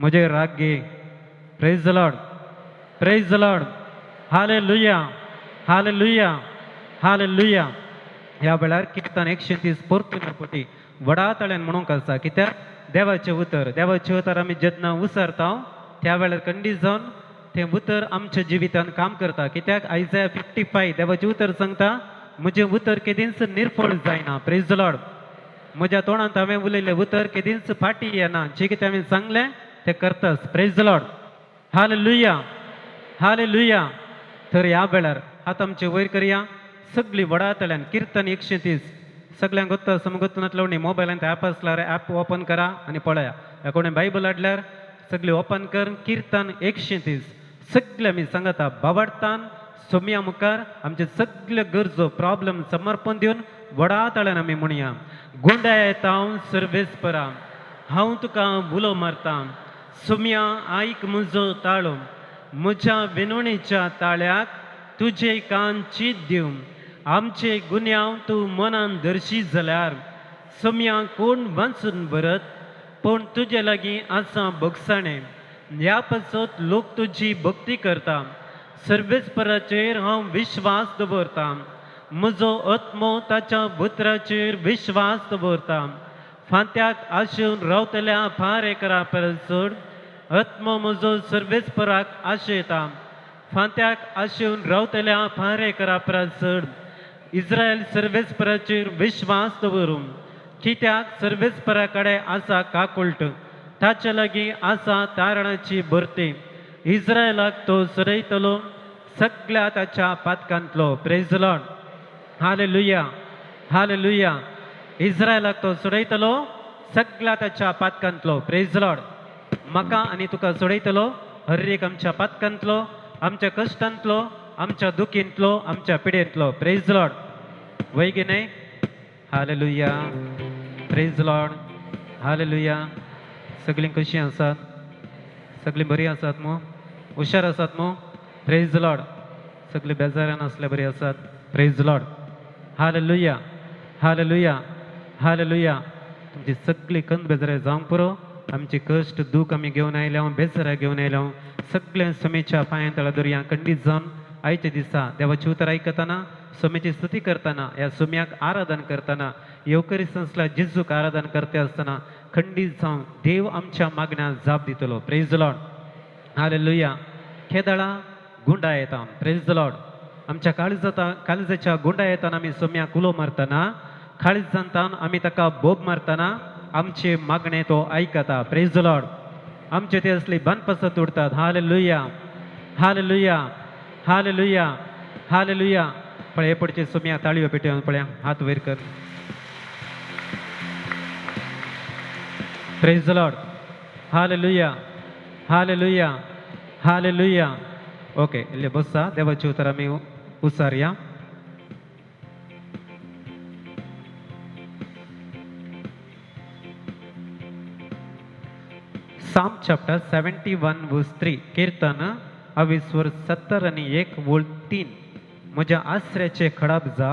म्हजे राग घे. Praise the Lord, praise the Lord, hallelujah, hallelujah, hallelujah. ह्या वेळार किर्तन 130 परतून कोटी व्हडा ताळ्यान म्हणूंक आसा. कित्याक देवाचें उतर, देवाचें उतर आमी जेन्ना उसरता त्या वेळार खंडीत जावन तें उतर आमच्या जिवितान काम करता. कित्याक आयजाया 55 देवाचें उतर सांगता, म्हजें उतर केदींच निर्फळ जायना. Praise the Lord. म्हज्या तोंडांत हांवें उलयलें उतर केदींच फाटी येना. जें कितें हांवें सांगलें तें करताच. Praise the Lord, hallelujah, hallelujah. तर ह्या वेळार हात आमचे वयर करया, सगळी व्हडा ताळ्यान किर्तन 130. सगळ्यांक गोत्ता समगोत्त नातलो मोबायलांत ॲप आसल्यार ॲप ओपन करा आनी पळया. ह्या कोणें बायबल हाडल्यार सगळी ओपन कर किर्तन 130. सगळे आमी सांगता बावडतान सोम्या मुखार आमचे सगळे गरजो प्रॉब्लम समर्पण दिवन व्हडा ताळ्यान आमी म्हणया. गुंडा येता हांव सर्वेस्परा, हांव तुका उलो मारता. सोम्या आयक म्हजो ताळो, म्हज्या विनवणेच्या ताळ्याक तुजे कान चीत दिवं. आमचे गुन्यांव तूं मनान दर्शी जाल्यार सोम्या कोण वाचून भरत, पूण तुजे लागीं आसा भोगसाणें. ह्या पासत लोक तुजी भक्ती करता. सर्वेस्पराचेर हांव विश्वास दवरता, म्हजो आत्मो ताच्या उतराचेर विश्वास दवरता. फांत्याक आशेवन रावतल्या फार एकरा परस चड आत्मो म्हजो सर्वेस्पराक आशेता. फांत्याक आशेवन रावतल्या फार एकरा परस चड इस्रायल सर्वेस्पराचेर विश्वास दवरूं. कित्याक सर्वेस्परा कडेन आसा काकुळट, ताचे लागीं आसा तारणाची भरती. इस्रायलाक तो सोडयतलो सगळ्या ताच्या पातकांतलो. Praise the Lord, hallelujah, hallelujah. इस्रायलाक तो सोडयतलो सगळ्या ताच्या पातकांतलो. Praise the Lord. म्हाका आनी तुका सोडयतलो हर एक आमच्या पातकांतलो, आमच्या कश्टांतलो, आमच्या दुखींतलो, आमच्या पिडेंतलो. प्रेज the Lord. वय की न्हय? Hallelujah, praise the Lord, hallelujah. सगळीं कशीं आसात? सगळीं बरीं आसात मू? हुशार आसात मू? Praise the Lord. सगळीं बेजारान आसले बरीं आसात? Praise the Lord, hallelujah, hallelujah, hallelujah. तुमची सगळी कंद बेजारां जावंक पुरो. आमचे कश्ट दूख आमी घेवन आयल्या, बेजारां घेवन आयल्या, सगळ्या समेच्या पांयां तळा दर्या खंडीत जावन आयच्या दिसा देवाचें उतर आयकतना, सोम्याची स्तुती करतना, ह्या सोम्याक आराधन करतना, येवकरी संस्था जेजूक आराधन करते आसतना खंडीत जावन देव आमच्या मागण्या जाप दितलो. Praise the Lord, hallelujah. खेदळा गुंडा येता. Praise the Lord. आमच्या काळजाच्या गुंडा येताना आमी सोम्याक उलो मारतना, काळजांतान आमी ताका बोब मारतना आमचे मागणे तो आयकता. Praise the Lord. आमचे ते असली बांदपासां तुडतात. Hallelujah, hallelujah, hallelujah, hallelujah. पळय पडचे सोम्या ताळयो पेटोवन पळया, हात वयर कर. Praise the Lord, hallelujah, hallelujah, hallelujah. Okay, इल्ले बसा. देवाची उतर आमी उसारया. Psalm chapter 71 verse 3, कीर्तन 70 वोळ 3. म्हज्या आसऱ्याचे खडाप जा,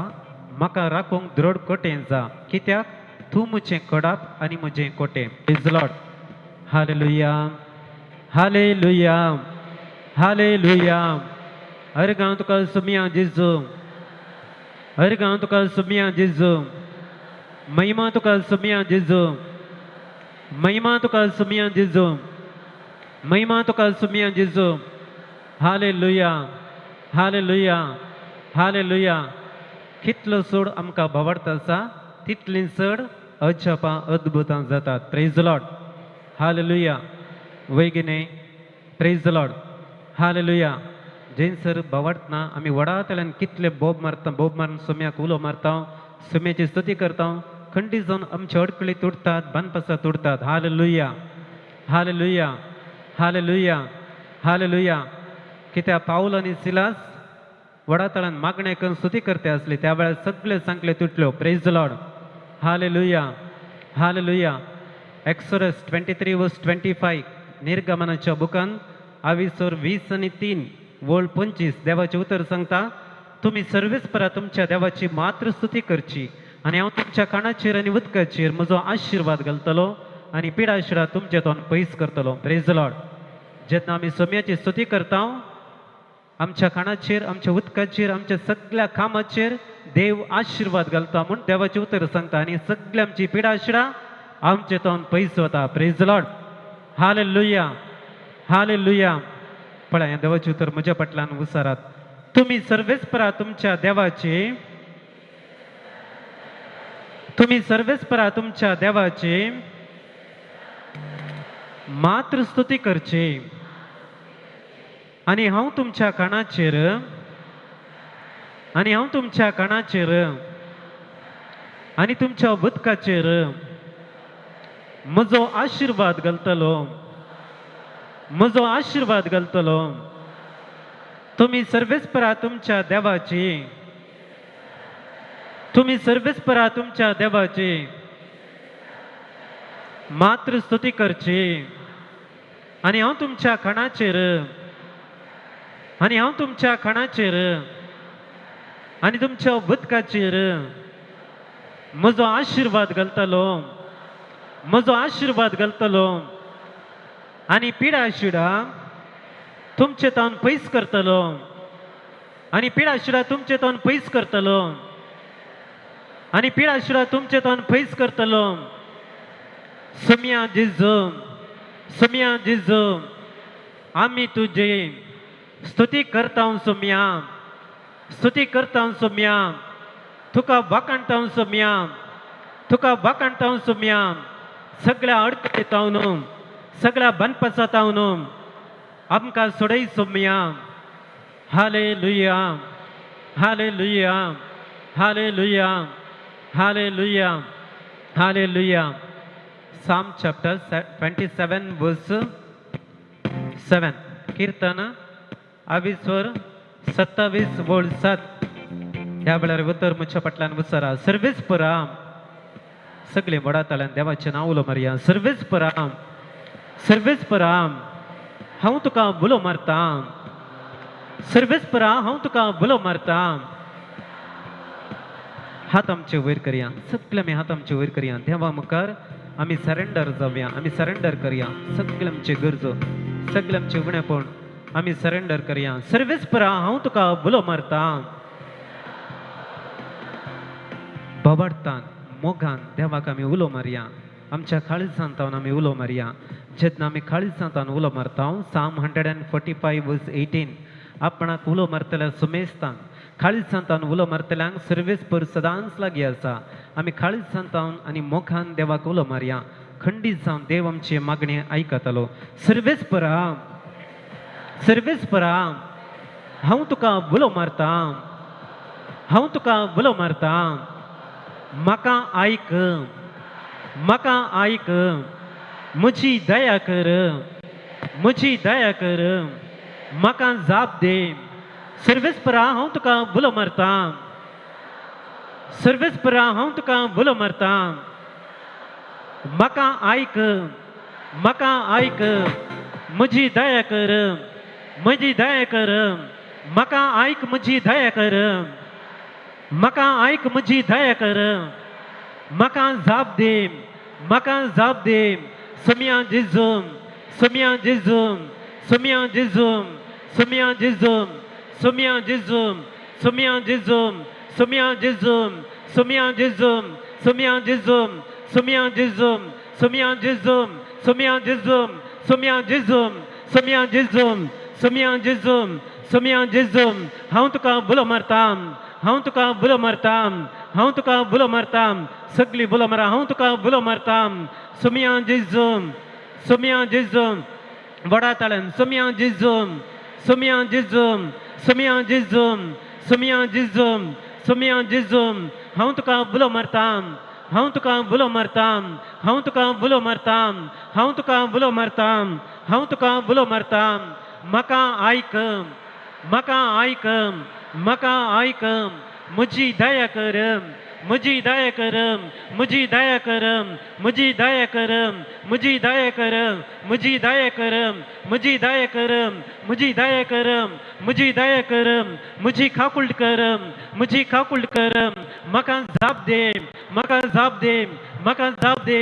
म्हाका राखूंक द्रड कोटें जा, कित्याक तूं म्हजें खडाप आनी म्हजें कोटें. Praise the Lord, hallelujah, hallelujah, hallelujah. हर गांव तुका सुमिया जेजू, हर गांव तुका सुमिया जेजू, महिमा तुका सुमिया जेजू, महिमा तुका सुमिया जेजू, महिमा तुका सुमिया जेजू. Hallelujah, hallelujah, hallelujah. कितलो चड आमकां भावार्थ आसा तितली चड अजापां अद्भुतां जातात. Praise the Lord, hallelujah. वय की न्हय? Praise the Lord, hallelujah. जंयसर भावार्थना आमी व्हडा ताळ्यान कितले बोब मारता, बोब मारून सोम्याक उलो मारता, सोम्याची स्तुती करता, खंडीत जावन आमचे अडकळी तुडतात, बांदपासां तुडतात. Hallelujah, hallelujah, hallelujah, hallelujah. कित्याक पावल आनी सिलास व्हडा ताळ्यान मागणें करून स्तुती करते आसली त्या वेळार सगळे सांकले तुटल्यो. Praise the Lord, hallelujah, hallelujah. Exodus 23 verse 25, निर्गमनाच्या बुकान आविसोर 20 आनी 3 वोळ 25 देवाचें उतर सांगता, तुमी सर्वेस्परा तुमच्या देवाची मात्र स्तुती करची आनी हांव तुमच्या काणाचेर आनी उदकाचेर म्हजो आशिर्वाद घालतलो आनी पिडाशिडा तुमचे तोंड पयस करतलो. Praise the Lord. जेन्ना आमी सोम्याची स्तुती करता, आमच्या खाणाचेर, आमच्या उदकाचेर, आमच्या सगळ्या कामाचेर देव आशिर्वाद घालता म्हूण देवाचें उतर सांगता आनी सगळ्या आमची पिडाशिडा आमचे तोंड पयस वता. Praise the Lord. Hallelujah, hallelujah. पळय देवाचें उतर म्हज्या फाटल्यान उसारात. तुमी सर्वेस्परा तुमच्या देवाची, तुमी सर्वेस्परा तुमच्या देवाची मात्र स्तुती करची आनी हांव तुमच्या कानाचेर, आनी हांव तुमच्या कानाचेर आनी तुमच्या उदकाचेर म्हजो आशिर्वाद घालतलो, म्हजो आशिर्वाद घालतलो. तुमी सर्वेस्परा तुमच्या देवाची, तुमी सर्वेस्परा तुमच्या देवाची मात्र स्तुती करची आनी हांव तुमच्या खाणाचेर, आनी हांव तुमच्या खाणाचेर आनी तुमच्या उदकाचेर म्हजो आशिर्वाद घालतलो, म्हजो आशिर्वाद घालतलो आनी पिडाशिडा तुमचे तावन पयस करतलो, आनी पिडाशिडा तुमचे तावन पयस करतलो, आनी पिडाशिडा तुमचे तावन पयस करतलो. सोम्या जेजू, सोम्या जेजू, आमी तुजे स्तुती करता सोम्या, स्तुती करता सोम्या, तुका वाखाणता सोम्या, तुका वाखाणता सोम्या. सगळ्या अडचणींतावन, सगळ्या बनपासातावन आमकां सोडय Saumya. Hallelujah, hallelujah, hallelujah, hallelujah, hallelujah. Psalm chapter 27 verse 7. कीर्तन 22 27 वळ 7. ह्या वेळार उतर म्हज्या फाटल्यान उच्चारा. सर्वेस्परा, सगळे व्हडा ताळ्यान देवाचें नांव उलो मारया. सर्वेस्परा, सर्वेस्परा, हांव तुका उलो मारता. सर्वेस्परा, हांव तुका उलो मारता. हात आमचे वयर करया, सगळे आमी हात आमचे वयर करया. देवा मुखार आमी सरेंडर जावया, आमी सरेंडर करया. सगळे आमचे गरजो, सगळे आमचे उणेपण आमी सरेंडर करया. सर्वेस्परा, हांव तुका उलो मारता. बोबाटतान मोगान देवाक आमी उलो मारया. आमच्या काळजांत तावन आमी उलो मारया. जेन्ना आमी काळजांत तावन उलो मारता, Psalm 145 verse 18, आपणाक उलो मारतल्या सुमेस्तान काळजांत तावन उलो मारतल्यांक सर्वेस्पर सदांच लागीं आसा. आमी काळजांत तावन आनी मोगान देवाक उलो मारया. खंडीत जावन देव आमची मागणी आयकतलो. सर्वेस्परा, सर्वेस्परा, हांव तुका उलो मारता, हांव तुका उलो मारता. म्हाका आयक, म्हाका आयक, म्हजी दया कर, म्हजी दया कर, म्हाका जाप दे. सर्वेस्परा, हांव तुका उलो मारता. सर्वेस्परा, हांव तुका उलो मारता. म्हाका आयक, म्हाका आयक, म्हजी दया कर, म्हजी दया कर, म्हाका आयक, म्हजी दया कर, म्हाका आयक, म्हजी दया कर, म्हाका जाप दे, म्हाका जाप दे. सोम्या जेजू, सोम्या जेजू, सोम्या जेजू, सोम्या जेजू, सोम्या जेजू, सोम्या जेजू, सोम्या जेजू, सोम्या जेजू, सोम्या जेजू, सोम्या जेजू, सोम्या जेजू, सोम्या जेजू, सोम्या जेजू, सोम्या जेजू, सोम्या जेजू, सोम्या जेजू. हांव तुका उलो मारता, हांव तुका उलो मारता, हांव तुका उलो मारता. सगळी उलो मारा, हांव तुका उलो मारता. सोम्या जेजू, सोम्या जेजू, व्हडा ताळ्यान सोम्या जेजू, सोम्या जेजू, सोम्या जेजू, सोम्या जेजू, सोम्या जेजू. हांव तुका उलो मारता, हांव तुका उलो मारता, हांव तुका उलो मारता, हांव तुका उलो मारता, हांव तुका उलो मारता. म्हाका आयक, म्हाका आयक, म्हाका आयक, म्हजी दया कर, म्हजी दया कर, म्हजी दया कर, म्हजी दया कर, म्हजी दया कर, म्हजी दया कर, म्हजी दया कर, म्हजी दया कर, म्हजी दया कर, म्हजी काकुळट कर, म्हजी काकुळट कर. म्हाका जाप दे, म्हाका जाप दे, म्हाका जाप दे.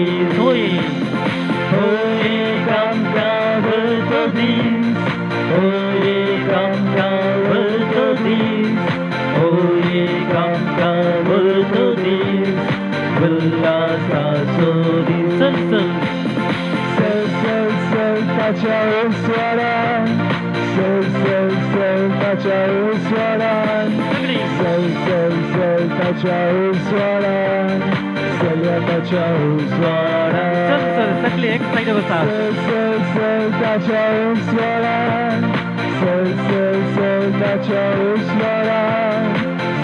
दीस. होय होय एक आमकां वरतो दीस, होय एक आमकां वरतो दीस, होय एक आमकां वरतो दीस, उल्हासाचो दीस. चल चल चल चल चल ताच्या उस्वाडान, चल चल चल ताच्या उस्वाडान, सगळी चल चल चल ताच्या उस्वाडान, चलया ताच्या उस्वाडान. चल चल सगळी एक साईड बसा. चल चल चल ताच्या उस्वाडान, चल चल चल ताच्या उस्वाडान,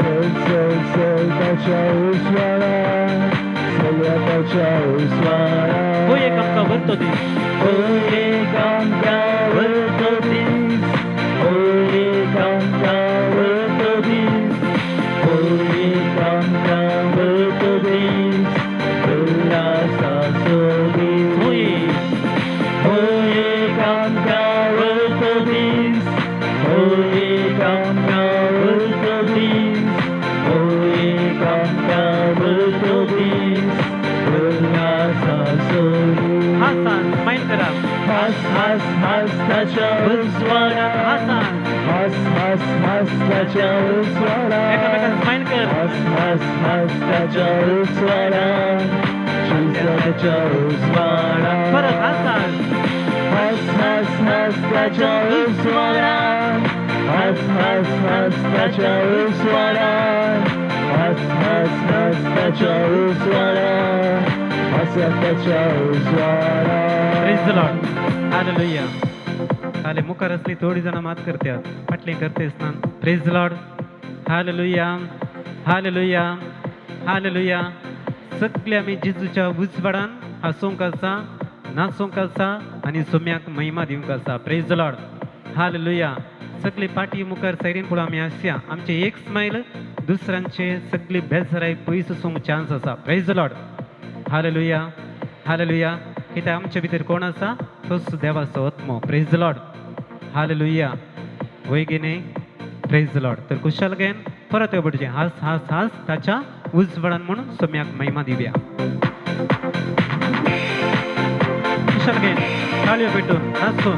चल चल चल ताच्या उस्वाडान, चलया ताच्या उस्वाडान. होय एक आमकां वरतो दीस, होय एक आमकां वरतो दीस, होय एक आमकां वरतो दीस, होय एक आमकां वरतो दीस, उल्हासाचो दीस. होय होय एक आमकां वरतो दीस, होय एक आमकां वरतो दीस, होय एक आमकां वरतो दीस, उल्हासाचो दीस. हासान स्माईल करा. हास हास हास ताच्या उस्वाडान, हासान हास हास हास ताच्या उस्वाडान, एकामेकांक स्माईल कर. हास हास हास ताच्या उस्वाडान, ताच्या उस्वाडान. परत हासान हास हास हास ताच्या उस्वाडान, हास हास हास ताच्या उस्वाडान, हास हास हास ताच्या उस्वाडान, हास्या ताच्या उस्वाडान. Praise the lord. Hallelujah. हाले मुखार असली थोडी जणां मात करतात, फाटलीं करतेच ना. Praise the lord. Hallelujah. Hallelujah. Hallelujah. सगळे आमी जेजूच्या उजवाडान हांसूंक आसा, नाचूंक आसा आनी सोम्याक महिमा दिवंक आसा. Praise the lord. Hallelujah. सगळे पाटी मुखार सायडीन पळोवन आमी आसया. आमचे एक स्मायल दुसऱ्यांचे सगळी बेजाराय पयस वचूंक चान्स आसा. Praise the lord. Hallelujah. Hallelujah. कित्याक आमचे भितर कोण आसा तोच देवाचो आत्मो. Praise the lord. Hallelujah. वय गे न्ही? Praise the lord. तर कुशाल घेन परत पडचें हास हास हास ताच्या उजवाडान म्हणून सोम्याक महिमा दिवया. कुशाल घेन ताळयो पेटून हासून.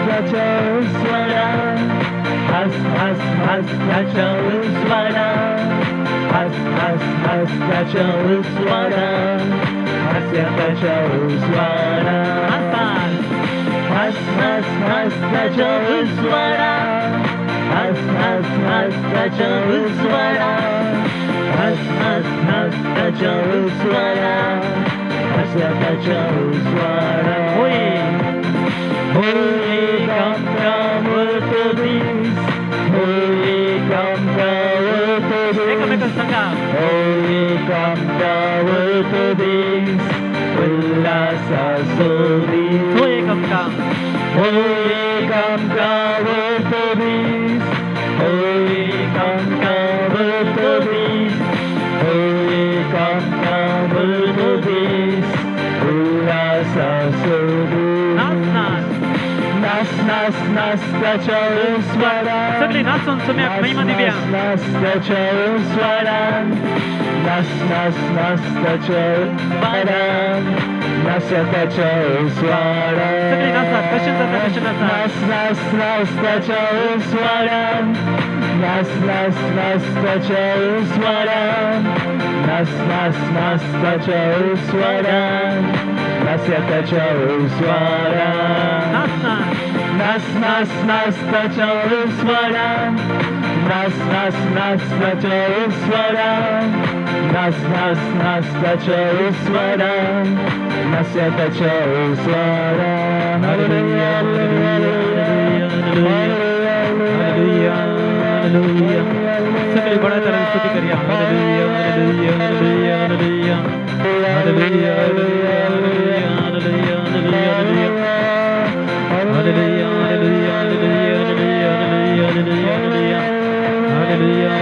ताच्या उस्वाडान, हास हास हास ताच्या उस्वाडान, हास हास हास ताच्या उस्वाडान, हास्या ताच्या उस्वाडान. हासान हास हास हास ताच्या उस्वाडान, हास हास हास ताच्या उस्वाडान, हास हास हास ताच्या उस्वाडान, हास्या ताच्या उस्वाडान. होय होय एक आमकां वरतो दीस, होय एक आमकां वरतो दीस, एकामेकांक सांगा. होय एक आमकां वरतो दीस, उल्हासाचो दीस. होय एक आमकां, होय एक आमकां वरतो दीस, होय एक आमकां वरतो दीस, होय एक आमकां वरतो दीस, उल्हासाचो दीस. नाच नाच नास नास नास ताच्या उस्वाडान, सगळी नाचून सोम्याक महिमा दिवया. नास ताच्या उस्वाडान, नास नास नास ताच्या उस्वाडान, नास ताच्या उस्वाडान. सगळी नाचात, कशें जाता तशें नाचात. नास नास नास ताच्या उस्वाडान, नास नास नास ताच्या उस्वाडान, नास नास नास ताच्या उस्वाडान, नास्या ताच्या उस्वाडान. नाच नाच नास नास नास ताच्या उस्वाडान, नास नास नास ताच्या उस्वाडान, नास नास नास ताच्या उस्वाडान, नास्या ताच्या उस्वाडान. हालेलुया. हालेलुया. हालेलुया. हालेलुया. सगळी बळा तालान स्तुती करूया. Hallelujah. Hallelujah. Hallelujah. Hallelujah. Hallelujah. Hallelujah. Hallelujah. Hallelujah. Hallelujah. Hallelujah. Hallelujah. Hallelujah. Hallelujah. Hallelujah. Hallelujah.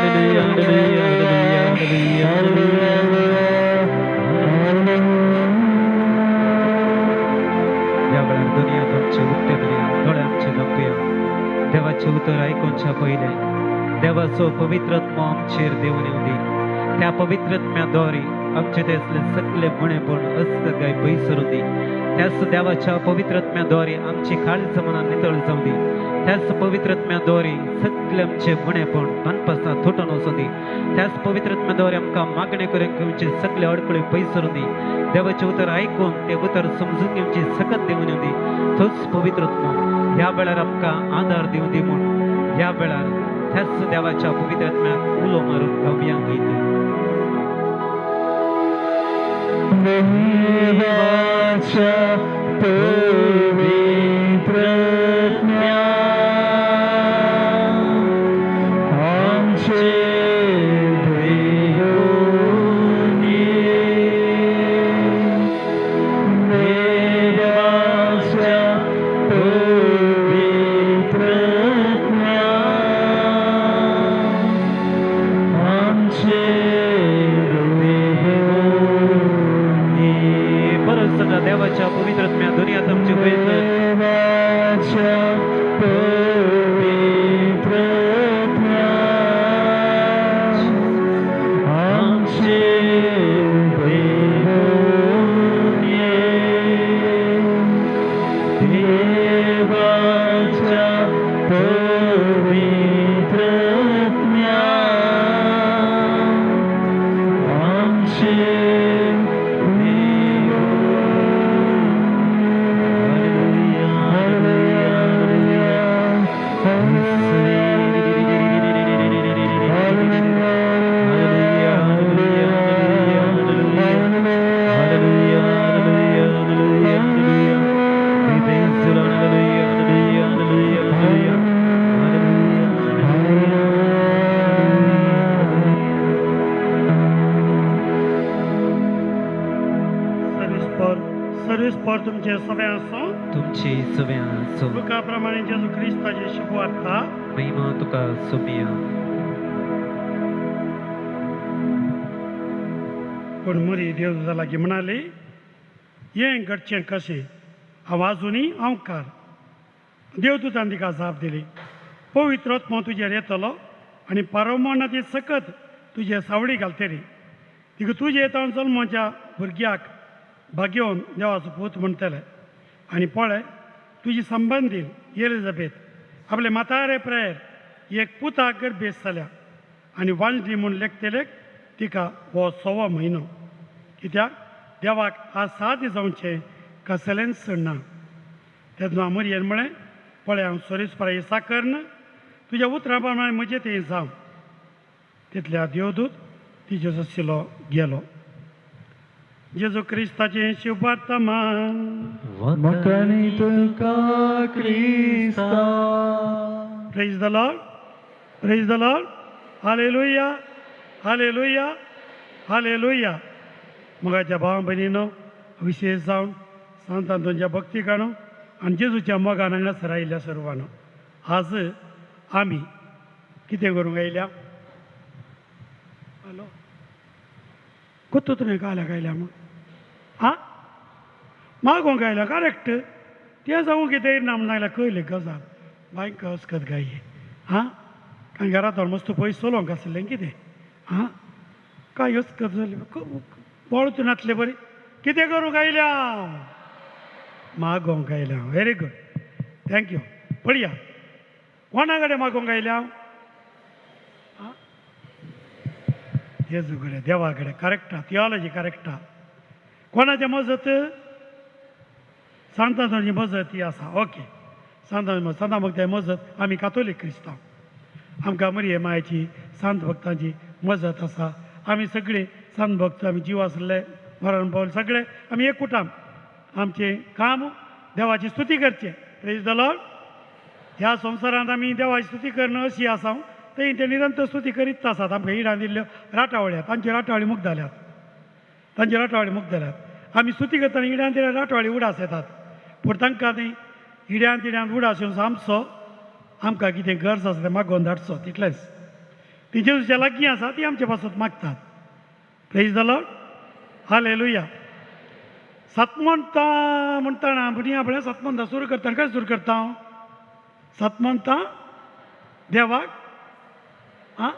Hallelujah. Hallelujah. Hallelujah. ह्या वेळार दुनिया आमचे उक्ते दुनिया दोळे आमचे धांपुया. देवाचें उतर आयकुच्या पयलें देवाचो पवित्र आत्मो आमचेर देवून येवं दी. त्या पवित्र आत्म्या द्वारे आमचे तेसले सगळे गुणेपण अस्कगाय पयस करूं दी. त्याच देवाच्या पवित्र आत्म्या द्वारे आमची काळीज मनां नितळ जावं दी. त्याच पवित्र आत्म्या द्वारे सगळे आमचे गुणेपण मनपासना तुटून वचूं दी. त्याच पवित्र आत्म्या द्वारे आमकां मागणें करून घेवचे सगळे अडकळे पयस करूं दी. देवाचें उतर आयकून तें उतर समजून घेवची सकत दिवन येवं दी. तोच पवित्र आत्मो ह्या वेळार आमकां आदार दिवं दी म्हूण ह्या वेळार त्याच देवाच्या पवित्र आत्म्याक उलो मारून गावया गीत. देवाच्या पवित्र आत्म्या आमचे देवोनी. देवाच्या पवित्र आत्म्या आमचे देवोनी. परत सांगा, देवाच्या पवित्र आत्म्या दुनियात आमची वैज. देवाच्या पवित्र आत्म्या आमचे देवोनी. देवाच्या पवित्र आत्म्या आमचे. सर्वीस पर तुमचे सगळे आसो, तुमची सगळे आसो. लुका प्रमाणे जेजू क्रिस्ताची शुभवार्ता. महिमा तुका सोमिया. पूण मरी देवदूता लागीं म्हणाली, हें घडचें कशें? हांव आजुनूय हांवकार. देवदूतान तिका जाप दिली, पवित्र आत्मो तुजेर येतलो आनी परमाना ती सकत तुजे सावळी घालतली. तिका तुजे तावन जल्माच्या भुरग्याक भाग्योवन देवाचो पूत म्हणटले. आनी पळय, तुजी संबंदीन एलिझाबेथ आपले म्हातारे प्रायेर एक पुताक गर्भेस्त जाल्या आनी वांजली म्हूण लेखतलेक तिका हो 6वो म्हयनो. कित्याक देवाक आज साध्य जावचें कसलेंच ना. तेन्ना मरियेन म्हळें, पळय हांव सोरीसपरा साकर्न तुज्या उतरां प्रमाणे म्हजें तें जावं. तितल्या देवदूत तिजे सशिलो गेलो. जेजू क्रिस्ताचें शुभवर्तमान. वखणी तुका क्रिस्ता. Praise the Lord, praise the Lord. Hallelujah, hallelujah, hallelujah. मोगाच्या भावा भयणीनो, विशेष जावन सांत आंतोनच्या भक्तिकानो आनी जेजूच्या मोगान हांगासर आयिल्ल्या सर्वांनो, आज आमी कितें करूंक आयल्या? हॅलो, कोत्तो तुवें काल्याक आयल्या म्हूण? आं, मागोंक आयल्या? करेक्ट. तें जावं कितें ना म्हूण सांगल्यार कयली गजाल. बायक अस्कत गाय आं, कारण घरांत मस्त पयस चलोवंक आसलें कितें? आं, काय अस्कत जाली बोळूच नासले बरी. कितें करूंक आयल्या? मागोंक आयल्या. Very good, thank you. पळया कोणा कडेन मागोंक आयल्या? जेजू कडेन, देवा कडेन. करेक्ट आहा, थियोलॉजी करेक्ट आहा. कोणाचे मजत? सांतांची मजत ही आसा. ओके, सांता सांता भक्ताची मजत. आमी कातोलीक क्रिस्तांव, आमकां मरिये मायेची सांत भक्तांची मजत आसा. आमी सगळीं सांत भक्त, आमी जीव आसले मरण पावले सगळे आमी एक कुटाम. आमचें काम देवाची स्तुती करचें. Praise the Lord. ह्या संवसारांत आमी देवाची स्तुती करणं अशी आसा, थंय ते निरंतर स्तुती करीत आसात. आमकां इडान दिल्ल्यो राटावळी आहात, तांच्यो राटावळी मुक्त जाल्यात, तांच्यो राटावळी मुक्त जाल्यात. आमी स्तुती करतना इड्यान तिड्यान राटावळी उडास येतात, पूण तांकां ती इड्यान तिड्यान उडास येवन आमचो आमकां कितें गरज आसा तें मागोवन धाडचो, तितलेंच. ती जेजूच्या लागीं आसा, ती आमचे पासत मागतात. Praise the Lord, hallelujah. सतमंता म्हणटाना भुरगीं आपल्या सतमंता सुरू करता. कशें सुरू करता हांव? सतमंता देवाक आं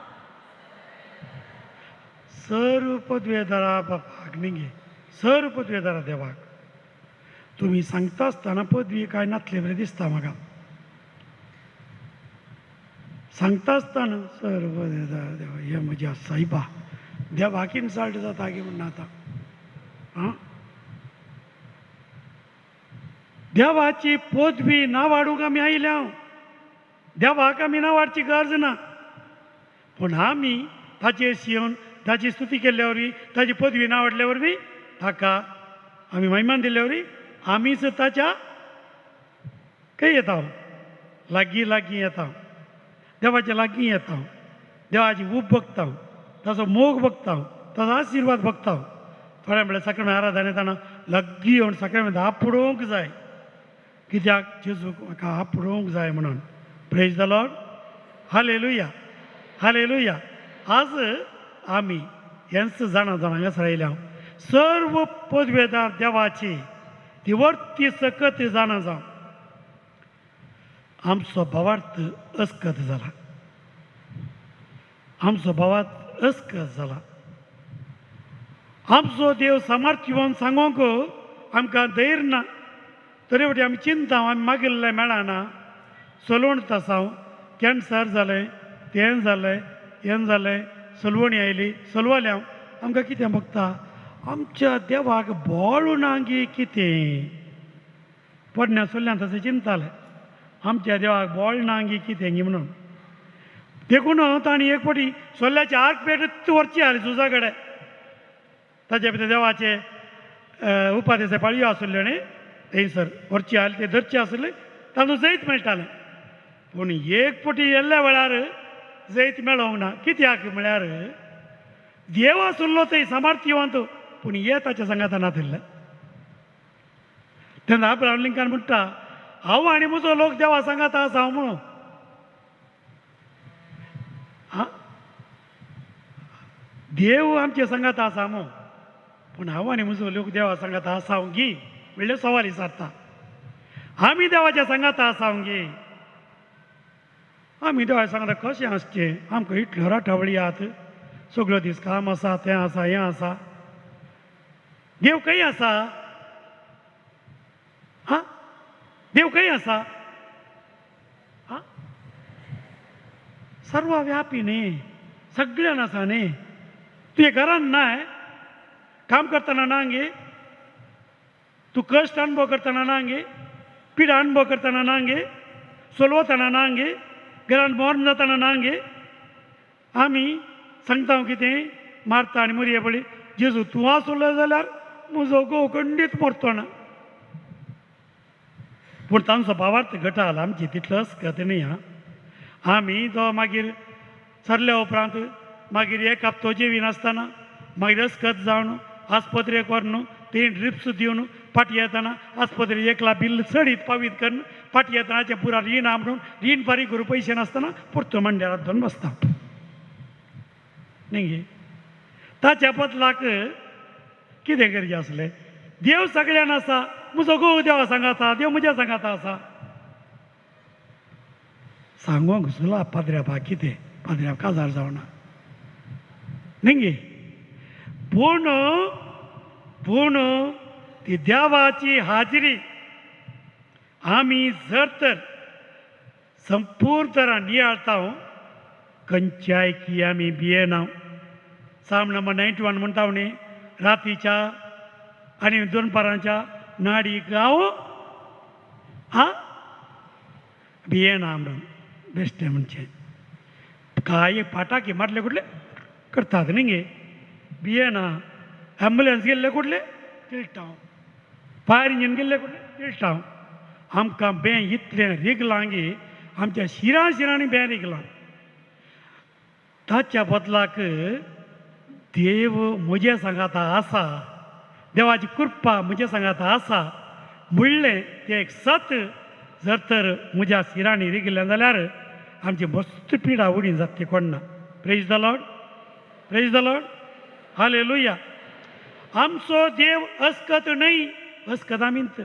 सर्व पदवेदारा बापाक न्ही, सर्व पदवेदारा देवाक. तुमी सांगता आसतना पदवी काय नातले बरें दिसता म्हाका. सांगता आसतना सर्व पदवेदारा देवा, हे म्हज्या सायबा देवाक इन्सल्ट जाता की म्हणून आतां. आं देवाची पदवी ना वाडूंक आमी आयल्या, देवाक आमी ना वाडची गरज ना, पूण आमी ताचेर शिवन ताची स्तुती केल्ल्या वरवीं, ताची पदवी ना वाडल्या वरवीं, ताका आमी महिमान दिल्ल्या वरवीं आमीच ताच्या खंय येता, लागीं लागीं येता, देवाच्या लागीं येता, देवाची ऊब बघता, ताचो मोग बघता, ताचो आशिर्वाद बघता. थोड्या म्हळ्यार साक्रामेंत आराधना येताना लागीं येवन साक्रामेंत आपडोवंक जाय, कित्याक जेजूक म्हाका आपडोवंक जाय म्हणून. Praise the Lord, hallelujah, hallelujah. आज आमी हेंच जाणा जाणा हांगासर आयल्या, सर्व पदवेदार देवाची ती वर्ती सकत जाणा जावं. आमचो भावार्थ अस्कत जाला, आमचो भावार्थ अस्कत जाला. आमचो देव सामर्थ्यवान सांगूंक आमकां धैर्य ना, तरी वटी आमी चिंता, आमी मागिल्लें मेळना, सलवण आसा, कॅन्सर जालें, तें जालें, हें जालें, सलवणी आयली, सलवल्या आमकां कितें बघता, आमच्या देवाक बोळ ना गी कितें. पोरण्या सोल्ल्यान तशें चिंतालें, आमच्या देवाक बोळ ना गी कितें गी म्हणून. देखून तांणी एक फावटी सोल्ल्याचे आठ पेट व्हरची आसली झुजा कडेन, ताच्या भितर देवाचे उपादेचे पाळयो आसल्ल्यो न्ही, थंयसर व्हरची आसली, ते धरचे आसले, तांचो जैत मेळटालें. पूण एक फावटी येल्ल्या वेळार जैत मेळोंक ना. कित्याक म्हळ्यार देव आसलो थंय सामर्थ्यवंत, पूण हे ताच्या सांगाता नातिल्लें. तेन्ना अब्राहम लिंकन म्हणटा, हांव आनी म्हजो लोक देवा सांगाता आसा हांव म्हणून. देव आमचे सांगाता आसा म्हणून, पूण हांव आनी म्हजो लोक देवा सांगाता आसा हांव गी म्हणल्यार सवाल विचारता, आमी देवाच्या सांगाता आसा हांव गी? आमी देवा सांगता कशें आसचें, आमकां इतल्यो राटावळी आहात, सगळो दीस काम आसा, तें आसा, हें आसा, देव खंय आसा? आं देव खंय आसा? आं सर्वव्यापी न्ही, सगळ्यान आसा न्ही. तुवें घरान नाय, काम करतना ना गे, तूं कश्ट अणभव करतना ना गे, पिडा अणभव करतना ना गे, सोलवतना ना गे, घरान मरण जातना ना गे. आमी सांगता कितें मारता आनी मुरये पळय, जेजू तूं आसलो जाल्यार म्हजो घोव खंडीत मरतो ना. पूण तांचो भावार्थ घटाल आमची तितलोच गत न्ही. आं आमी तो मागीर सरल्या उपरांत मागीर एक हप्तो जेवी नासतना मागीर अस्कत जावन आस्पत्रेक व्हरून तीन ड्रिप्स दिवन फाटी येतना आस्पत्रे एकला बिल चडीत पावीत करून फाटी येतनाचें पुरा रीण आहा म्हणून रीण फारीक करूं पयशे नासतना परतो मांड्यार धरून बसता न्ही गे. ताच्या बदलाक कितें करचें आसलें? देव सगळ्यान आसा, म्हजो घोव देवा सांगाता, देव म्हज्या सांगाता आसा. सांगोंक सुला पाद्र्यापा कितें, पाद्र्याप काजार जावना न्ही गे. पूण पूण ती देवाची हाजरी आमी जर तर संपूर्ण तरा नियाळता, खंयच्याय की आमी भियेना. साम नंबर 91 म्हणटा न्ही, रातीच्या आनी दनपारांच्या नाडीक हांव आं भियेना म्हणून बेश्टें म्हणचें काय पाटाकी मारले कुठले करतात न्ही गे, भियेना. ॲम्बुलन्स गेल्ले कुठले तिळटा, फायर इंजीन गेल्ले कुठले तिळटा. आमकां बें इतलें रिगलां गी आमच्या शिरां शिरांनी बें रिगलां. ताच्या बदलाक देव म्हजे सांगाता आसा, देवाची कृपा म्हज्या सांगाता आसा म्हणलें तें एक सत जर तर म्हज्या शिरांनी रिगिल्लें जाल्यार आमची मस्त पिडा उडी जाता ती कोण्णा. Praise the Lord, praise the Lord, hallelujah. आमचो देव अस्कत न्हय, अस्कत आमींत.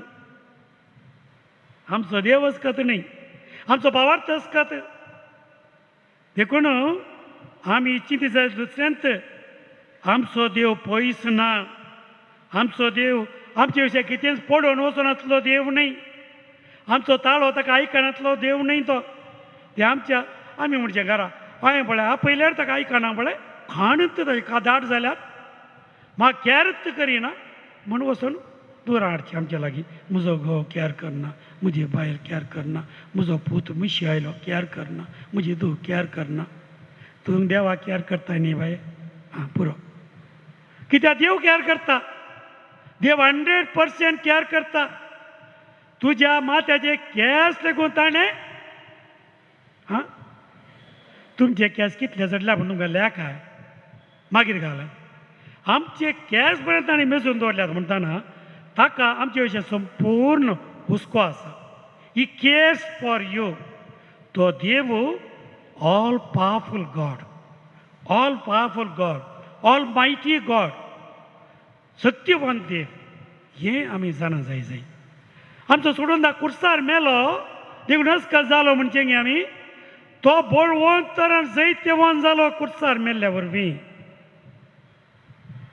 आमचो देव अस्कत न्हय, आमचो भावार्थ अस्कत. देखून आमी चिंती जाय दुसऱ्यांत आमचो देव पयस ना, आमचो देव आमचे विशय कितेंच पडोवन वचनातलो देव न्हय, आमचो ताळो ताका आयकनातलो देव न्हय तो. ते आमच्या आमी म्हणचे घरा हांवें पळय आपयल्यार ताका आयकना पळय खाणूच ताका दाट जाल्यार म्हाका कॅरच करिना म्हूण वचून दूर हाडचें आमच्या लागीं. म्हजो घोव कॅर करना, म्हजी बायल कॅर करना, म्हजो पूत मिशी आयलो कॅर करना, म्हजी धूव कॅर करना. तूं देवाक कॅर करता न्ही बाये, आं पुरो. कित्याक देव कॅर करता, देव 100% कॅर करता. तुज्या माथ्याचे केंस लेगून ताणें आं तुमचे केंस कितले चडल्या म्हूण तुमकां लेख आहाय मागीर घालाय. आमचे केंस पर्यंत ताणें मेजून दवरल्यात म्हणटना ताका आमचे विशय संपूर्ण हुस्को आसा. ही केर्स फॉर you. तो देव all powerful God, all powerful God, almighty God, शक्तिवंत देव हें आमी जाणा जाय जाय. आमचो सोडून दा कुर्सार मेलो देखून अस्कत जालो म्हणचें गे आमी, तो बळवंत तर जैत्यवान जालो कुर्सार मेल्ल्या वरवीं.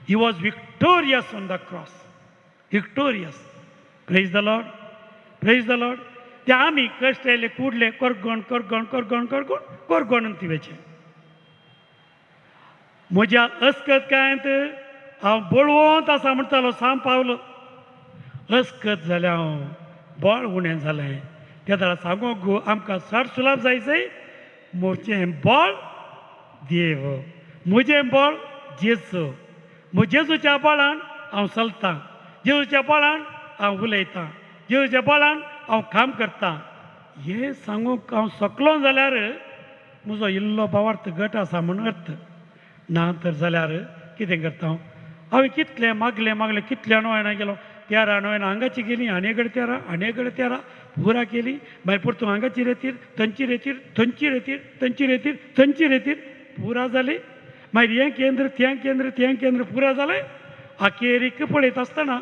He was victorious on the cross, victorious. Praise the Lord, praise the Lord. ते आमी कश्ट आयले कुडले करगण करगण करगण करगण करगण ती वेचें. म्हज्या अस्कत कांयत हांव बळवंत आसा म्हणटालो साम पावलो. अस्कत जालें हांव बळ उणें जालें त्या वेळार सांगूंक गो आमकां चड सुलाभ जाय जाय. म्हजें बळ देव, म्हजें बळ जेजू, जेजूच्या बळान हांव चलतां, जेजूच्या बळान हांव उलयतां, जेजूच्या बळान हांव काम करतां. हें सांगूंक हांव शकलो जाल्यार म्हजो इल्लो भावार्थ गट आसा म्हूण अर्थ ना तर जाल्यार कितें करता हांव. हांवें कितलें मागलें मागलें कितल्या णवयना गेलो, तेरा णवयना हांगाची गेली, आनी कडेन तेरा, आनी कडेन तेरा पुरा केली. मागीर परतून हांगाची रेतीर, थंयची रेतीर, थंयची रेतीर, थंयची रेतीर, थंयची रेतीर पुरा जाली. मागीर हें केंद्र तें केंद्र तें केंद्र पुरा जालें. अखेरीक पळयत आसतना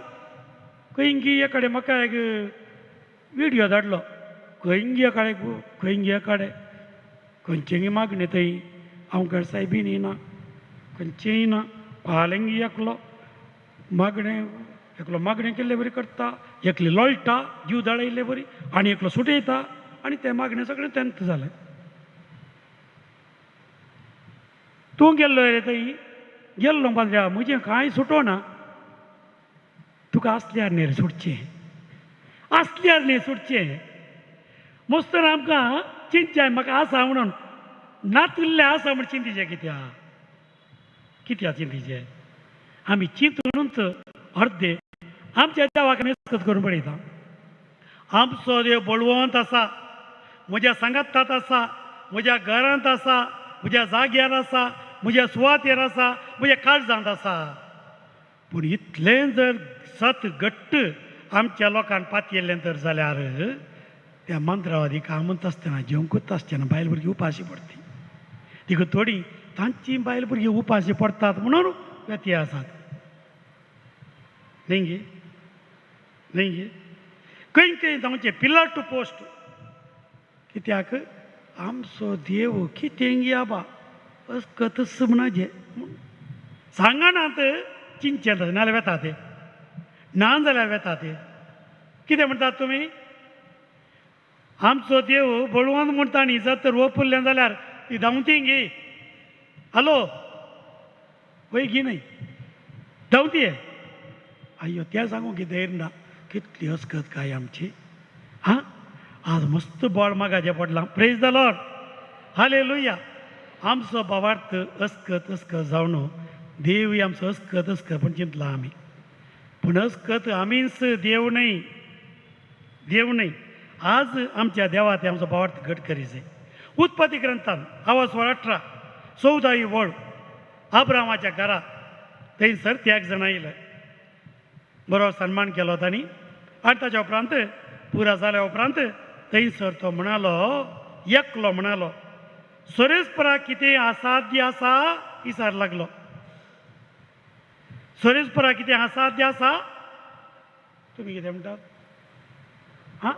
खंयगी एकडे म्हाका एक विडियो धाडलो, खंयगी एकडे खंयगी एकडे खंयचेंगी मागणें थंय हांव सायबीन येना खंयचेंय ना. फाल्यांगी एकलो मागणें, एकलो मागणें केल्ले बरी करता, एकली लोळटा जीव दाळयल्ले बरी, आनी एकलो सुटयता, आनी तें मागणें सगळें तेंत जालें. तूं गेल्लो रे थंय गेल्लो पाद्र्या म्हजें कांय सुटोना. तुका आसल्यार न्ही रे सुटचें, आसल्यार न्ही सुटचें. मस्त आमकां चिंतचें म्हाका आसा म्हणून, नातिल्लें आसा म्हण चिंतीचें कित्याक कित्याक चिंतीचें. आमी चिंतूनच अर्दे आमच्या देवाक आमी अस्कत करून पळयता. आमचो देव बळवंत आसा, म्हज्या सांगातांत आसा, म्हज्या घरांत आसा, म्हज्या जाग्यार आसा, म्हज्या सुवातेर आसा, म्हज्या काळजांत आसा. पूण इतलें जर सत घट्ट आमच्या लोकांक पातयेल्लें तर जाल्यार त्या मंत्रावादी कामत आसतना जेवंकूच आसतना बायल भुरगीं उपाशी पडटी. तिका थोडीं तांची बायल भुरगीं उपाशी पडटात म्हणून व्यती आसात न्ही गे, न्ही गे. खंय खंय जावचें पिलर टू पोस्ट. कित्याक आमचो देव कितें गे आबा अस्कतच म्हणाचें सांगनात चिंतचें नाजाल्यार वेता ते, ना जाल्यार वेता ते. कितें म्हणटात तुमी? आमचो देव बळवंत म्हणटा न्ही, जर तर वपुरलें जाल्यार ती धांवती गे. हॅलो वय गी न्हय धांवती. अय्यो तें सांगू की धैर्य ना. कितली अस्कत काय आमची. हां आज मस्त बळ मागाचें पडलां. Praise the Lord, hallelujah. आमचो भावार्थ अस्कत अस्कत जावन देवूय आमचो अस्कत अस्कत म्हण चिंतला आमी. पूण अस्कत आमीच देव न्हय, देव न्हय. आज आमच्या देवा ते आमचो भावार्थ घट करी जाय. उत्पत्ती ग्रंथान आवाज 18 14 वळ आब्रामाच्या घरा थंयसर त्याग जाण येयले, बरो सन्मान केलो तांणी. आनी ताच्या उपरांत पुरा जाल्या उपरांत थंयसर तो म्हणालो, एकलो म्हणालो, सोरेस्परा कितें असाध्य आसा विचार लागलो. सोरेस्परा कितें असाध्य आसा? तुमी कितें म्हणटात? हां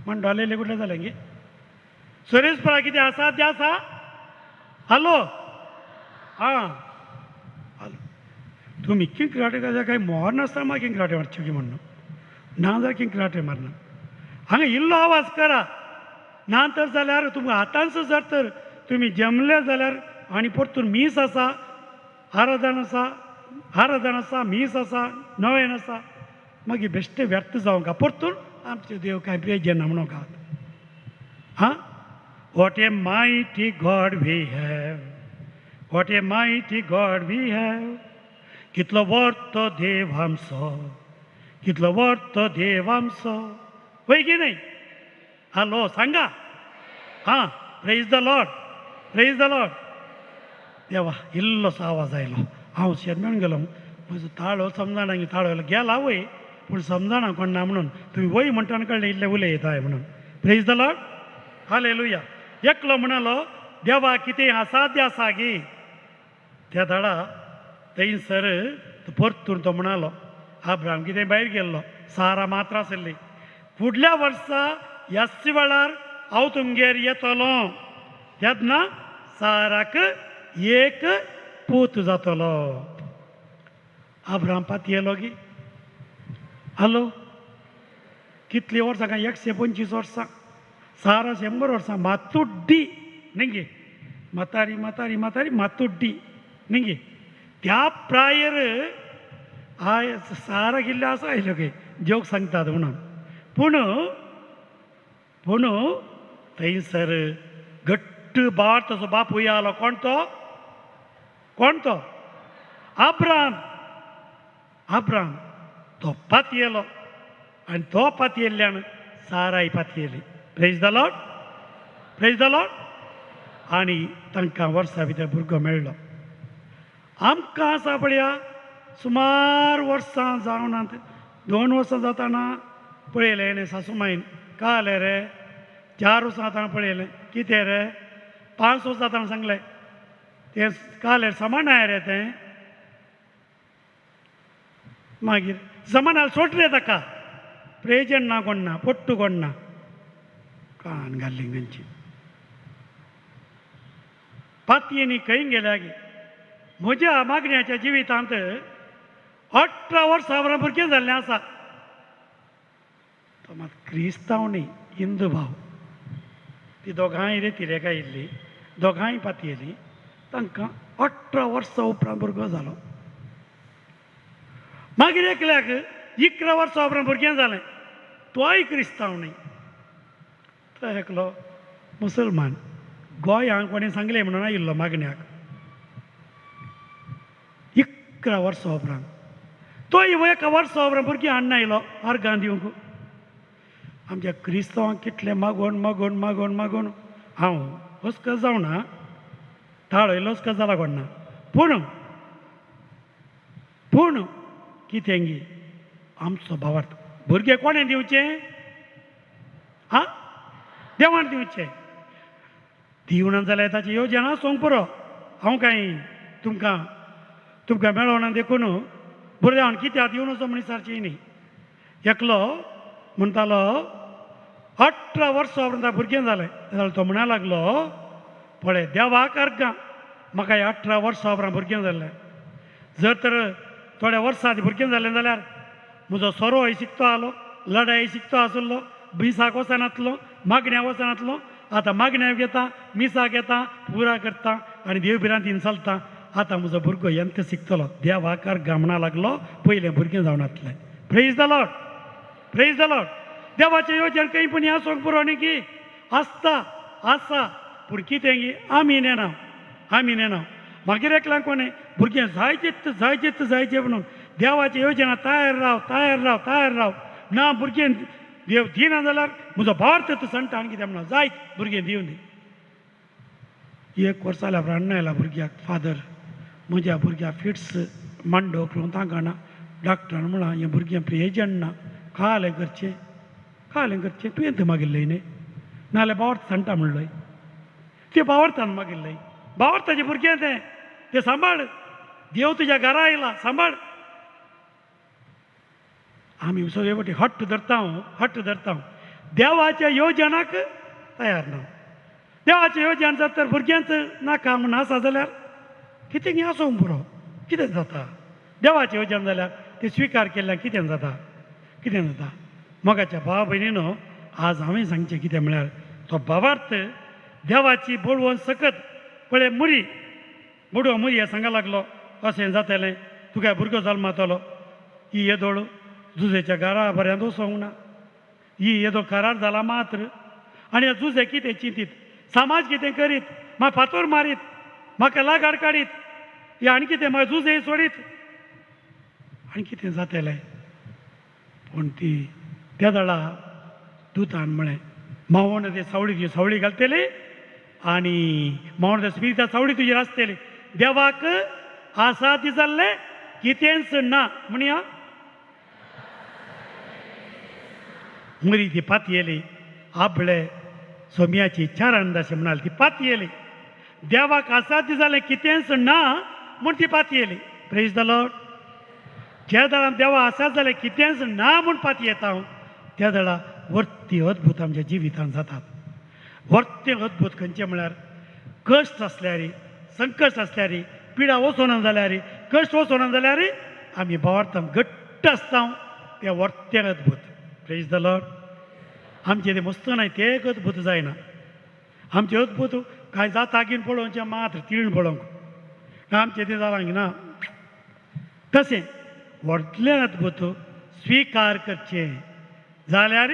म्हणटाले कुठले जालें गे? सोरेस्परा कितें असाध्य आसा? हॅलो आं तुमी किंक्राटे जाल्यार काय मोर नासतना म्हाका किंक्राटे मारच्यो की म्हणून ना जाल्यार किंक्राटे मारना. हांगा इल्लो आवाज करा ना तर जाल्यार तुमकां आतांच जर तर तुमी जमले जाल्यार आनी परतून मीस आसा, आराधन आसा, आराधन आसा, मीस आसा, नवेन आसा, मागीर बेश्टें व्यर्थ जावंक परतून आमचे देव कांय प्रेजें ना म्हणूंक. हां, what a mighty God we have, what a mighty God we have, कितलो व्हड देव आमचो, कितलो व्हड देव आमचो, वय की न्हय? हॅलो सांगा. हां, praise the Lord, praise the Lord. देवा इल्लोसो आवाज आयलो, हांव शेरमेवन गेलो. म्हजो ताळो समजना, ताळो गेला वय पूण समजना कोण ना म्हणून तुमी वय म्हणटाना कळ्ळें इल्लें उलयताय म्हणून. Praise the Lord, hallelujah. एकलो म्हणालो देवा कितें असाध्य आसा गी? त्या धडा थंयसर परतून तो म्हणालो आब्राम कितें भायर गेल्लो, सारा मात्र आसली. फुडल्या वर्सा ह्याच वेळार हांव तुमगेर येतलो, तेन्ना साराक एक पूत जातलो. आब्राम पातयेलो गी? हॅलो, कितलीं वर्सां काय? 125 वर्सां, सारा 100 वर्सां. मातुड्डी न्ही, म्हातारी म्हातारी म्हातारी मातुड्डी न्ही. त्या प्रायर I सारा किल्ले आसा आयल्यो की जोक सांगतात म्हणून. पूण पूण थंयसर घट्ट बार तसो बापूय आलो. कोण तो? कोण तो? आब्राम. आब्राम तो पातयेलो आनी तो पातयेल्ल्यान साराय पातयेली. Praise the Lord, praise the Lord. आनी तांकां वर्सा भितर भुरगो मेळ्ळो. आमकां आसा पळया सुमार वर्सां जावनात, 2 वर्सां जाताना पळयलें न्ही सासूमायन कालें रे, 4 वर्सां जाताना पळयलें कितें रे, 5 वर्सां जाताना सांगलें तें कालें समान आय रे तें. मागीर समान सोड रे ताका, प्रेजन ना कोण ना, पोट्टू कोण ना, कान घाल्ली तेंची पातयेनी खंय गेल्या गी? म्हज्या मागण्याच्या जिवितांत 18 वर्सां बरोबर भुरगें जाल्लें आसा. तो मात क्रिस्तांव न्ही, हिंदू भाव. ती दोगांय रे तिरेका येयल्ली, दोगांय पातयेली. तांकां 18 वर्सां उपरांत भुरगो जालो. मागीर एकल्याक 11 वर्सां उपरांत भुरगें जालें, तोय क्रिस्तांव न्ही, तो एकलो मुसलमान. गोंयांक कोणें सांगलें म्हणून आयिल्लो मागण्याक. 11 वर्सां उपरांत तोय 1 वर्सा उपरांत भुरगीं हाडून आयलो आर्गां दिवंक. आमच्या क्रिस्तांवांक कितलें मागोवन मागोवन मागोवन मागोवन हांव हस्क जावना, ताळो इल्लो हस्क जाला कोण ना, पूण पूण कितें गी आमचो भावार्थ भुरगे कोणें दिवचें? आं, देवान दिवचें. दिवना जाल्यार ताची योजना आसूंक पुरो. हांव कांय तुमकां तुमकां मेळोना देखून बरें देवान कित्याक दिवन वचो म्हण विचारची न्ही. एकलो म्हणटालो 18 वर्सां उपरांत भुरगें जालें जाल्यार तो म्हणा लागलो पळय देवाक अर्गां म्हाका 18 वर्सां उपरांत भुरगें जालें. जर तर थोड्या वर्सां आदीं भुरगें जालें जाल्यार म्हजो सोरोय शिकतो आलो, लडाय शिकतो आसलो, मिसाक वचनातलो, मागण्या वचनातलो. आतां मागण्याक येता, मिसाक येता, पुरा करता आनी देव भिरांतीन चलता. आतां म्हजो भुरगो यंत्र शिकतलो. देवाक अर्गां म्हणा लागलो पयलें भुरगें जावन आसलें. Praise the Lord, praise the Lord. देवाचें योजन खंय पूण आसूंक पुरो न्ही की आसता आसा, पूण कितें गी आमी नेना, आमी नेना. मागीर एकल्याक कोणें भुरगें जायतेच जायतेच जायचे म्हणून देवाची योजना तयार राव, तयार राव, तयार राव. ना भुरगें देव दिना जाल्यार म्हजो भावार्थ तूं सांगता आनी कितें म्हणून जायत भुरगें दिवन दी. 1 वर्स जाल्यार राण्ण आयला भुरग्याक, फादर म्हज्या भुरग्याक फिट्स मांडो करून तांकां ना, डॉक्टरान म्हळां हें भुरगें प्रियजन ना, कालें करचें कालें करचें, तुवें थंय मागिल्लय न्ही, नाजाल्यार भावार्थ सांगता म्हणलोय, तें भावार्थान मागिल्लय, भावार्थाचें भुरगें तें, तें सांबाळ, देव तुज्या घरा आयला सांबाळ. आमी सगळे वटी हट्ट धरता, हट्ट धरता, देवाच्या योजनाक तयार ना. देवाचें योजन जर तर भुरग्यांच नाका म्हूण आसा जाल्यार कितें आसूंक पुरो, कितें जाता? देवाचें वचन जाल्यार तें स्विकार केल्ल्यान कितें जाता? कितें जाता? मोगाच्या भावा भयणीनो, आज हांवें सांगचें कितें म्हळ्यार तो भावार्थ देवाची बळवण सकत पळय मुरी बडवा मुरी हें सांगा लागलो, अशें जातलें, तुका भुरगो जल्मातलो, ही येदोळ जुजेच्या घरा बऱ्यांत वचोंक ना, ही येदोळ करार जाला मात्र, आनी जुजे कितें चिंतीत, समाज कितें करीत, म्हाका फातोर मारीत, म्हाका लागाड काडीत, हे आनी कितें म्हाका जुजे सोडीत, आनी कितें जातलें? पूण ती त्या दळा दुतान म्हळें, मावोण ते सावळी तुजी सावळी घालतली आनी मावोण ते स्पिरिता सावळी तुजेर आसतली, देवाक आसा ती जाल्लें कितेंच ना म्हणया. मुरी ती पातयेली आपले सोम्याची चार अंदाशे म्हणाली, ती पातयेली देवाक आसा ती जालें कितेंच ना म्हूण ती पातयेली. Praise the Lord. ज्या दळान देवा आसा जालें कितेंच ना म्हूण पातयेता हांव, त्या दळा वर्ती अद्भूत आमच्या जिवितांत जातात. वर्ते अद्भूत खंयचें म्हळ्यार कश्ट आसल्यार, संकश्ट आसल्यार, पिडा वचोना जाल्यार, कश्ट वचोना जाल्यार आमी भावार्थान घट्ट आसता, तें वर्तें अद्भूत. Praise the Lord. आमचें तें मस्त नाय, तें एक अद्भूत जायना. आमचें अद्भूत कांय जाता घेवन पळोवचें मात्र तिळून पळोवंक आमचें तें जालां ना. तशें व्हडलें अद्भूत स्विकार करचें जाल्यार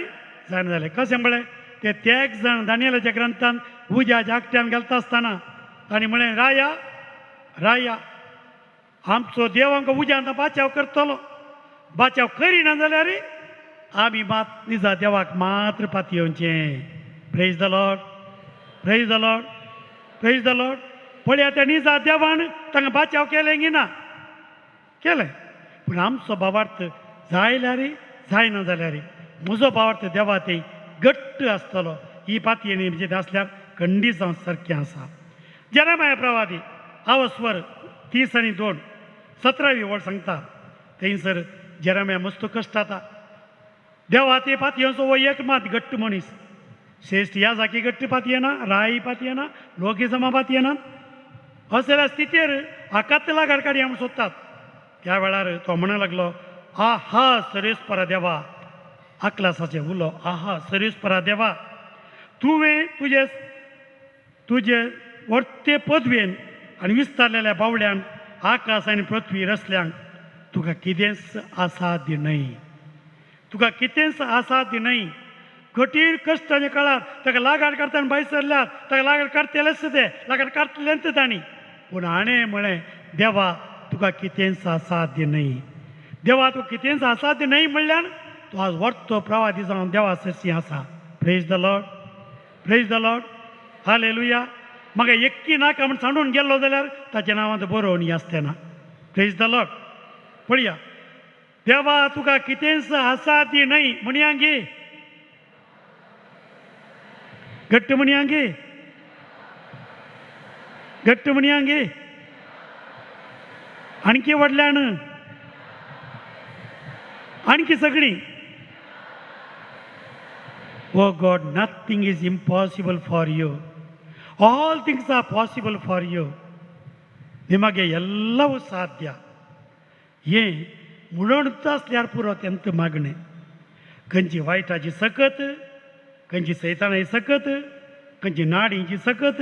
जायना जालें. कशें म्हळें ते तेग जाण दानियलाच्या ग्रंथान उज्या जागट्यान घालता आसतना तांणी म्हळें, राया राया, आमचो देव आमकां उज्यान बाचाव करतलो, बाचाव करिना जाल्यार आमी मात निजा देवाक मात्र पातयेवचें. Praise the Lord, praise the Lord, praise the Lord. पळया त्या निजा देवान तांकां बाचाव केलें की ना? केलें. पूण आमचो भावार्थ जायल्यार जायना जाल्यार म्हजो भावार्थ देवा ते घट्ट आसतलो. ही पातयेणी म्हणजे आसल्यार खंडीत जावन सारकें आसा. जेरेमाया प्रवादी आवस्वर 30 आणि 2 17वी वळ सांगता, थंयसर जेरेमाया मस्त कश्ट जाता. देवा ते पातयेचो हो एक मात घट्ट मनीस, श्रेश्ठ ह्या जागी घट्ट पातयेना, राय पातयेना, लोकी जमा पातयेनात, असल्या स्थितीर आकात लागाड काडया म्हूण सोदतात. त्या वेळार तो म्हणूंक लागलो, आहा सरेस्परा देवा, आकलासाचें उलो, आहा सरेस्परा देवा, तुवें तुजे तुजे वर्ते पदवेन आनी विस्तारलेल्या बावड्यान आकाश आनी पृथ्वी रचल्यांक तुका कितेंच आसाध्य न्हय, तुका कितेंच आसाध्य न्हय. कठीण कश्टाच्या काळार ताका लागाड काडटाना भायर सरल्यात, ताका लागाड काडटलेच ते, लागाड काडटलेच तांणी. पूण हाणें म्हळें, देवा तुका कितेंच असाध्य न्हय, देवा तुका कितेंच असाध्य न्हय म्हणल्यार तूं आज वर्तो प्रवादी जावन देवा सरशी आसा. Praise the Lord, praise the Lord, hallelujah. म्हाका एक्की नाका म्हूण सांडून गेल्लो जाल्यार ताच्या नांवांत बरोवणी आसतें ना. Praise the Lord. पळया, देवा तुका कितेंच असाध्य न्हय म्हणया गे, घट्ट म्हणया गे, घट्ट म्हणया गे, आणखी व्हडल्यान, आणखी सगळीं. O God, nothing is impossible for you, all things are possible for you. ನಿಮಗೆ ಎಲ್ಲವೂ ಸಾಧ್ಯ. हें म्हणूनच आसल्यार पुरो तेंत मागणें. खंयची वायटाची सकत, खंयची सैतानाची सकत, खंयची नाडींची सकत,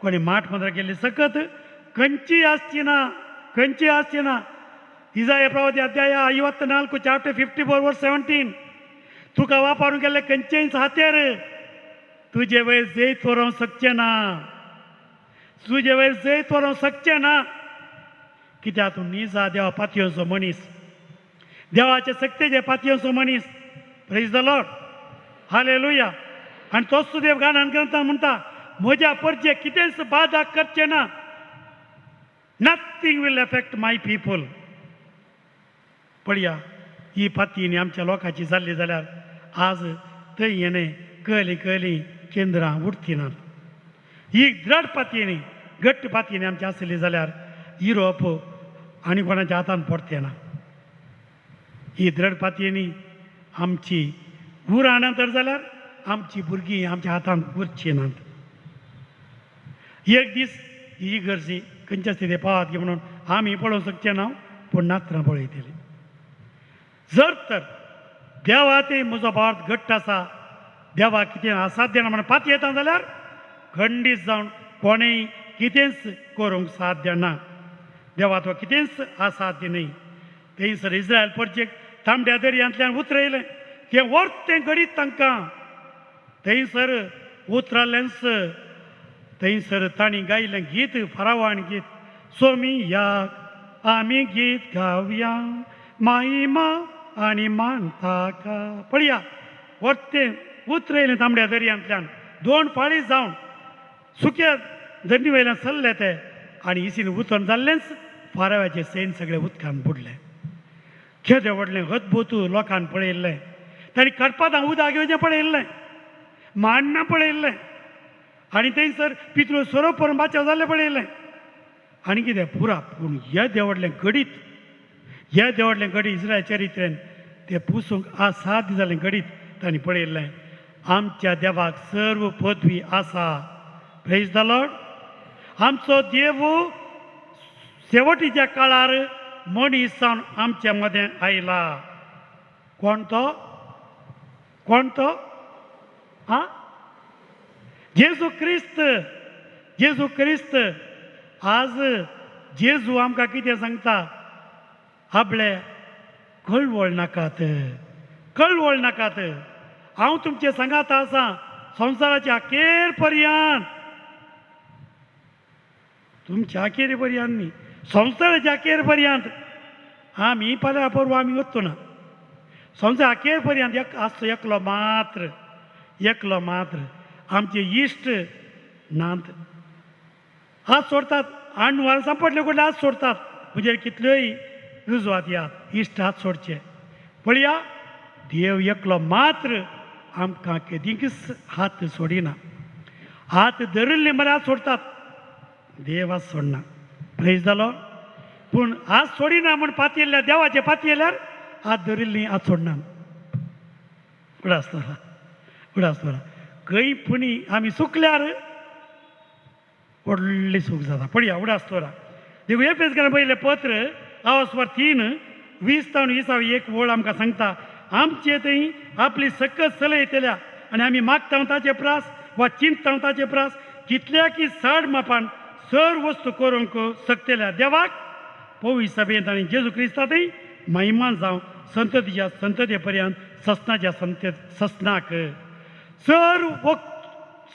कोणी माठ मंत्रां केल्ली सकत, खंयची आसची ना, खंयची आसची ना. इजाय प्रवादी अध्याय 54 chapter 54 verse 17, तुका वापरून गेल्ले खंयचेंच हातेर तुजे वयर जैत व्हरूंक शकचें ना, तुजे वयर जैत व्हरूंक शकचें ना. कित्याक तूं निजा देवा पातयेचो मनीस, देवाचे सक्तेचे पातयेचो मनीस. Praise the Lord, hallelujah. आनी तोच देव गाणान ग्रंथान म्हणटा, म्हज्या परजे कितेंच बादा करचें ना. Nothing will affect my people. पळया, ही पातयेणी आमच्या लोकांची जाल्ली जाल्यार आज थंय हेणें कळ्ळीं कळ्ळीं केंद्रां उरती नात. ही द्रढ पातयेणी, घट्ट पातयेणी आमची आसली जाल्यार युरोप आनी कोणाच्या हातान पडते ना. ही द्रढ पातयेणी आमची उरना तर जाल्यार आमची भुरगीं आमच्या हातान उरची नात. एक दीस ही गरजी खंयच्या स्थिती पावत की म्हणून आमी पळोवंक शकचे ना, पूण नात्रां पळयतली. जर तर देवा ते म्हजो भावार्थ घट्ट आसा, देवा कितें असाध्य ना म्हणून पातयेता जाल्यार खंडीत जावन कोणेय कितेंच करूंक साध्य ना. देवा तो कितेंच असाध्य न्हय. थंयसर इस्रायल परचेक तांबड्या दर्यांतल्यान उतरयलें, तें वर्तें घडीत तांकां थंयसर उतरलेंच. थंयसर तांणी गायलें गीत, फरावान गीत, सोमियाक आमी गीत गावया माईमा आनी मानताका. पळया वर्तें उतरयलें तांबड्या दर्यांतल्यान, दोन फाळी जावन सुक्या जमनी वयल्यान सरले ते आनी इसीन उतरून जाल्लेंच फाराव्याचे सैन सगळे उदकान बुडले. केदें व्हडलें अद्भूत लोकान पळयल्लें. तांणी कडपादां उदक घेवचें पळयल्लें, मांडणां पळयल्लें आनी थंयसर पितूळ सोरोप करून बाचाव जाल्लें पळयल्लें. आनी कितें पुरा पूण येदें व्हडलें घडीत, येदें व्हडलें घडीत इस्रायल चरित्रेन तें पुसूंक असाध्य जालें घडीत तांणी पळयल्लें. आमच्या देवाक सर्व पदवी आसा. Praise the Lord. आमचो देव शेवटीच्या काळार मनीस जावन आमच्या मदें आयला. कोण तो? कोण तो? आं, जेजू क्रिस्त. जेजू क्रिस्त. आज जेजू आमकां कितें सांगता? आपले कळवळ नाकात, कळवळ नाकात, हांव तुमचे सांगात आसा संवसाराच्या अखेर पर्यंत. तुमच्या अखेर पर्यंत न्ही, संवसाराच्या अखेर पर्यंत. आमी फाल्यां परवां आमी वचचो ना. संवसार अखेर पर्यंत एक आसचो, एकलो मात्र, एकलो मात्र. आमचे इश्ट नात, हात सोडतात. आंडवार सांपडले कडले हात सोडतात. म्हणजे कितल्योय रुजवात यात, इश्ट हात सोडचे. पळया देव एकलो मात्र आमकां केदींच हात सोडिना. हात धरिल्ले मरे हात सोडतात, देव हात सोडना. प्रेज जालो. पूण हात सोडिना म्हूण पातयेल्ल्या देवाचे पातयेल्यार हात धरिल्ली हात सोडना. उडास दवरा, उडास दवरा. खंय पुणी आमी सुकल्यार व्हडली सूख जाता. पळया उडास दवरा. देखून एफेसकारां पयलें पत्र आवासवार 3:20 तावन 21 वळ आमकां सांगता, आमचे थंय आपली सकत चलयतल्या आनी आमी मागता ताचे प्रास वा चिंतता ताचे प्रास कितल्या की चड मापान सर वस्तू करूंक शकतल्या देवाक पवित्र सभेंत आनी जेजू क्रिस्ता थंय महिमान जावं संततीच्या संतते पर्यंत ससनाच्या ससनाक सर्व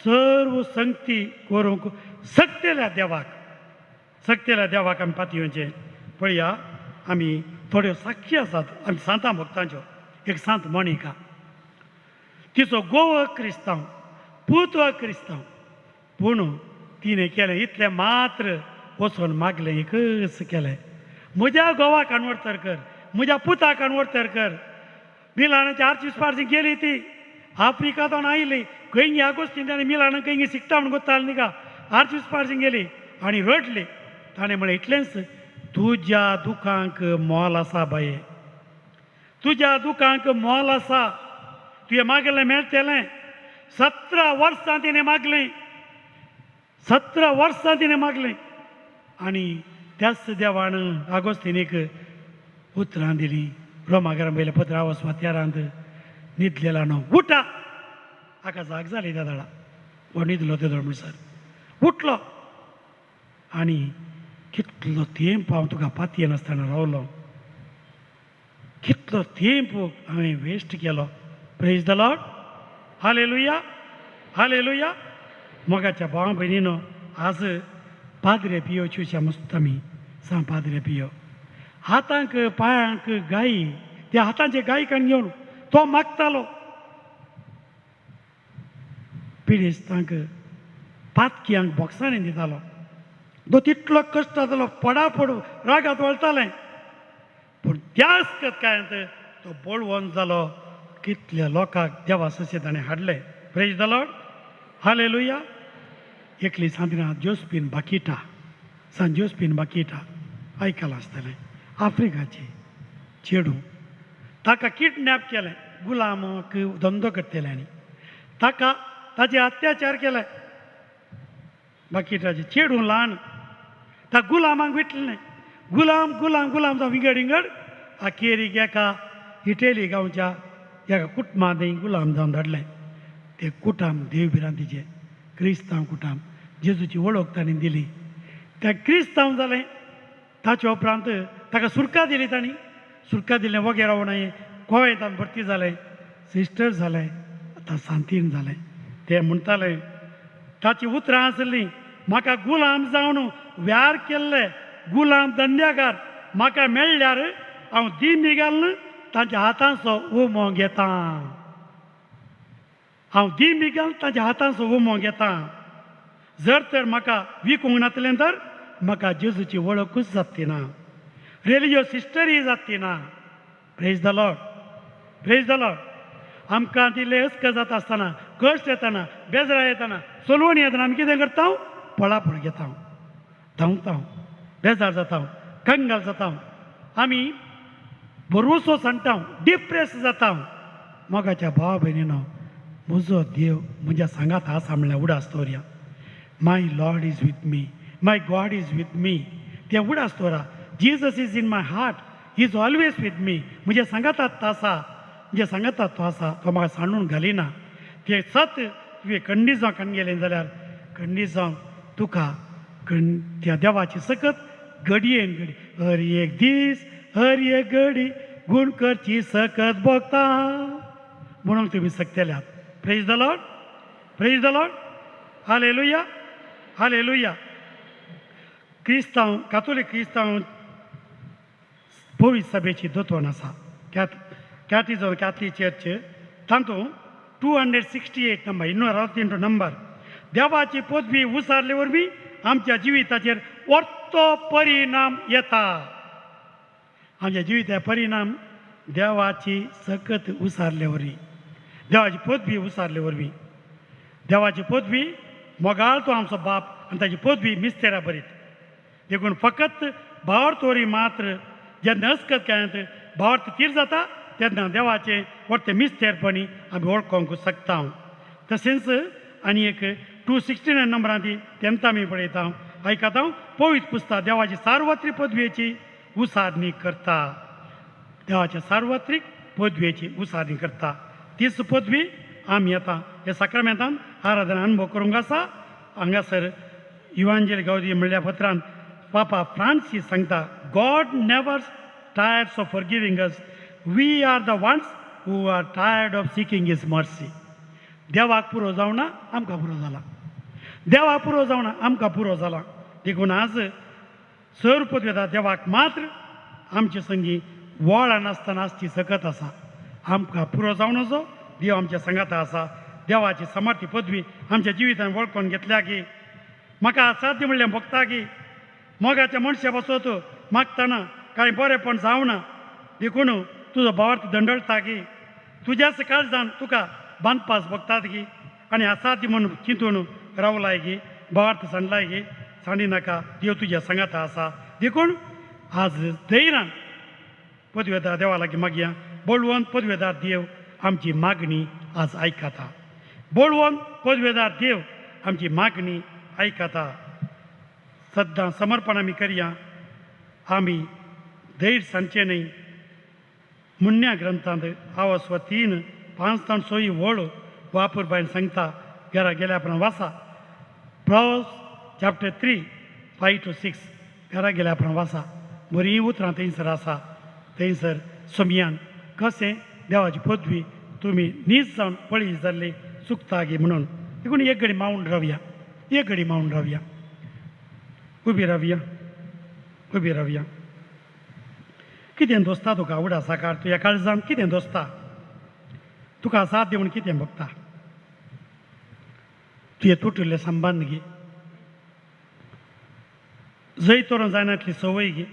सर्व संगती करूंक शकतल्या देवाक, शकतल्या देवाक आमी पातयेवचें. पळया आमी थोड्यो साक्षी आसात आमी सांतां भक्तांच्यो. एक सांत मोनिका, तिचो गोव क्रिस्तांव, पूत क्रिस्तांव, पूण तिणें केलें इतलें मात्र वचून मागलें एकच केलें, म्हज्या गोवाक अनवडतर कर, म्हज्या पुताक अनवडतर कर. मिलानाच्या आर्चिस्पार्सी गेली ती, आफ्रिकांतून आयली, खंय ह्या गोश्टीन ताणें मिलाना खंय शिकता म्हूण गोत्ताली न्ही का, आर्चिस्पार्सी गेली आनी रडली. ताणें म्हळें इतलेंच, तुज्या दुखांक मोल आसा बाये, तुज्या दुखांक मोल आसा, तुवें मागलें मेळटलें. 17 वर्सां तिणें मागलें, 17 वर्सां तिणें मागलें आनी त्याच देवान आगोस्तिनीक उतरां दिलीं. रोमाघरां पयलें पत्र आवस वात्यारांत न्हिदलेला न्हू उठा. हाका जाग जाली त्या दळा, हो न्हिदलो ते दळ म्हणसर उठलो आनी कितलो तेंप हांव तुका पातयेनासतना रावलो, कितलो तेंप हांवें वेस्ट केलो. Praise the Lord. Hallelujah, hallelujah. मोगाच्या भावा भयणीनो, आज पाद्रे पियो चिवच्या मस्त आमी सांग पाद्रे पियो हातांक पांयांक गायी, त्या हातांचे गायी काण घेवन तो मागतालो. पिडेस्तांक पातक्यांक बॉक्सांनी दितालो. तो तितलो कश्ट जातालो, पडापड रागात वळतालें, पूण त्याच कतकायांत तो बळवंत जालो. कितल्या लोकांक देवा सशे ताणें हाडले. Praise the Lord. Hallelujah. एकली सांतिना जोस्पिन बाकिटा, सांत जोस्पिन बाकिटा आयकलां आसतलें, आफ्रिकाची चेडूं, ताका किडनॅप केलें, गुलामक धंदो करतले आनी ताका ताचे अत्याचार केले. बाकिटाचे चेडूं ल्हान, त्या गुलामांक विटलें. गुलाम गुलाम गुलाम जावं विंगड विंगड अखेरीक एका इटेली गांवच्या एका कुटुंबांत गुलाम जावन धाडलें. ते कुटाम देव भिरांतीचें क्रिस्तांव कुटाम, जेजूची वळख तांणी दिली. त्या क्रिस्तांव जालें. ताच्या उपरांत ताका सुरका दिली तांणी. सुरका दिलें वगैरे रावूं नये. गोंयांत भरती जालें, सिस्टर जालें, आतां सांतीन जालें. तें म्हणटालें, ताची उतरां आसलीं, म्हाका गुलाम जावन व्यार केल्ले गुलाम धंद्याकार म्हाका मेळ्ळ्यार हांव दिमी घालून तांच्या हातांचो उमो घेता. हांव दिमी घालून तांच्या हातांचो उमो घेता. जर तर म्हाका विकूंक नातलें तर म्हाका जेजूची वळखूच जाती ना, रेलिजियस सिस्टरीय जाती ना. Praise the Lord, praise the Lord. आमकां दिले अस्क जाता आसतना, कश्ट येतना, बेजरा येतना, सोलवणी येतना आमी कितें करता? पळापळ घेता, धांवता, बेजार जाता, कंगाल जाता, आमी भरवसो सांडटा, डिप्रेस जाता. मोगाच्या भावा भयणीनो, म्हजो देव म्हज्या सांगात आसा म्हणल्यार उडास दवरया. My Lord is with me, my God is with me, तें उडास दवरा. Jesus is in my heart, he is always with me. म्हज्या सांगातात तो आसा, म्हज्या सांगातात तो आसा, तो म्हाका सांडून घालिना. तें सत तुवें खंडीत जावं कण गेलें जाल्यार खंडीत जावन तुका त्या देवाची सकत घडयेन घडी हर एक दीस हर एक घडी गूण करची सकत भोगता म्हणून तुमी शकतल्यात. Praise the Lord, praise the Lord, hallelujah, hallelujah. क्रिस्तांव, कातोलीक क्रिस्तांव पवित्र सभेची दोतोन आसा, कॅथिजम कॅथलीक चर्च. तातूंत 268 नंबर, 268 नंबर. देवाची पदवी उसारले वरवीं आमच्या जिविताचेर वर्तो परिणाम येता. आमच्या जिविता परिणाम देवाची सकत उसारले वरवीं, देवाची पदवी उसारले वरवीं. देवाची पदवी मोगाळ तो आमचो बाप आनी ताची पदवी मिस्तेरा बरीत. देखून फकत भावार्थ वरी मात्र जेन्ना अस्कत कांय भावार्थ तीर जाता तेन्ना देवाचें वर्तें मिस्तेरपणी आमी वळखूंक शकता. तशेंच आनी एक 269 नंबरांत तेन्ना आमी पळयता, आयकता, पवित्र पुस्तक देवाची सार्वत्रिक पदवेची उसारणी करता. देवाच्या सार्वत्रिक पदवेची उसारणी करता. तीच पदवी आमी आतां ह्या साक्रामेंतान आराधना अनुभव करूंक आसा. हांगासर इवांजेल गावदी म्हणल्या पत्रान पापा फ्रांसीस सांगता, God never tires of forgiving us, we are the ones who are tired of seeking his mercy. देवाक पुरो जावना आमकां पुरो जाला, देवाक पुरो जावना आमकां पुरो जाला. देखून आज सर पदवेता देवाक मात्र आमचे संगी वळां नासतना आसची सकत आसा. आमकां पुरो जावनाचो देव आमच्या सांगाता आसा. देवाची समर्थी पदवी आमच्या जिवितान वळखून घेतल्या की म्हाका असाध्य म्हणल्यार भोगता की मोगाच्या मनशा पासत मागतना कांय बरेंपण जावना, देखून तुजो भावार्थ दंडळटा की तुज्याच काळजान तुका बांदपास भोगतात की आनी असाध्य म्हणून चिंतून रावलाय की भावार्थ सांडलाय की सांडी नाका, देव तुज्या सांगाता आसा. देखून आज धैर्यान पदवेदार देवा लागीं मागया. बळवंत पदवेदार देव आमची मागणी आज आयकता. बळवंत पदवेदार देव आमची मागणी आयकता. सद्दां समर्पण आमी करया. आमी धैर्य सांगचें न्हय. मुन्न्या ग्रंथांत आवस्व 3:5 6 वळ वापर बायन सांगता, घरा गेल्या उपरांत वाचा. Proverbs chapter 3, 5 to 6 घरा गेल्या उपरांत वाचा. बरीं उतरां थंयसर आसा. थंयसर सोमयान कशें देवाची पदवी तुमी नीज जावन पळी जाल्ली चुकता गी म्हणून. देखून एक घडी मावून रावया, एक घडी मावून रावया, उबी रावया, उबी रावया. कितें दोस्ता तुका उडासा काड, तुज्या काळजान कितें दोस्ता, तुका साथ दिवन कितें भोगता, तुजें तुटिल्ले संबंद गे, जंय तोरण जायनातली संवय गे,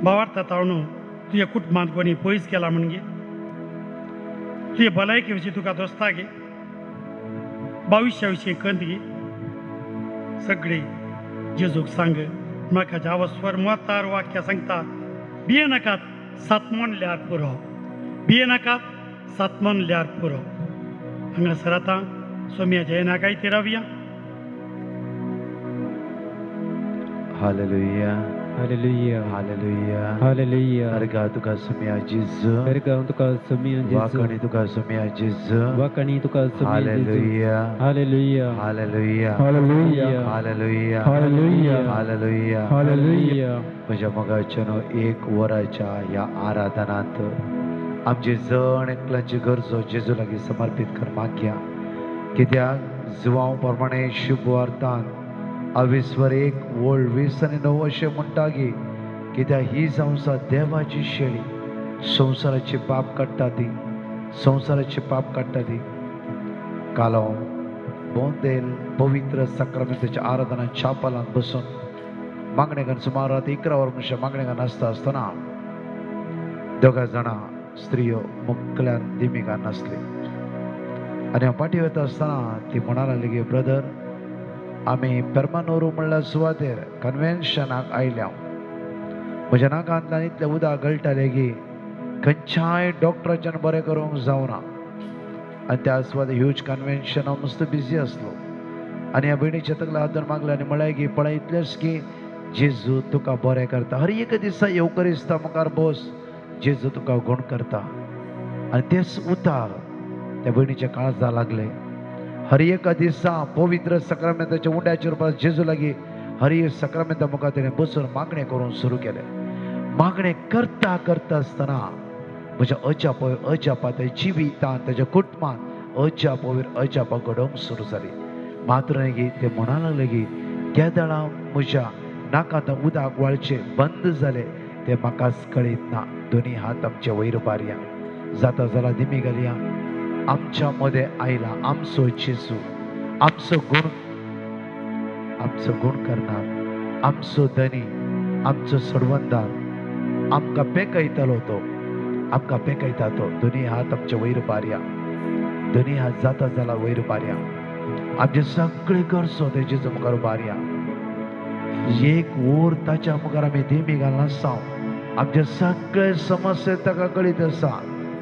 भावार्थ तावणू तुज्या कुटुंबांत कोणी पयस केला म्हण गे, तुजे भलायके विशीं तुका दोस्ता गे, भविश्या विशीं कंत गे, सगळी जेजूक सांग. म्हाका जावस्वर मोतार वाक्य सांगता, बिये नाकात सात म्हणल्यार पुरो, बिये नाकात सात म्हणल्यार पुरो. हांगासर आतां सोम्याच्या येनाकाय ते रावया. Hallelujah, hallelujah, hallelujah, hallelujah. अर्गा तुका सुमिया जेजू, अर्गा तुका सुमिया जेजू, वाकणी तुका सुमिया जेजू, वाकणी तुका सुमिया जेजू. Hallelujah, hallelujah, hallelujah, hallelujah, hallelujah, hallelujah, hallelujah, hallelujah. म्हज्या मोगाच्यानो एक वराच्या ह्या आराधनांत आमची जण एकल्याची गरजो जेजू लागीं समर्पीत कर मागया. कित्याक जुवांव प्रमाणे शुभ वार्तान अविस्वर 1 ओळ 20 आनी 9 अशें म्हणटा की कित्याक ही संवसार देवाची शेळी संवसाराची पाप काडटा ती, संवसाराची पाप काडटा ती. काल हांव बोंदेल पवित्र साक्रामेंताच्या आराधना छापालांत बसून मागणेकान सुमार रात 11 वर मनशां मागणेकान आसता आसतना दोगां जाणां स्त्रियो मुखल्यान दिमिकान नासली आनी हांव फाटीं वता आसतना ती म्हणा लागली की ब्रदर आमी पेर्मानोरू म्हणल्या सुवातेर कन्वेन्शनाक आयल्या. म्हज्या नाकांतल्यान इतलें उदक गळटालें की खंयच्याय डॉक्टराच्यान बरें करूंक जावना. आनी त्या सुवातेर ह्यूज कन्वेन्शन हांव मस्त बिजी आसलो आनी ह्या भयणीच्या तकल्या हात धरून मागलें आनी म्हळें की पळय इतलेंच की जेजू तुका बरें करता. हर एक दिसा येवकरिस्ता मुखार बस, जेजू तुका गूण करता. आनी तेच उतार त्या भयणीच्या काळजा लागले. हर एका दिसा पवित्र साक्रामेंताच्या उंड्याचेर जेजू लागीं हर एक साक्रामेंता मुखार तेणें बसून मागणें करूंक सुरू केलें. मागणें करता करता आसतना म्हज्या अजाप अजापा ताच्या जिवितान ताच्या कुटुंबान अजाप वयर अजापा घडोवंक सुरू जाली. मात्र न्ही ते म्हणा लागले की केदळां म्हज्या नाकांत उदक वाळचें बंद जालें तें म्हाकाच कळीत ना. दोनी हात आमचे वयर बारया जाता जाला दिमी घालया. आमच्या मदें आयला आमचो जेजू, आमचो गुण, आमचो गुण करणार, आमचो धनी, आमचो सोडवणदार. आमकां पेकयतालो तो, आमकां पेकयता तो. दोनी हात आमचे वयर बारया, दोनी हात जाता जाला वयर बारया. आमचे सगळे गरजो ते जेजू मुखार बारया. एक ओर ताच्या मुखार आमी दिमी घालनासता. आमचे सगळे समस्या ताका कळीत आसा.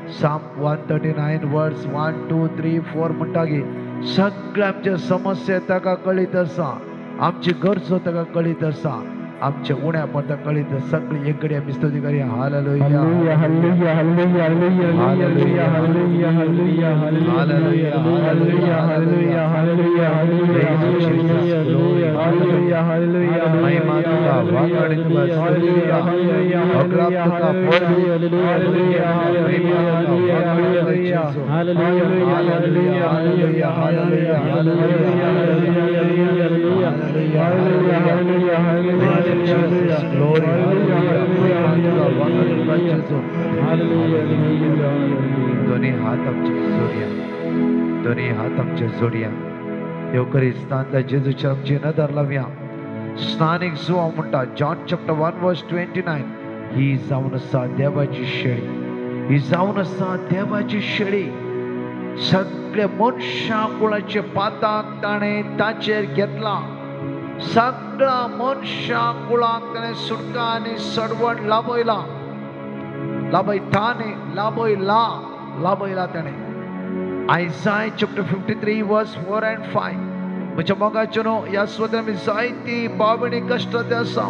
Psalm 139 verse 1, 2, 3, 4 म्हणटा की सगळे आमचे समस्या ताका कळीत आसा, आमची गरजो ताका कळीत आसा, आमचे उण्यापण ताका कळीत आसा. सगळी एक कडेन आमी स्तुती करूया. Hallelujah, hallelujah, hallelujah, hallelujah, hallelujah, hallelujah, hallelujah, hallelujah, hallelujah, hallelujah, hallelujah, hallelujah. महिमा तुका, वाकडी तुका, हालेलुया, हालेलुया, अग्राप तुका, हालेलुया, महिमा तुका, वाकडी तुका, जेजू. Hallelujah, hallelujah, hallelujah, hallelujah, hallelujah, hallelujah, hallelujah, hallelujah. Jesus, glory, hallelujah. महिमा तुका, वाकडी तुका, जेजू. दोन्ही हात आमचे जोडया, दोन्ही हात आमचे जोडया. येवकरिस्तांतल्या जेजूच्या आमची नदर लावया. स्नानिक जुवांव म्हणटा जॉन चॅप्टर 1 वर्स 29, ही जावन आसा देवाची शेळी, ही जावन आसा देवाची शेळी. सगळे मनशां कुळाचे पाताक ताणें ताचेर घेतलां. सगळ्या मनशां कुळाक ताणें सुटका आनी सडवण लाबयलां, लाबयता न्ही, लाबयला, लाबयला ताणें. आयसाय चॅप्टर 53 वर्स 4 and 5. म्हज्या मोगाच्यो न्हू ह्या स्वता आमी जायती बावणी कश्ट ते आसा,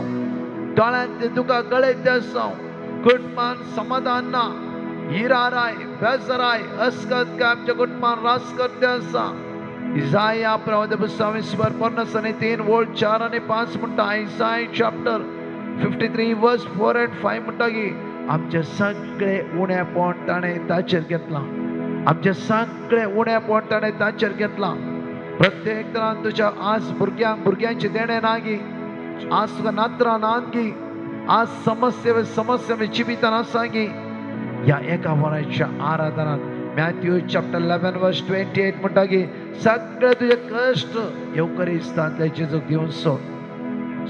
दोळ्यांत दुकां गळयत आसा, कुटुंबान समाधान ना, हिराराय बेजराय अस्कत काय आमच्या कुटुंबान रास करते आसा. इजाया प्रवाद पुस्तक 53 ओळ 4 आनी 5 म्हणटा. आयसाय चॅप्टर 53 वर्स 4 and 5 म्हणटा की आमचे सगळे उणेपण ताणें ताचेर घेतलां, आमचे सगळे उणेपण ताणें ताचेर घेतलां. प्रत्येक तरान तुज्या आज भुरग्यांक भुरग्यांचे देणें ना गी, आज तुका नात्रां ना गी, आज समस्या समस्या जिवितान आसा गी. ह्या एका वराच्या आराधनात मॅथ्यू चॅप्टर 11 वर्स 28 म्हणटा की सगळे तुजे कश्ट येवकरिस्तांतल्या जेजूक दिवन सोड.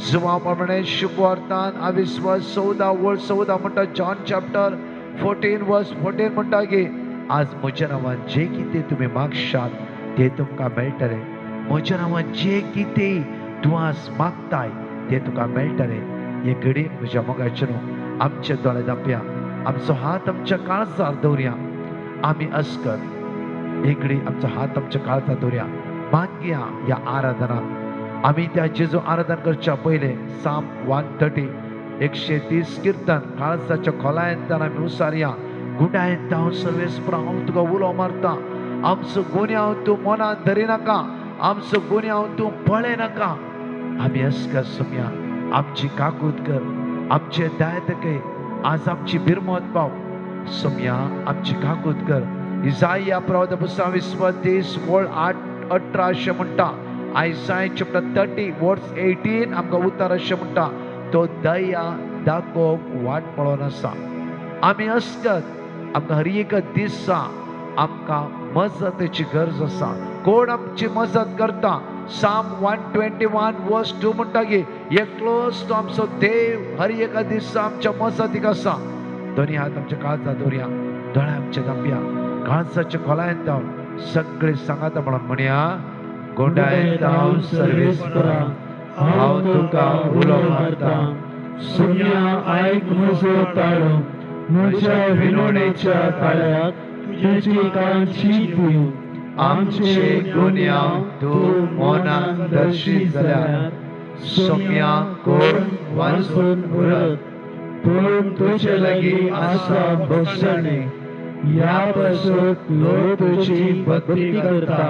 जुवांव प्रमाणे शुभवार्तान अविस्वास 14 ओळ 14 म्हणटा. जॉन चॅप्टर 14 वर्स 14 म्हणटा की आज म्हज्या नांवान जे कितें तुमी मागशात ते तुमकां मेळटलें. म्हज्या नांवान जे कितें तूं आज मागताय ते तुका मेळटलें. हे घडी म्हज्या मोगाचे न्हू आमचे दोळे धांपया, आमचो हात आमच्या काळजार दवरया. आमी अस्कत एक घडी आमचो हात आमच्या काळजार दवरया. मागया ह्या आराधनात आमी त्या जेजू आराधन करच्या पयलें साम 130 130 कीर्तन काळजाच्या खोलायेंतल्यान आमी उसारया. गुंडायेंत हांव सर्वेस्परा हांव तुका उलो मारता. आमचो गुन्यांव तूं मनांत धरिनाका, आमचो गुन्यांव तूं पळयनाका. आमी अस्कर सुमया आमची काकूत कर, आमचे दायतके आज आमची बिरमत पाव. सुमया आमची काकूत कर. इजाया प्रवाद पुस्तक 20 वळ 8-18 अशें म्हणटा. आयसाय चॅप्टर 30 वर्स 18 आमकां उतार अशें म्हणटा, तो दया दाखोवंक वाट पळोवन आसा. आमी अस्कत आमकां हर एक दिसा आमकां मजतीची गरज आसा. कोण आमची मजत करता? साम 121 वर्स 2 म्हणटा की एकलोच तो आमचो देव हर एका दिसा आमच्या मजतीक आसा. दोनी हात आमच्या काळजा दवरया, दोळे आमचे धांपया, काळजाच्या खोलायेंत धांव सगळे सांगाता म्हणून म्हणया, गोंडायेंत हांव सर्वेस्परा हांव तुका उलो मारता. सुम्या आयक म्हजो ताळो, म्हज्या विनवणेच्या ताळ्याक तुजी कान शीत दिवं. आमचे गुन्यांव तूं मनान दर्शीत जाल्यार सोम्या कोण वाचून उरत. पूण तुजे लागीं आसा भोगसणें, ह्या पासत लोक तुजी भक्ती करता.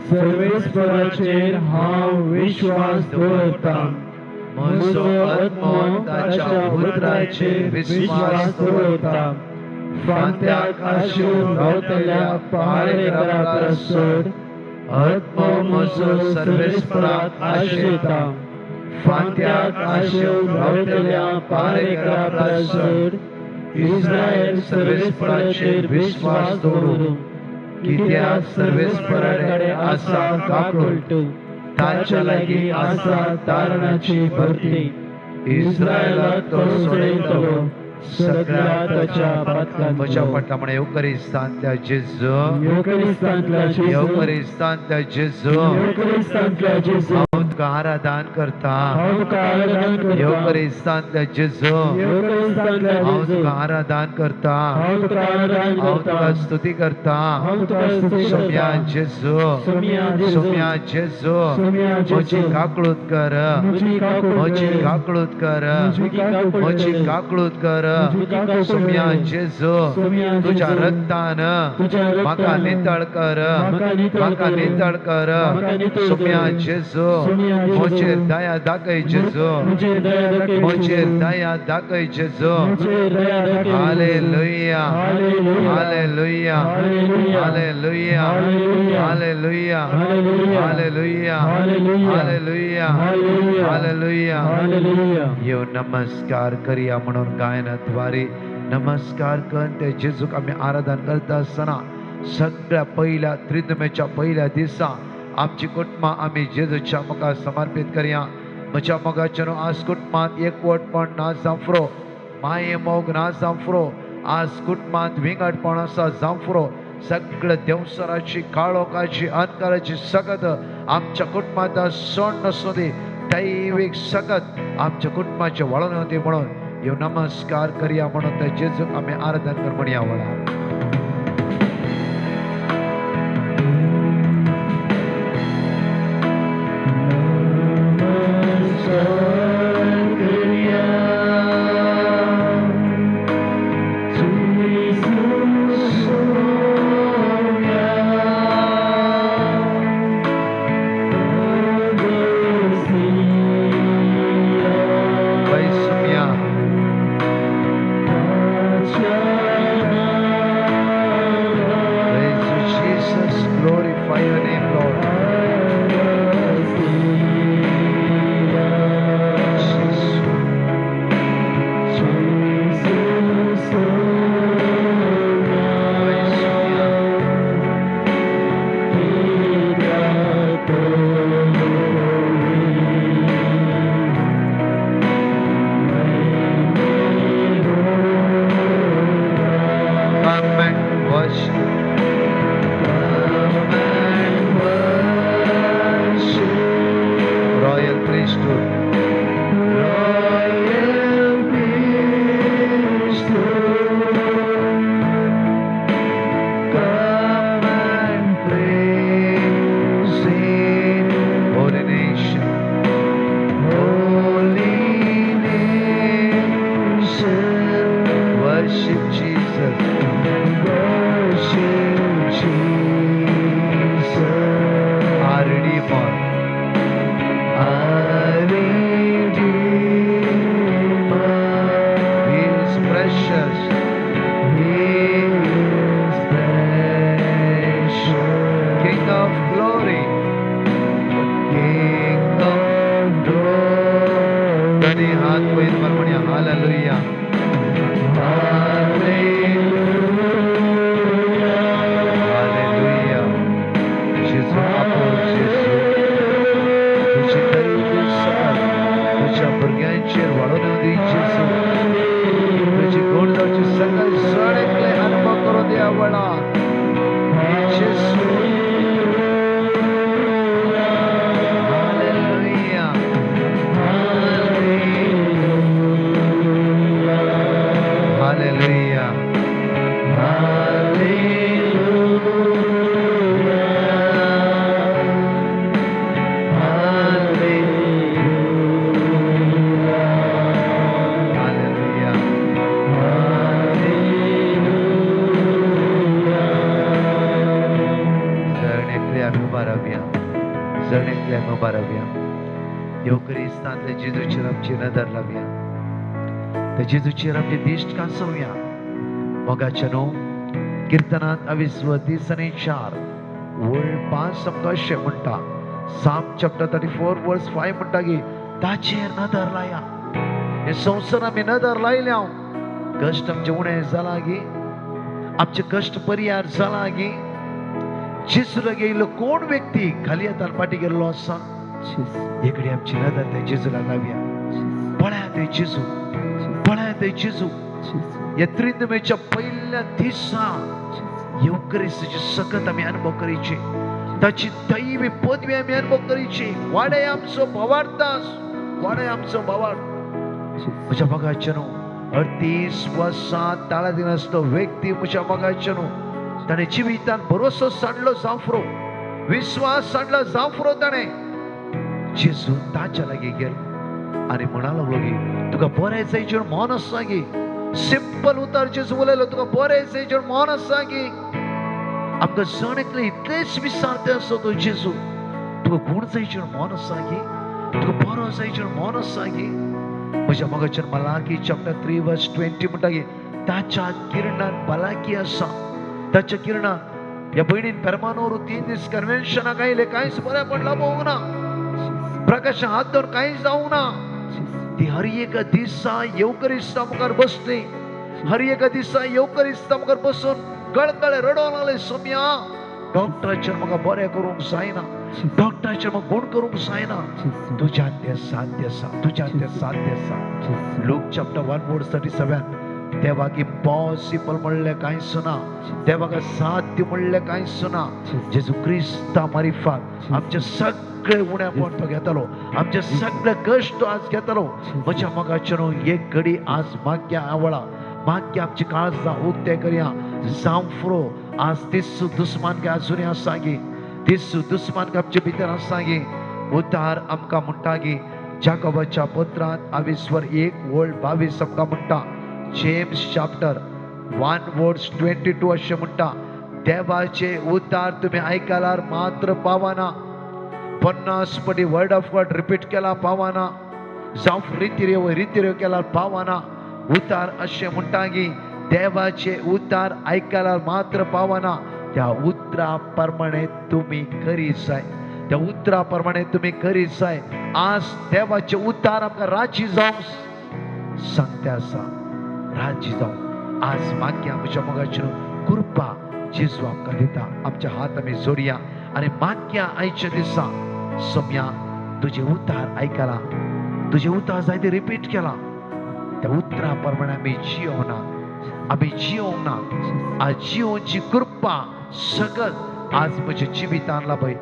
सर्वेस्पराचेर हांव विश्वास दवरतां, म्हजो आत्मो ताच्या उतराचेर विस्वास दवरता. फांत्याक आशेवन रावतल्या पहारेकरा परस चड आत्मो म्हजो सर्वेस्पराक आशेता. फांत्याक आशेवन रावतल्या पहारेकरा परस चड इस्रायल सर्वेस्पराचेर विश्वास दवरूं. कित्याक सर्वेस्परा कडेन आसा काकूट, ताच्या लागीं आसा तारणाची भरती. इस्रायलाक तो सोडयतलो सगळ्या ताच्या पातकांतलो. म्हज्या फाटल्यान म्हणा, येवकरिस्तांतल्या जेजू, येवकरिस्तांतल्या जेजू, येवकरिस्तांतल्या जेजू, येवकरिस्तांतल्या जेजू, हांव तुका आराधन करता. हांव तुका आराधन करता. येवकरिस्तांतल्या जेजू, येवकरिस्तांतल्या हांव जेजू, तुका आराधन करता. हांव तुका आराधन हांव करता. तुका स्तुती करता. हांव तुका स्तुती सोम्या करता. जेजू, सोम्या जेजू, सोम्या जेजू, सोम्या म्हजी जेजू, काकळूत कर, म्हजी काकूट म्हजी कर, काकळूत कर, म्हजी काकूट म्हजी कर, काकळूत कर. म्हजी काकूट सोम्या कर. जेजू, सोम्या तुझ्या जेजू, रक्तान तुझ्या म्हाका रक्तान नितळ कर, म्हाका नितळ म्हाका कर, नितळ कर. म्हाका नितळ सोम्या कर. जेजू, सोम्या जेजू, म्हजेर दया दाखय जेजू, म्हजेर दया दाखय म्हजेर जेजू, दया दाखय जेजू. म्हजेर दया दाखय जेजू. Hallelujah, hallelujah, hallelujah, hallelujah, hallelujah, hallelujah, hallelujah, hallelujah, hallelujah, hallelujah, hallelujah, hallelujah, hallelujah. Hallelujah. येवन नमस्कार करया म्हणून गायनाद्वारे नमस्कार कर ते जेजूक आमी आराधन करता आसतना सगळ्या पहिल्या त्रिदमेच्या पहिल्या दिसा आमची कुटुंबां आमी जेजूच्या मुखार समर्पीत करया. म्हज्या मोगाच्यान आज कुटुंबांत एकवटपण ना जावंफ्रो, माये मोग ना जावंफ्रो, आज कुटुंबांत विंगडपण आसा जावंफ्रो. सगळे देवसराची काळोखाची अंधकाराची सकत आमच्या कुटुंबांत सोड नासूं दी, दैवीक सकत आमच्या कुटुंबाचे वळण होती म्हणून येव नमस्कार करया म्हणून त्या जेजूक आमी आराधन कर म्हणया वळा. नमस्कार करया जेजू सोम्या, परदेसिया, वै सुम्या ताच्या नांवान Worship Jesus. Worship Jesus. Our Redeemer. Our Redeemer. He is precious. He is precious. King of glory. King of glory. दोन्ही हात वयर मार म्हणया हालेलुया. Hallelujah. Hallelujah. जेजू आपोल जेजू, तुजी दया सकल तुज्या भुरग्यांचेर वाडोवन येवं दी जेजू. तुजी गुण जावची सकल जण एकले अनुभव करूं दी आवडा जेजू. हालेलुया. हालेलुया. हालेलुया. जण एकले आमी उबा रावया, जण एकले आमी उबा रावया. येवक्रिस्तांतल्या जेजूचेर आमची नदर लावया, त्या जेजूचेर आमची दिश्ट कांसोवया. मोगाच्या न्हू किर्तनांत अविस्व 30 आनी 4 वळ 5 आमकां अशें म्हणटा. Psalm chapter 34 verse 5 म्हणटा की ताचेर नदर लाया. हे संवसार आमी नदर लायल्या, कश्ट आमचे उणें जाला गी, आमचे कश्ट परिहार जाला गी. जेजू लागीं येयल्लो कोण व्यक्ती खाली हातान फाटीं गेल्लो आसा? एकडे आमची नदर त्या जेजूला लावया. पळया ते जेजू, पळया ते जेजू. ह्या त्रिंदमेच्या पहिल्या दिसा येवक्रिस्ताची सकत आमी अनुभव करीची, ताची दैवी पदवी आमी अनुभव करीची. वाडे आमचो भावार्थास, वाडे आमचो भावार्थ. म्हज्या मोगाचे न्हू 38 वर्सां ताळादीन आसलो व्यक्ती म्हज्या मोगाचे न्हू ताणें जिवितान भरोसो सांडलो जावफ्रो, विश्वास सांडलो जावफ्रो. ताणें जेजू ताच्या लागीं गेलो आनी म्हणा लागलो की तुका बरें जायचें मन आसा गी. सिंपल उतर जेजू उलयलो, तुका बरें जायचें मन आसा गी. आमकां जण एकले इतलेच विचारते आसो तो जेजू, तुका गुण जायचें मन आसा गी, तुका बरो जायचें मन आसा गी. म्हज्या मोगाचेर मलाकी चॅप्टर 3 वर्स 20 म्हणटा की ताच्या किरणान भलायकी आसा. ताच्या किरणान ह्या भयणीन पेरमानोर 3 दीस कन्व्हेन्शनाक आयले, कांयच बरेंपण लाबोवंक ना, प्रकाश हात धरून कांयच जावंक ना. ती हर एका दिसा येवक्रिस्ता मुखार बसली, हर एका दिसा येवक्रिस्ता मुखार बसून गळगळे रडोवंक लागले, सोम्या डॉक्टराचेर म्हाका बरें करूंक जायना, डॉक्टराचेर म्हाका गुण करूंक जायना, तुज्यान तें साध्य आसा, तुज्यान तें साध्य आसा. लूक चॅप्टर 1 वर्स 37 देवाक इम्पॉसिबल म्हणलें कांयच ना, देवाक असाध्य म्हणलें कांयच ना. जेजू क्रिस्ता मारिफात आमचे सगळे उणेपण तो घेतलो, आमचे सगळे कश्ट आज घेतलो. म्हज्या मोगाचे न्हू एक घडी आज माग्या आवळा, माग्या आमची काळजां उक्ते करया. जावफ्रो आज तिस्सू दुस्मान गे आजुनी आसा गी, तिस्सू दुस्मान गे आमचे भितर आसा गी. उतार आमकां म्हणटा गी जाकोबाच्या पत्रांत आविस्वर 1 वळ 22 आमकां म्हणटा. जेम्स चॅप्टर 1 वर्स 22 अशें म्हणटा, देवाचे उतार तुमी आयकल्यार मात्र पावना, 50 पटी वर्ड ऑफ गॉड रिपीट केला पावना, जावं रितीरेव रितीरेव केल्यार पावना. उतार अशें म्हणटा की देवाचे उतार आयकल्यार मात्र पावना, त्या उतरा प्रमाणे तुमी करी जाय, त्या उतरा प्रमाणे तुमी करी जाय. आज देवाचे उतार आमकां राजी जावंक सांगते आसा, राजी जावं. आज मागया म्हज्या मोगाची कृपा जेजू आमकां दिता. आमचे हात आमी जोडया आनी मागया आयच्या दिसा, सोम्या तुजे उतार आयकला, तुजे उतार जायते रिपीट केला, त्या उतरा प्रमाणे आमी जियोना, आमी जियोंक ना. आज जियोंची कृपा सगळं आज म्हज्या जिवितान लाभय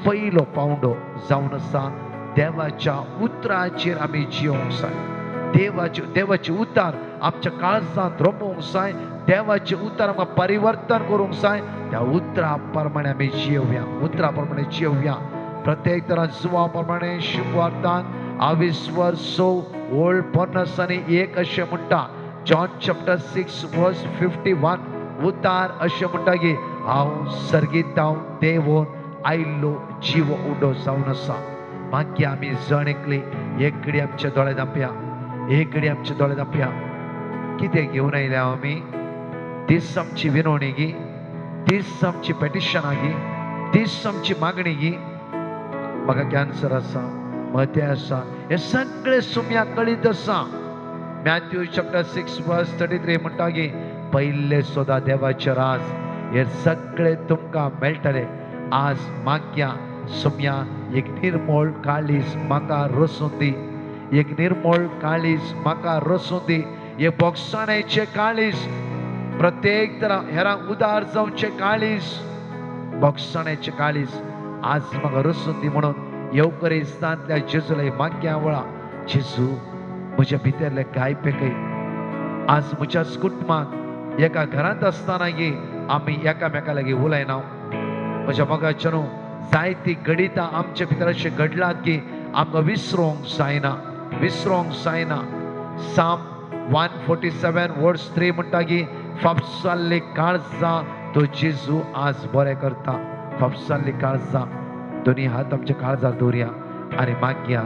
पयलो पावंडो जावन आसा. देवाच्या उतराचेर आमी जियोंक जाय, देवाचे देवाचे उतार आमच्या काळजांत रोमोवंक जाय, देवाचे उतार आमकां परिवर्तन करूंक जाय. त्या उतरा प्रमाणे आमी जियोवया, उतरा प्रमाणे जियोवया. प्रत्येक तरा जुवा प्रमाणे शुभवार्तान आविस्वर 6 ओळ 51 अशें म्हणटा. John chapter 6 verse 51 उतार अशें म्हणटा की हांव सर्गीतांव देवोन आयिल्लो जीव उडो जावन आसा. मागीर आमी जण एकली एक घडी आमचे दोळे धांपया, एक घडी आमचे दोळे धांपया. कितें घेवन आयल्या आमी? तीच आमची विनवणी गी, तीच आमची पेटिशनां गी, तीच आमची मागणी गी. म्हाका कॅन्सर आसा, मतें आसा, हें सगळें सुम्या कळीत आसा. मॅथ्यू चॅप्टर 6 वर्स 33 म्हणटा की पयले सोदा देवाचे राज, हे सगळे तुमकां मेळटले. आज मागया सुम्या एक निर्मळ काळीज म्हाका रसून दी, एक निर्मळ काळीज म्हाका रसून दी. हे बोगसाण्याचें काळीज, प्रत्येक तरा हेरांक उदार जावचें काळीज, बोगसाण्याचें काळीज आज म्हाका रसून दी म्हणून येवकरिस्तांतल्या जेजूला मागया वळा. जेजू म्हज्या भितरले गाय पेकय. आज म्हज्या कुटुंबाक एका घरांत आसतना गी आमी एकामेका लागीं उलयना. म्हज्या मोगाच्या न्हू जायती घडितां आमचे भितर अशें घडलात की आमकां विसरोंक जायना, विसरोंक जायना. साम 147 वर्स 3 म्हणटा की फापसाल्ली काळजां तो जेजू आज बरें करता. फापसाल्ली काळजां, दोनी हात आमच्या काळजार दवरया आनी मागया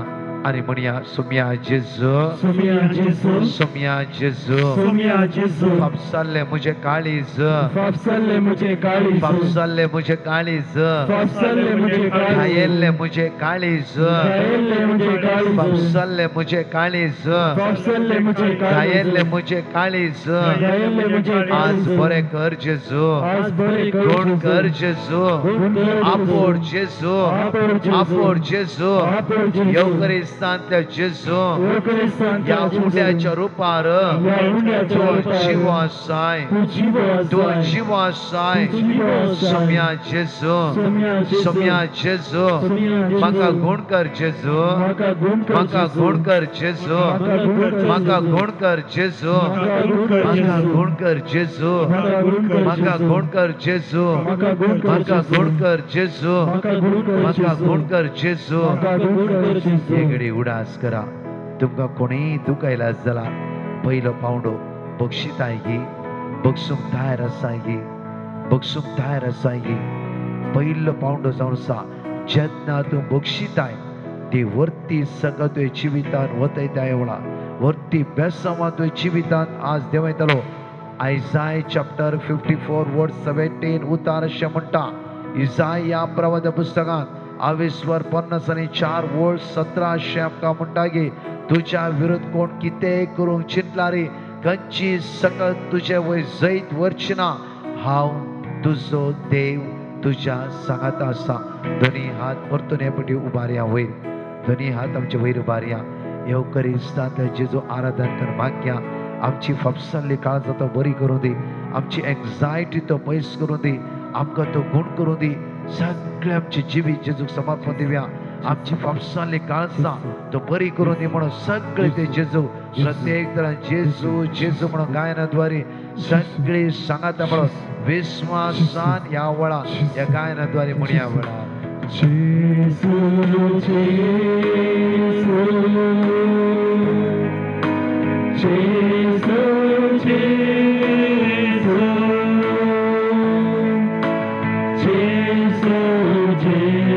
आनी म्हणया, सुम्या जेजू, सुम्या जेजू, सुम्या जेजू, सुम्या जेजू, फापसाल्ले म्हजें काळीज, फापसाल्ले म्हजें काळीज, फापसाल्ले म्हजें काळीज, फापसाल्ले म्हजें काळीज, घायेल्ले म्हजें काळीज, घायेल्ले म्हजें काळीज, फापसाल्ले म्हजें काळीज, फापसाल्ले म्हजें काळीज, घायेल्ले म्हजें काळीज, घायेल्ले म्हजें काळीज, आज बरें कर जेजू, आज बरें कर, गुण कर जेजू, आपोड जेजू, आपोड जेजू, येवकरिस्तांतल्या जेजू, ह्या उंड्याच्या रुपार तूं जीव आसाय, तूं जीव आसाय. सुम्या जेजू, सुम्या जेजू, म्हाका गुण कर जेजू, म्हाका गुण कर जेजू, म्हाका गुण कर जेजू, म्हाका गुण कर जेजू, म्हाका गुण कर जेजू, म्हाका गुण कर जेजू, म्हाका गुण कर जेजू. एक उडास करा. तुमकां कोणीय दुखयला जाला पयलो पावंडो बक्षिताय गी, बक्षूंक तयार आसाय गी, बक्षूंक तयार आसाय गी. पयलो पावंडो जावन आसा जेन्ना तूं बक्षिताय ती वरती सगळं तुवें जिवितान वतयताय वळा, वरती बेसांवां तुवें जिवितान आज देंवयतलो. आयजाय चॅप्टर 54 वर्स 17 उतार अशें म्हणटा. इजाय ह्या प्रवाद पुस्तकांत आवेस्वर 54 वर्स 17 अशें आमकां म्हणटा की तुज्या विरुद्ध कोण कितेंय करूंक चिंतला रे, खंयची सकत तुजे वयर जैत व्हरची ना. हांव तुजो देव तुज्या सांगाता आसा. दोनी हात परतून हे पटी उबारया वयर, दोनी हात आमचे वयर उबारया. येवकरिस्तांतल्या जेजू आराधन कर मागया. आमची फापसाल्ली काळजां तो बरी करूं दी, आमची एन्जायटी तो पयस करूं दी, आमकां तो गुण करूं दी. सगळे आमचे जिवीत जेजूक समर्पण दिवया. आमची फापसाल्ली काळजां तो बरी करूं दी म्हणून सगळे ते जेजू प्रत्येक तरा जेजू जेजू म्हणून गायनाद्वारे सगळे सांगाता म्हणून विस्वासान ह्या वळा ह्या गायनाद्वारे म्हणया वळा. जेजू जेजू जेजू जेजू जेजू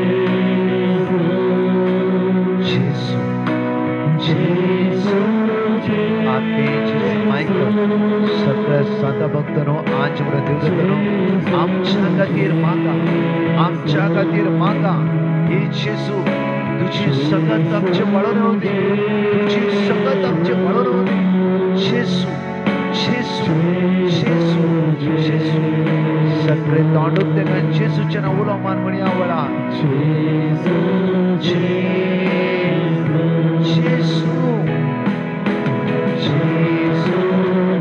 जेजू जेजू. आर्केंजल मायकल सगळ्या संत भक्तांनो आज म्हणून देवदूतांनो आमच्या खातीर मागा, आमच्या खातीर मागा. हे जेजू तुझी सगळ्यात आमचे वळण होती, तुझी सगळ्यात आमचे वळण होती. जेजू जेजू जेजू जेजू. सगळे तोंड तेका जेजूच्या नांव उलो मान म्हणया वळा. जेजू जेजू जेजू.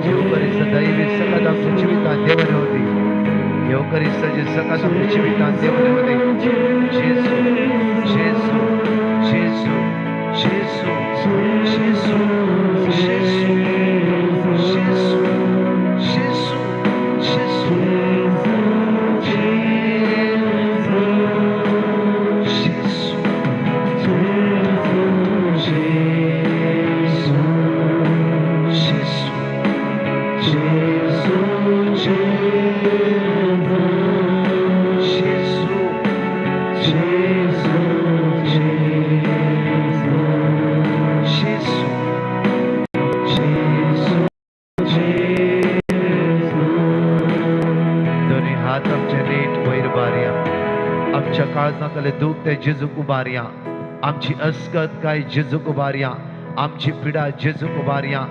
येवकरिस्त दैवी सगळ्यात आमच्या जिवितांत देवाने होती. येवकरिस्ताची सगळ्यात आमच्या जिवितांत देवाने होती. जेजू जेजू जेजू जेजू जेजू जेजू जेजू जेजू जेजू जेजू जेजू जेजू. जेजू जेजू जेजू जेजू जेजू जेजू जेजू. दोन्ही हात आमचे नीट वयर बारया, आमच्या काळजांतले दूख ते जेजूक उबारया, आमची अस्कत काय जेजूक उबारया, आमची पिडा जेजूक उबारया,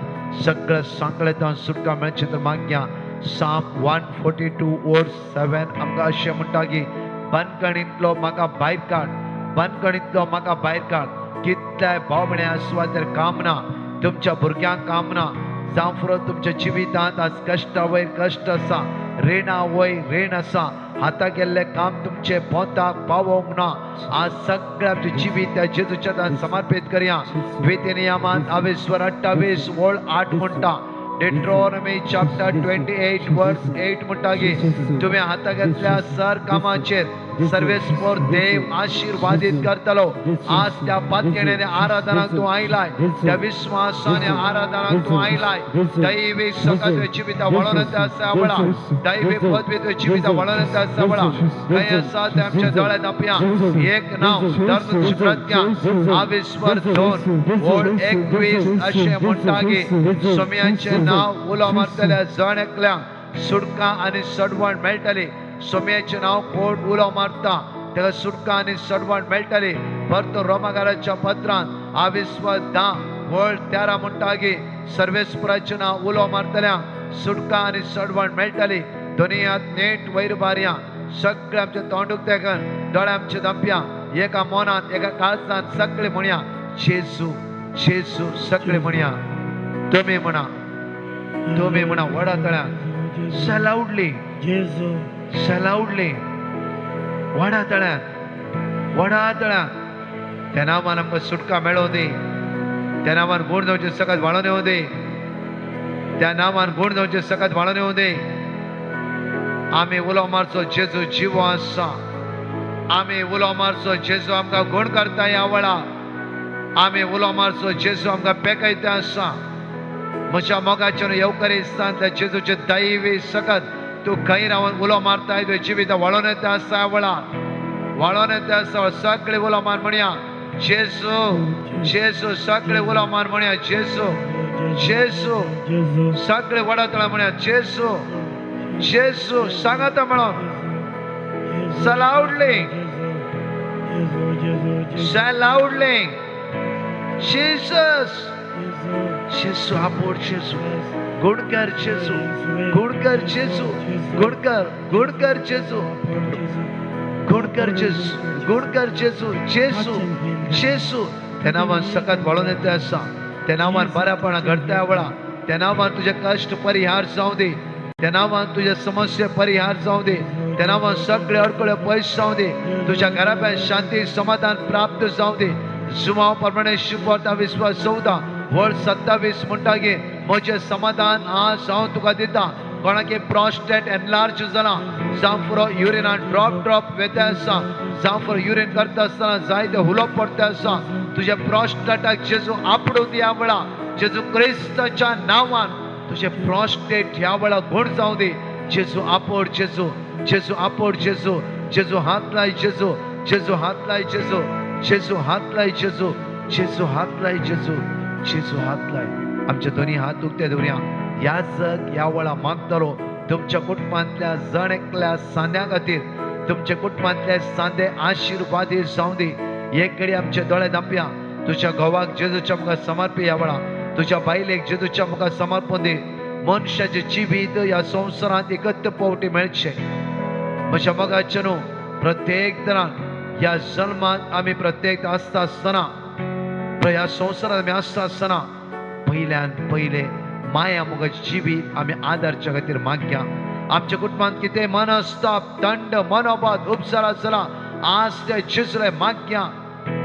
सगळं सांगळेतान सुटका मेळचें तर मागया. साम 142:7 आमकां अशें म्हणटा की बंदखणींतलो म्हाका भायर काड, बंदखणींतलो म्हाका भायर काड. कितल्याय भाव भयणी आसवा तर काम ना, तुमच्या भुरग्यांक काम ना, जावं फुरो तुमच्या जिवितांत आज कश्टा वयर कश्ट आसा, रिणा वयर रीण आसा, हाता गेल्लें काम तुमचे पोंताक पावोवंक ना, आज सगळें आमचें जिवीत त्या जेजूच्या हातान समर्पीत करया. द्वितीय नियमांत 28:8 म्हणटा, Deuteronomy chapter 28:8 म्हणटा की तुवें हाता घेतल्या सर कामाचेर सर्वेस्पर देव आशीर्वादीत करतलो. आज त्या पातयेने आराधनाक तूं आयलाय, त्या विश्वासाने आराधनाक तूं आयलाय. दैवी सकत तुवें जिविता वळोवन येता आसा वेळा, दैवी पदवी तुवें जिविता वळोवन येता आसा वेळा, खंय आसा तें आमच्या दोळे धांपया. एक नांव धर्म प्रज्ञा 2:21 अशें म्हणटा की सोम्याचें नांव उलो मारतल्या जण एकल्यांक सुटका आनी सडवण मेळटली. सोम्याचें नांव कोण उलो मारता ताका सुटका आनी सडवण मेळटली. परतो रोमागाराच्या पत्रान 10:13 म्हणटा की सर्वेस्पराचें नांव उलो मारतल्यांक सुटका आनी सडवण मेळटली. दोनी हात नेट वयर बारया, सगळे आमचे तोंड उक्तें कर, दोळे आमचे धांपया, एका मनान एका काळजान सगळे म्हणया जेजू जेजू, सगळे म्हणया. तुमी म्हणा, तुमी म्हणा व्हडा तळ्यान सलावडली जेजू सलावडली, व्हडा तळ्यान व्हडा तळ्यान. त्या नांवान आमकां सुटका मेळोवं दी, त्या नांवान गूण जावचें सकत वाळोवन येवं दी, त्या नांवान गूण जावचें सकत वाळोवन येवं दी. आमी उलो मारचो जेजू जिवो आसा, आमी उलो मारचो जेजू आमकां गूण करता ह्या वेळा, आमी उलो मारचो जेजू आमकां पेकयता आसा. म्हज्या मोगाचें येवकरिस्तांतल्या जेजूचें दैवी सकत तूं खंय रावन उलो मारताय, तुवें जिविता वळोवन येता आसा वेळा, वळोवन येता आसा. सगळे उलो मार म्हणया जेजू जेजू, सगळे उलो मार म्हणया जेजू जेजू, सगळे वडा तळा म्हणया जेजू जेजू. सांगाता म्हणून सलावडली सलावडली जीसस जेजू आपोड जेजू, गुणकर जेजू, गुणकर जेजू, गुणकर गुणकर जेजू, गुणकर जेजू, गुणकर जेजू, जेजू जेजू. त्या नांवान सकत वळोवन येता आसा, त्या नांवान बऱ्यापणा घडता वेळा, त्या नांवान तुजे कश्ट परिहार जावं दी, त्या नांवान तुजे समस्या परिहार जावं दी, त्या नांवान सगळे अडकळे पयस जावं दी, तुज्या घराब्यात शांती समाधान प्राप्त जावं दी. जुमाव प्रमाणे शुभवार्ता 14:27 म्हणटा की म्हजें समाधान आज हांव तुका दिता. कोणाकी प्रोस्टेट एनलार्ज जालां, जावं पुरो युरिनान ड्रॉप ड्रॉप वेता आसा, जावं पुरो युरीन करता आसतना जायते हुलोप पडटा आसा, तुज्या प्रोस्टेटाक जेजू आपडून ह्या वेळा जेजू क्रिस्ताच्या नांवान तुजें प्रोस्टेट ह्या वेळा गूण जावं दी. जेजू आपोड जेजू, जेजू आपोड जेजू, जेजू हात लाय जेजू, जेजू हात लाय जेजू, जेजू हात लाय जेजू, जेजू हात लाय जेजू, जेजू हात लाय. आमचे दोन्ही हात उक्ते दवरया. ह्या जग ह्या वेळा मागतलो तुमच्या कुटुंबांतल्या जण एकल्या सांद्या खातीर, तुमच्या कुटुंबांतले सांदे आशिर्वादी जावं दी. एक घडी आमचे दोळे धांपया. तुज्या घोवाक जेजूच्या मुखार समर्पी ह्या वेळा, तुज्या बायलेक जेजूच्या मुखार समर्पण दी. मनशाचें जिवीत ह्या संवसारांत एकत्र पावटी मेळचें. म्हज्या मोगाचें न्हू, प्रत्येक तरान ह्या जल्मांत आमी प्रत्येक आसता आसतना, ह्या संवसारांत आमी आसता आसतना पयल्यान पयले माया मोगाचें जिवीत आमी आदारच्या खातीर मागया. आमच्या कुटुंबांत कितें मनस्ताप, दंड, मनोबाद, उपचारा जाला, आज त्या जेजूला मागया.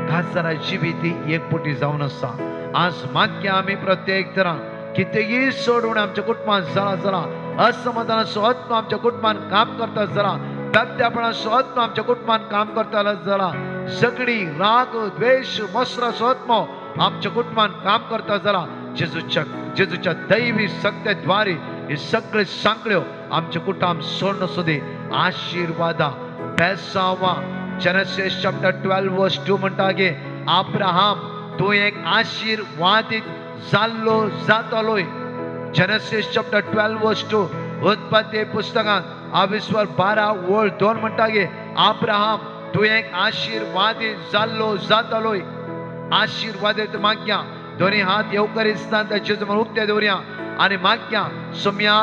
काजारा जिवीत ही एकपोटी जावन आसा. आज मागया आमी प्रत्येक तरान कितेंय सोडून आमच्या कुटुंबांत जाला जाला असमाधानाचो आत्मा आमच्या कुटुंबांत काम करता जाला, दादल्यापणाचो आत्मा आमच्या कुटुंबांत काम करता जाला, झगडी, राग, द्वेश, मसराचो आत्मो आमच्या कुटुंबांत काम करता जाला, जेजूच्या दैवी शक्तीद्वारे हे सगळे सांगल्यो आमच्या कुटुंब सोडून सुदी आशिर्वादा बेसावा. Genesis chapter 12 verse 2 म्हणटा गे अब्राहम तूं एक आशिर्वादीत जाल्लो जातलोय. Genesis chapter 12 verse 2 उत्पत्ती पुस्तकांत आविस्वर 12 वळ 2 म्हणटा गे अब्राहम तूं एक आशिर्वादीत जाल्लो जातलोय. आशिर्वादीत मागया दोनी हात येवकरिस्तान ताचे समोर उक्ते दवरया आनी मागया सोम्या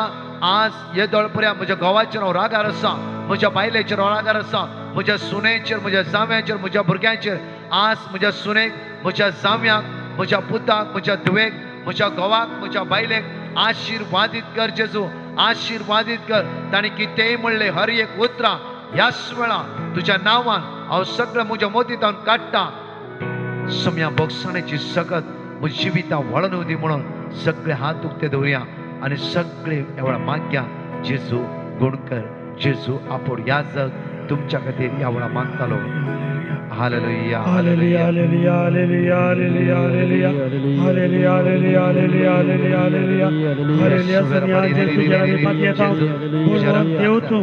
आज हे दोळपर्या म्हज्या घोवाचेर हांव रागार आसा, म्हज्या बायलेचेर हांव रागार आसा, म्हज्या सुनेचेर, म्हज्या जाव्याचेर, म्हज्या भुरग्यांचेर. आज म्हज्या सुनेक, म्हज्या जाव्याक, म्हज्या पुताक, म्हज्या धुवेक, म्हज्या घोवाक, म्हज्या बायलेक आशिर्वादीत कर जेजू, आशिर्वादीत कर. ताणें कितेंय म्हणलें हर एक उतरां ह्याच वेळा तुज्या नांवान हांव सगळें म्हज्या मोतींत काडटा. सोम्या बोगसाणेची सगत म्हज्या जिवितां वळून दी म्हणून सगळे हात उक्ते दवरया आनी सगळे ह्या वेळा मागया जेजू गुणकर, जेजू आपोड याजक तुमच्या खातीर ह्या वेळा मागतालो. Hallelujah, hallelujah, hallelujah, hallelujah, hallelujah, hallelujah, hallelujah, hallelujah, hallelujah, hallelujah, hallelujah. Saumya तुझ्या पाती येता देव तूं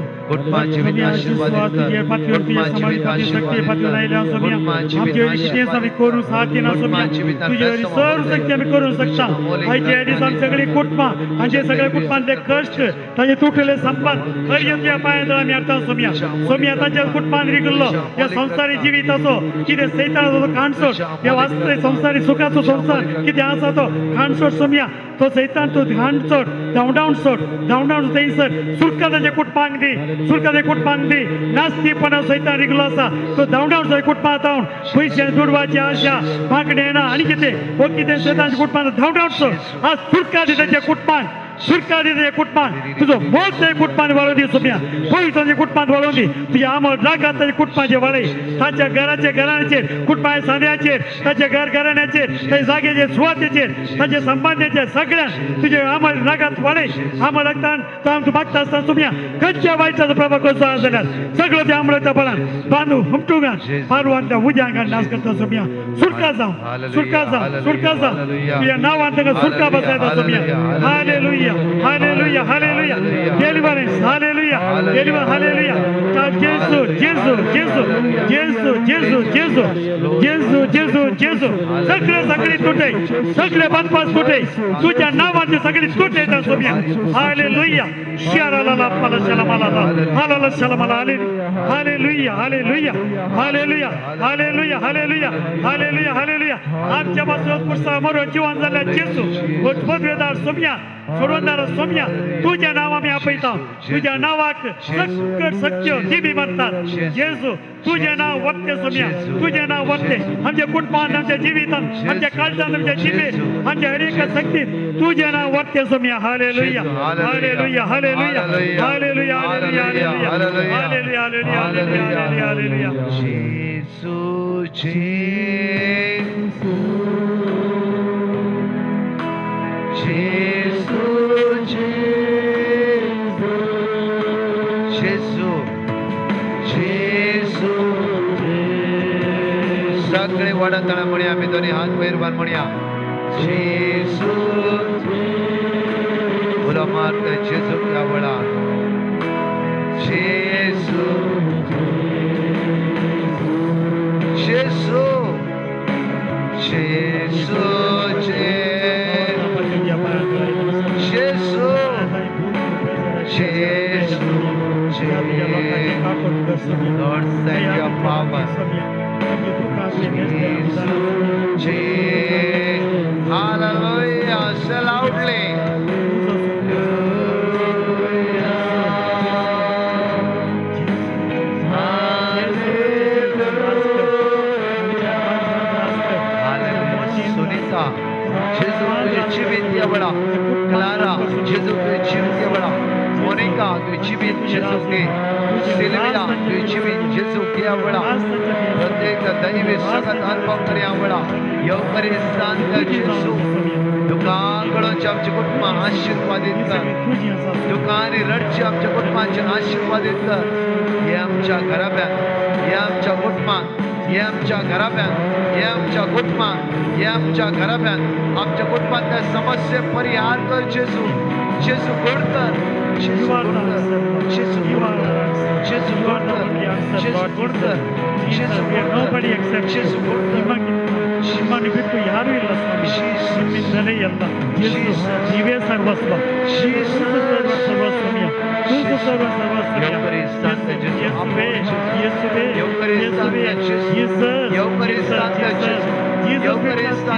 सगळी कुटुंबां हांचे सगळे कुटुंबांतले कश्ट तांचे तुटलेले संपाद हर तुज्या पांया आमी हाडटा सोम्या. सोम्या तांच्या कुटुंबान रिगल्लो ह्या संवसारी जिविताचो कितें सैतानाचो काणसोट ह्या वास्तव संवसारी सुखाचो संवसार कितें आसा तो काणसोट सोम्या तो सैतान तो घाणसोट धांवडावन सोड, धांवडावन थंयसर सुरका ताच्या कुटुंबांक दी, सुरका ताच्या कुटुंबांक दी. नास्तीपणा सैतान रिगलो आसा तो धांवडावन सोड कुटुंबां जावन पयशे दुडवाची आशा मागणें ना आनी कितें हो कितें सैतानच्या कुटुंबान धांवडावन सोड. आज सुरका दी ताच्या कुटुंबान, सुरका दी ताच्या कुटुंबान, तुजो मोग ताच्या कुटुंबान वाळोवन दी सोम्या, पवित्र ताच्या कुटुंबान वाळोवन दी. तुज्या आमळ रागात ताच्या कुटुंबाचेर वाळय, ताच्या घराच्या घराण्याचेर, कुटुंबा सांद्याचेर, ताच्या घर घराण्याचेर, ताच्या जाग्याचेर, सुवातेचेर, ताच्या संबंधाचेर सगळ्यान तुजे आमळ रागात वाळय. आमळ रगतान तो आमचो मागता आसतना सोम्या खंयच्या वायटाचो प्रभाव करचो आसा जाल्यार सगळो त्या आमळाच्या बळान बांदू हुमटूंगान पारवांतल्या उद्यांगान नाश करता सोम्या. सुरका जावं, सुरका जावं, सुरका जावं, तुज्या नांवान ताका सुरका बसायता Saumya. Hallelujah, hallelujah, hallelujah. Deliverance, hallelujah, deliverance, hallelujah. Jesu, Jesu, Jesu, Jesu, Jesu, Jesu, Jesu, Jesu, Jesu. सगळे सगळी तुटे, सगळे बांदपास तुटे, तुझ्या नावाचे सगळी तुटे येतात सोम्या. हालेलुया. शाराला पाला शलमाला हालाला शलमाला. Hallelujah, hallelujah, hallelujah, hallelujah, hallelujah, hallelujah, hallelujah. आमच्या पासून पुस्तका मरून जिवन जाल्ल्या जेजू पदवेदार सोम्या, सोडवणारा सोम्या, तुझ्या नांव आमी आपयता. तुझ्या नांवाक सकट सत्य जिबी मारतात. जेजू तुझे नांव वत्ते सोम्या, तुझे नांव वत्ते आमच्या कुटुंबान, आमच्या जिवितान, आमच्या काळजान, आमच्या जिबेत, आमच्या हर एका शक्तीत तुझे नांव वत्ते Saumya. Hallelujah, hallelujah, hallelujah, hallelujah, hallelujah, hallelujah, hallelujah, hallelujah, hallelujah. Jesu, Jesu, Jesu, Jesu, Jesu. सगळे वडाताळा म्हणया, आमी दोनी हात वयर बांद म्हणया जेजू. उलो मारता जेजू ह्या वेळार. जेजू, जेजू, जेजू, जेजू, जेजू, जेजू. Lord, send your power. Jesus, hallelujah. Say loudly. Hallelujah. Sunita, Jesu तुझे जीवित या बड़ा. क्लारा, जेजू तुझे जीवित या बड़ा. मोनिका, तुझे जीवित जेजू के. सिल्विया, तुझे जीवित जेजू के बड़ा. प्रत्येक दैवी सगत अनुभव करया बड़ा. येवकरिस्तान जेजू दुकांकडूनचे आमचे कुटुंबां आशीर्वादीत कर. दुकां आनी रडचे आमच्या कुटुंबांचे आशीर्वादीत कर. हे आमच्या घराब्यात, हे आमच्या कुटुंबात हे आमच्या घराब्यात, हे आमच्या कुटुंबात, हे आमच्या घराब्यात, आमच्या कुटुंबातल्या समस्ये परिहार कर जेजू. जेजू गोड कर, जेजू गोड कर, जेजू गोड कर, जेजू गोड कर, जेजू गोड कर, जेजू गोड कर, जेजू गोड कर. ನಿಮ್ಮನ್ನು ಬಿಟ್ಟು ಯಾರೂ ಇಲ್ಲ ಸ್ವಾಮಿ, ನಿಮ್ಮಿಂದಲೇ ಎಲ್ಲ. ನೀವೇ ಸರ್ವಸ್ವ, ಸರ್ವಸ್ವಮಿಯ, ಸರ್ವ ಸರ್ವಸ್ವಮಿಯ. ಯೇಸುವೇ, ಯೇಸುವೇ, ಯೇಸುವೇ, Jesus,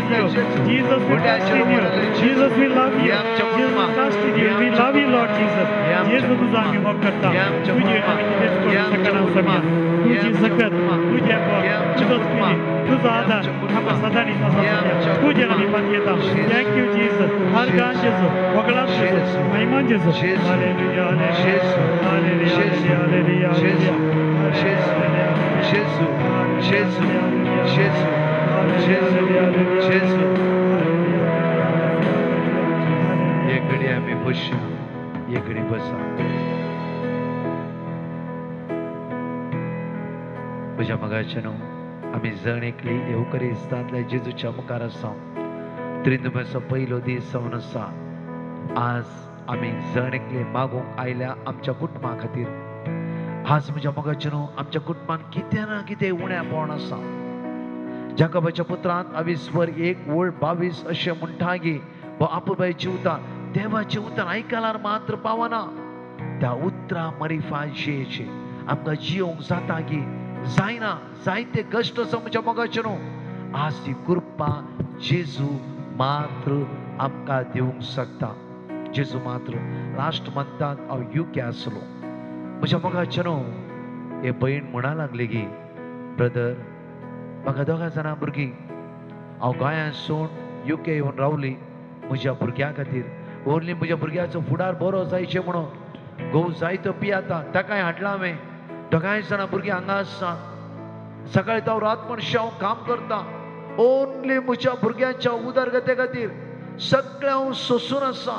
Jesus, Jesus, we trust in you. Jesus, we love you. Jesus, we trust in you. We love you, Lord Jesus. Jesus, तुझा आम्ही मोग करता. तुझे आम्ही कितेंच करूंक शकना स्वामी. तुझी सकत, तुझे बळ, तुझो स्पिरीट, तुझो आधार आमकां सदां दिता स्वामी. तुजेर आमी पातयेता. Thank you Jesus. हरगान जेजू, वगळान जेजू, महिमान जेजू. Hallelujah, hallelujah, hallelujah, hallelujah. Gesù, Gesù, Gesù, Gesù, Gesù. एक घडी आम्ही बसया, एक घडी बसा. म्हज्या मोगाच्यानो, आमी जण एकली येवकरिस्तांतल्या जेजूच्या मुखार आसा. त्रिंदुम्याचो पयलो दीस जावन आसा. आज आमी जण एकले मागूंक आयल्या आमच्या कुटुंबा खातीर. आज म्हज्या मोगाच्यानो, आमच्या कुटुंबान कितें ना कितें उणेपण आसा. जाकोबाच्या पुत्रान अविस्वर 1:22 अशें म्हणटा की आपूबाय जिवता देवाचें उतर आयकल्यार मात्र पावना, त्या उतरां मरिफा जियेचे आमकां जियोंक जाता की जायना. जायते कश्ट आसा म्हज्या मोगाच्यानो. आज ती कृपा जेजू मात्र आमकां दिवंक शकता. जेजू मात्र. लास्ट मंथान हांव युके आसलो. म्हज्या मोगाच्यानो, हे भयण म्हणा लागली की ब्रदर, म्हाका दोगां जाणां भुरगीं, हांव गोंयांत युके येवन रावली म्हज्या भुरग्यां खातीर. ओन्ली म्हज्या भुरग्याचो फुडार बरो जायचें म्हणून. घोव जायतो पियाता, ताकाय हाडला हांवें. दोगांय जाणां भुरगीं हांगा आसा. सकाळी तो रात मनशां हांव काम करता. ओन्ली म्हज्या भुरग्यांच्या उदरगते खातीर सगळें हांव सोंसून आसा.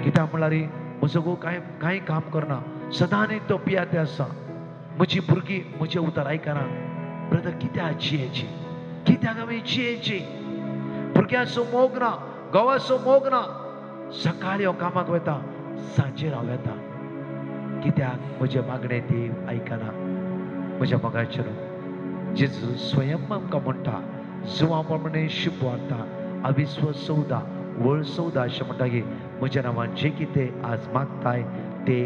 कित्याक म्हणल्यार म्हजो घोव कांय कांय काम करना, सदांच तो पियाते आसा. म्हजी भुरगीं म्हजें उतर आयकना. ब्रदर, कित्याक जियेची, कित्याक आमी जियेची? भुरग्यांचो मोग ना, घोवाचो मोग ना. सकाळी हांव कामाक वता, सांजेर हांव येता. कित्याक म्हजें मागणें ती आयकना. म्हज्या मोगाचेर जेजू स्वयं आमकां म्हणटा, जुवां प्रमाणे शिकवता अविस्व 14:14 अशें म्हणटा की म्हज्या नांवान जें कितें आज मागताय ते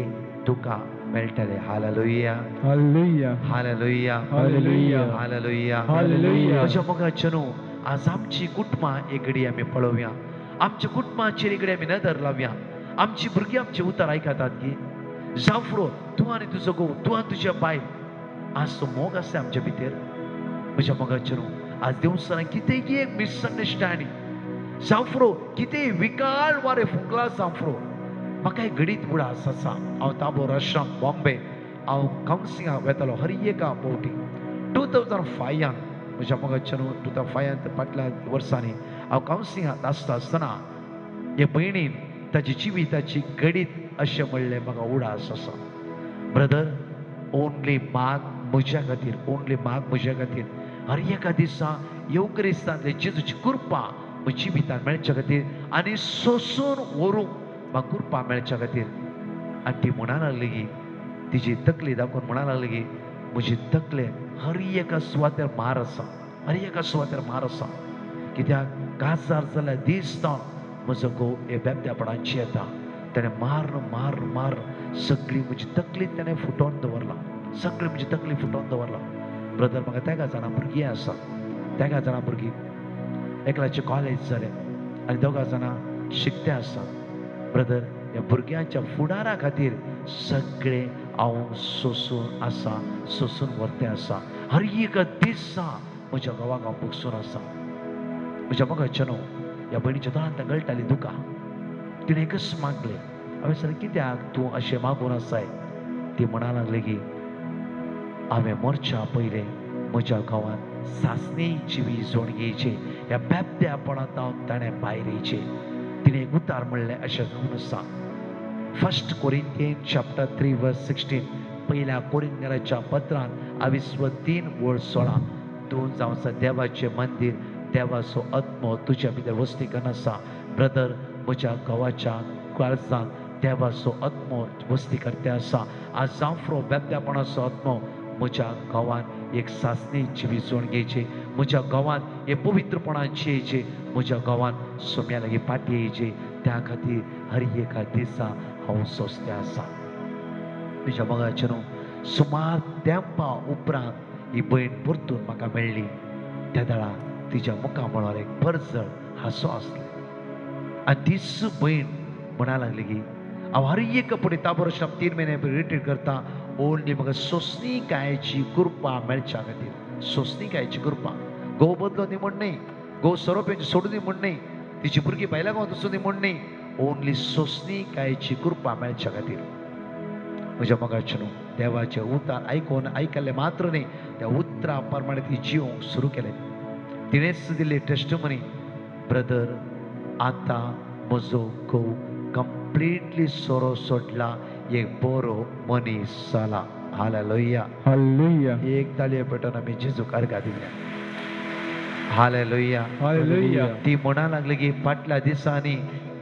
तुका मेळटले. Hallelujah, hallelujah, hallelujah, hallelujah, hallelujah, hallelujah. म्हज्या मोगाचेर न्हू, आज आमची कुटुंबां एक घडी आमी पळोवया. आमच्या कुटुंबाचेर एक घडी आमी नदर लावया. आमची भुरगीं आमचें उतर आयकतात की जावं तूं आनी तुजो घोव, तूं आनी तुज्या बायल, आज तो मोग आसता आमच्या भितर. म्हज्या मोगाचेर न्हू, आज देवसरां कितेंय एक मिसअंडरस्टँडींग जावं, कितेंय विकाळ वारें फुंकला जावं. म्हाका एक घडीत उडास आसा. हांव ताबोर आश्रम बॉम्बे हांव कावन्सिलिंगाक वेतालो हर एका फावटी. 2005 म्हज्या मोगाचेर न्हू, 2005 फाटल्या वर्सांनी हांव कावन्सिलिंगाक आसता आसतना हे भयणीन ताजी जिविताची घडीत अशें म्हणलें, म्हाका उडास आसा ब्रदर, ओन्ली माग म्हज्या खातीर, ओन्ली माग म्हज्या खातीर. हर एका दिसा येवक्रिस्तांतले जेजूची कृपा म्हज्या जिवितान मेळच्या खातीर आनी सोसून व्हरूंक म्हाका कृपा मेळच्या खातीर. आनी ती म्हणा लागली की तिजी तकली दाखोवन म्हणा लागली की म्हजी तकले हर एका सुवातेर मार आसा, हर एका सुवातेर मार आसा. कित्याक काजार जाल्यार दीस जावन म्हजो घोव हे बेबद्यापणाची येता. ताणें मार मार मार सगळी म्हजी तकली ताणें फुटोवन दवरला, सगळी म्हजी तकली फुटोवन दवरला. ब्रदर, म्हाका तेगा जाणां भुरगीं आसा, तेगा जाणां भुरगीं, एकल्याचें कॉलेज जालें आनी दोगां जाणां शिकते आसा. ब्रदर, ह्या भुरग्यांच्या फुडारा खातीर सगळें हांव सोसून आसा, सोसून व्हरतें आसा. हर एक दिसा म्हज्या घोवाक हांव भोगसून आसा. म्हज्या मोगाचें न्हू, ह्या भयणीच्या दोळ्यांत गळटाली दुकां. तिणें एकच मागलें, हांवें सर कित्याक तूं अशें मागून आसाय? ती म्हणा लागली की हांवें मोरच्या पयलें म्हज्या गांवांत सासणेची जोड घेवची, ह्या बेबद्यापणांत हांव ताणें भायर येवचें. तिणें एक उतार म्हणलें अशें जावन आसा, 1 Corinthians chapter 3 verse 16, पयल्या कोरिंथ्याच्या पत्रान आविस्व 3:16 तूं जावन आसा देवाचें मंदीर, देवाचो आत्मो तुज्या भितर वस्ती करून आसा. ब्रदर, म्हज्या घोवाच्या काळजांत देवाचो आत्मो वस्ती करते आसा. आज जांफ्रो बेबद्यापणाचो आत्मो म्हज्या घोवान एक सासणी जिवी जोड घेवची, म्हज्या घोवान एक पवित्रपणान जियेचे, म्हज्या घोवान सोम्या लागीं पाटी येयची. त्या खातीर हर एका दिसा हांव सोंसते आसा. म्हज्या मोगाचें न्हू, सुमार तेंपा उपरांत ही भयण परतून म्हाका मेळ्ळी. त्या वेळार तिच्या मुखा मळार एक परजळ हांसो आसले आनी तीच भयण म्हणा लागली की हांव हर एक फुडें ताबोरश्राम 3 म्हयने रिट्रीट करता, ओनली म्हाका सोंसणीकायेची कृपा मेळच्या खातीर. सोंसणीकायेची कृपा. घोव बदलो न्ही म्हण न्ही, घोव सोरोप सोडूं दी म्हण न्ही, तिची भुरगीं भायल्या गांवांत वचूं दी म्हण न्ही, ओनली सोंसणीकायेची कृपा मेळच्या खातीर. म्हज्या मोगाचें न्हू, देवाचें उतर आयकून आयकल्लें मात्र न्ही, त्या उतरा प्रमाणे ती जिवंक सुरू केलें. तिणेंच दिल्ली टेस्टमनी, ब्रदर आतां म्हजो घोव कंप्लिटली सोरो सोडला, एक बरो मनीस जाला. हालेलुया. हालेलुया. एक ताळये पेटोवन आमी जेजूक अर्गां दिल्या. हालेलुया. हालेलुया. ती म्हणा लागली की फाटल्या दिसांनी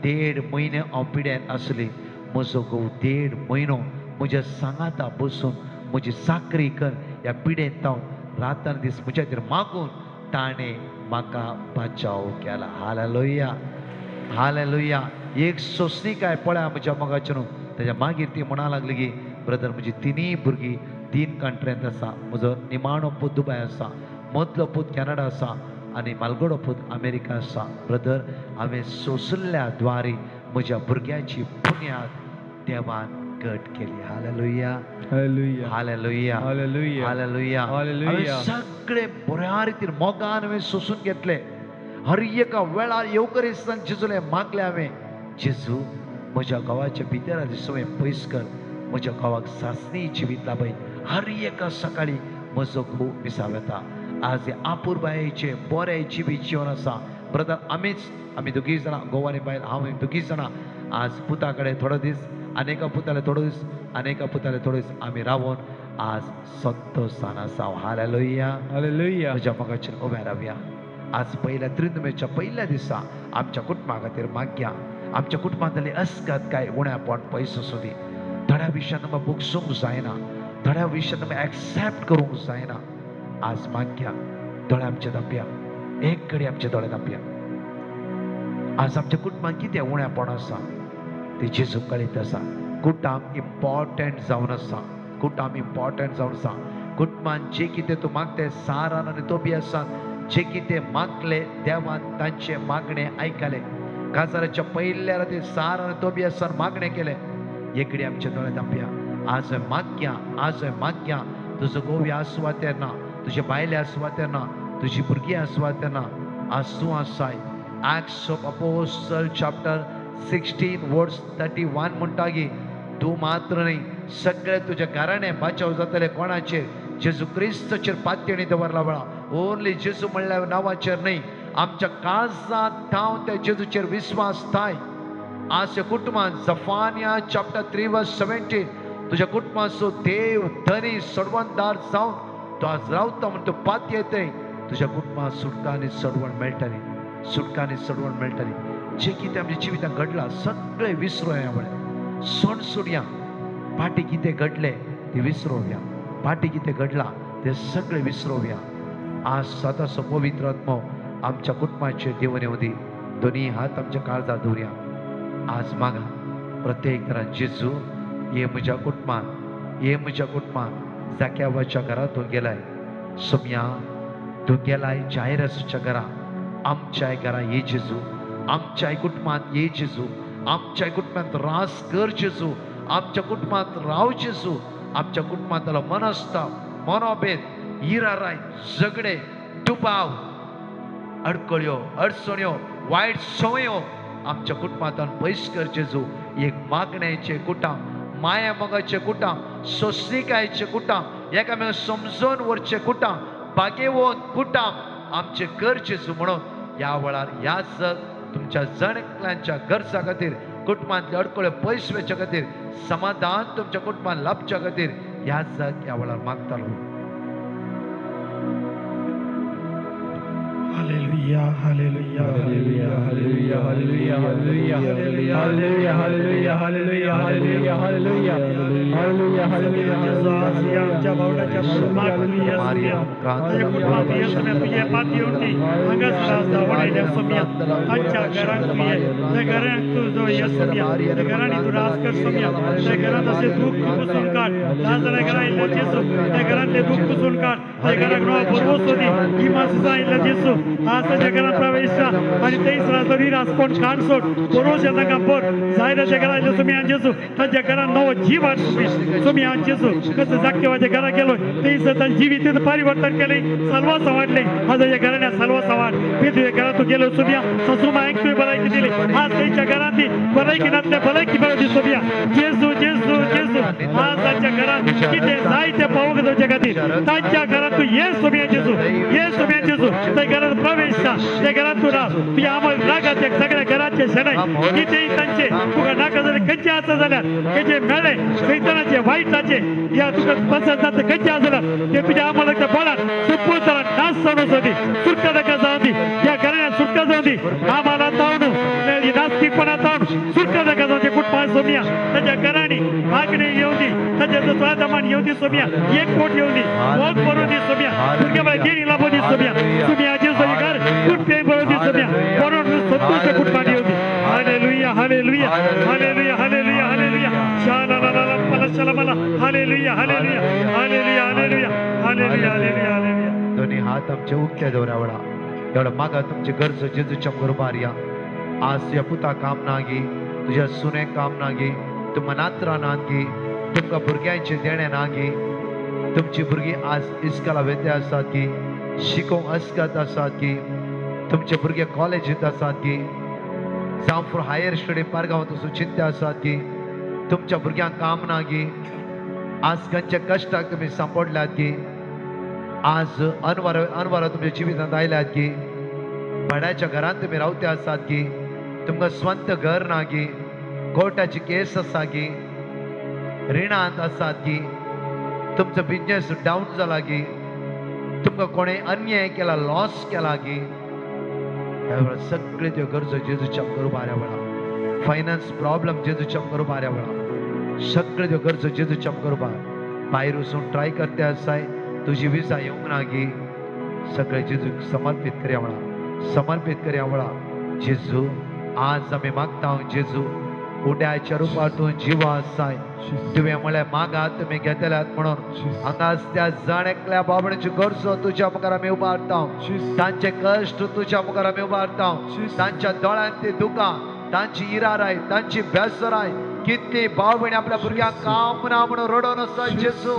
1.5 म्हयने हांव पिड्यान आसली. म्हजो घोव 1.5 म्हयनो म्हज्या सांगाता बसून म्हजी चाकरी कर ह्या पिडेन हांव रातान दीस म्हज्या खातीर मागून ताणें म्हाका बचाव केला. हालेलुया. हालेलुया. एक सोंसणीकाय पळया म्हज्या मोगाचें न्हू. ताच्या मागीर ती म्हणा लागली की ब्रदर, म्हजी 3 भुरगीं 3 कंट्रींत आसा. म्हजो निमाणो पूत दुबाय आसा, मदलो पूत कॅनडा आसा आनी मालगडो पूत अमेरिका आसा. ब्रदर, हांवें सोंसल्या द्वारे म्हज्या भुरग्याची बुन्याद देवान घट केली. Hallelujah. Hallelujah. Hallelujah. Hallelujah. Hallelujah. Hallelujah. सगळे बऱ्या रितीन मोगान हांवें सोंसून घेतले. हर एका वेळार येवकरिस्तान जेजूलें मागलें हांवें, जेजू म्हज्या घोवाच्या भितर आसली संवय पयस कर, म्हज्या घोवाक सासणी जिवीत लाभय. हर एका सकाळी म्हजो घोव मिसाव येता. आज आपुरबायेचें बरें जिवीत जिवन आसा. ब्रदर, आमी दोगीय जाणां, घोव आनी बायल, हांव आनी दोगीय जाणां आज पुता कडेन थोडो दीस आनी एका पुताले थोडो दीस आनी एका पुताले थोडो दीस आमी रावोन आज संतोसान आसा. हालेलुया. हालेलुया. म्हज्या मोगाचेर उबे रावया. आज पयल्या त्रिनुमेच्या पहिल्या दिसा आमच्या कुटुंबा खातीर मागया. आमच्या कुटुंबांतली अस्कत काय उण्यापण पयस आसूं दी. थोड्या विशयान आमकां भोगसूंक जायना, थोड्या विशयान आमी एक्सेप्ट करूंक जायना. आज मागया. दोळे आमचे धांपया, एक घडी आमचे दोळे धांपया. आज आमच्या कुटुंबांत कितें उण्यापण आसा तें जेजू कळीत आसा. कुटुंब इम्पॉर्टंट जावन आसा. कुटुंब इम्पॉर्टंट जावन आसा. कुटुंबान जे कितें तूं मागता सारान आनी तोबी आसा, जे कितें मागले देवान तांचे मागणे आयकले. काजाराच्या पयल्या राती सार आनी तोबी आसान मागणें केलें. एकडे आमचे दोळे धांपया. आज मागया, आज मागया. तुजो घोव ह्या सुवातेर ना, तुजे बायले सुवातेर ना, तुजी भुरगीं सुवातेर ना, आज तूं आसाय. Acts of Apostle chapter 16 verse 31 म्हणटा की तूं मात्र न्ही, सगळे तुज्या घराणे बाचाव जातले. कोणाचेर? जेजू क्रिस्ताचेर पातयेणी दवरला वेळा. ओनली जेजू म्हणल्या नांवाचेर न्ही, आमच्या काळजांत थावन त्या जेजूचेर विस्वास थाय. आज कुटुंबान जफानिया चॅप्टर 3 verse 17 तुज्या कुटुंबाचो देव धनी सोडवणदार जावन तो आज रावता म्हण तूं पातयेतय. तुज्या कुटुंबात सुटका आनी सोडवण मेळटली, सुटका आनी सोडवण मेळटली. जे कितें आमच्या जिवितांत घडलां सगळें विसरोया म्हळें सोड सोडया. फाटीं कितें घडलें तें विसरोवया, फाटीं कितें घडलां तें सगळें विसरोवया. आज सदांचो पवित्र आत्मो आमच्या कुटुंबाचेर देवून येवं दी. दोनी हात आमच्या काळजार दवरया. आज मागा प्रत्येक तरान, जेजू ये म्हज्या कुटुंबान, ये म्हज्या कुटुंबान. जाक्यावाच्या घरा तूं गेलाय, सोम्या तूं गेलाय जायरसाच्या घरा, आमच्याय घरा ये जेजू, आमच्याय कुटुंबांत ये जेजू, आमच्या कुटुंबांत रास कर जेजू, आमच्या कुटुंबांत राव जेजू. आमच्या कुटुंबांतलो मनस्ताप, मनोभेद, हिराराय, झगडे, दुबाव, अडकळ्यो, अडचण्यो, वायट संवयो आमच्या कुटुंबांतल्यान पयस कर जेजू. एक मागण्याचें कुटाम, माया मोगाचें कुटाम, सोंसणीकायेचें कुटाम, एकामेकांक समजून व्हरचें कुटाम, बागेवन कुटाम आमचें कर जेजू. म्हणून ह्या वेळार ह्या जग तुमच्या जण एकल्यांच्या गरजा खातीर, कुटुंबांतले अडकळे पयस वचच्या खातीर, समाधान तुमच्या कुटुंबान लाभच्या खातीर ह्या जग ह्या वेळार मागतालो. Hallelujah, hallelujah, hallelujah, hallelujah, hallelujah, hallelujah, hallelujah, hallelujah, hallelujah, hallelujah, hallelujah, hallelujah, hallelujah. आमच्या भावनाच्या तुझ्या पात येऊन ती हांगासर धांवडायल्या सोम्या आमच्या घरांत तुये त्या घरांत तुजो येस सोम्या त्या घरांनी तूं राज कर सोम्या त्या घरांत अशें दूख पुसून काड नाजाल्यार घरा आयिल्ल्या जेजू त्या घरांतलें दूख पुसून काड त्या घराक नवो भरवंसो दी ही मासिसां आयिल्ल्या जेजू आज ताच्या घरांत प्रवेश आनी तेच राजो निरासपण काड सोड भरवंशे तांकां भर जायराच्या घरा आयिल्ल्या सोम्या जेजू तांच्या घरांत नवो जीव हाड सोम्या सोम्या जेजू कसं जाक्यवाच्या घरा गेलो तेच तांच्या जिवितेंत परिवर्तन केलें सलवास वाडलें आज ताच्या घराण्या सलवास वाड मी तुझ्या घरात तूं गेलो सोम्या सासू मायक तुवें भलायकी दिली आज तांच्या घरांत ती भलायकी नासल्या भलायकी मेळोवची सोम्या जेजू जेजू जेजू आज तांच्या घरांत कितें जाय तें पावोवंक जावचे खातीर तांच्या घरांत तूं ये सोम्या जेजू ये सोम्या जेजू त्या घरांत प्रवेश त्या घरांत तूं राव तुज्या आमल रागाचे सगळ्या घराचे शेणाय कितेंय तांचे तुका नाका जाल्यार खंयचे आसा जाल्यार खंयचे मेळ्ळे सैतानाचे वायटाचे या तुका पसंत जाता खंयचे आसा जाल्यार ते तुज्या आमलाच्या बळान सुपुत्रान नाश जावन वचूं दी सुटका ताका जावं दी या घराण्यात सुटका जावं दी आम्हाला जावन नास्तिकपणा जावन सुटका ताका जावं दी कुटुंबा सोम्या ताच्या घरांनी मागणी येवं दी ताच्या स्वादमान येवं दी सोम्या एक पोट येवं दी मोग भरून दी सोम्या भुरग्या बाय देणी लाभूं दी सोम्या सोम्या जेजू घर कुटुंब भरून दी सोम्या भरून संतोष कुटुंबान येवं दी. Hallelujah, hallelujah, hallelujah, hallelujah, hallelujah. शाला ला ला ला शाला मला hallelujah, hallelujah, hallelujah, hallelujah, hallelujah, hallelujah, hallelujah. दोन्ही हात आमचे उक्त्या दवरा वेळा एवढं मागा तुमची गरज जेजूच्या बरोबर या. आज तुज्या पुता काम ना गी, तुज्या सुने काम ना गी, तुमकां नातरां ना गी, तुमकां भुरग्यांचें देणें ना गी. तुमची भुरगीं आज इस्काला वेते आसात गी, शिकोवंक अस्कत आसात गी, तुमचे भुरगे कॉलेजींत आसात गी, जावं फॉर हायर स्टडी पारगांवांत वचून चिंता आसात गी, तुमच्या भुरग्यांक काम ना गी, आज खंयच्या कश्टाक तुमी सांपडल्यात गी, आज अनवार अनवारा तुमच्या जिवितांत आयल्यात गी, भाड्याच्या घरांत तुमी रावते आसात गी, तुमकां स्वंत घर ना गी, कोर्टाची केस आसा गी, रिणांत आसात गी, तुमचो बिजनेस डावन जाला गी, तुमकां कोणें अन्याय केला, लॉस केला गी, ह्या वेळार सगळे त्यो गरजो जेजूच्या बरोबर वेळा, फायनान्स प्रॉब्लम जेजूच्या बरोबर वेळा, सगळे त्यो गरजो जेजूच्या बरोबर भायर वचून ट्राय करते आसाय, तुजी विजा येवंक ना गी, सगळे जेजूक समर्पीत करया वेळा, समर्पीत करया वेळा. जेजू आज आमी मागता जेजू उड्याच्या रुपार तूं जिवा आसाय, तुवें म्हळें मागा तुमी घेतल्यात म्हणून हांगाच त्या जाण एकल्या बाबण्याची गरजो तुज्या मुखार आमी उबारता, तांचे कश्ट तुज्या मुखार आमी उबारता, तांच्या दोळ्यांत ती दुकां, तांची इराराय, तांची बेसराय, कितली भाव आपल्या भुरग्यांक काम ना म्हणून रडोन आसा जेजू,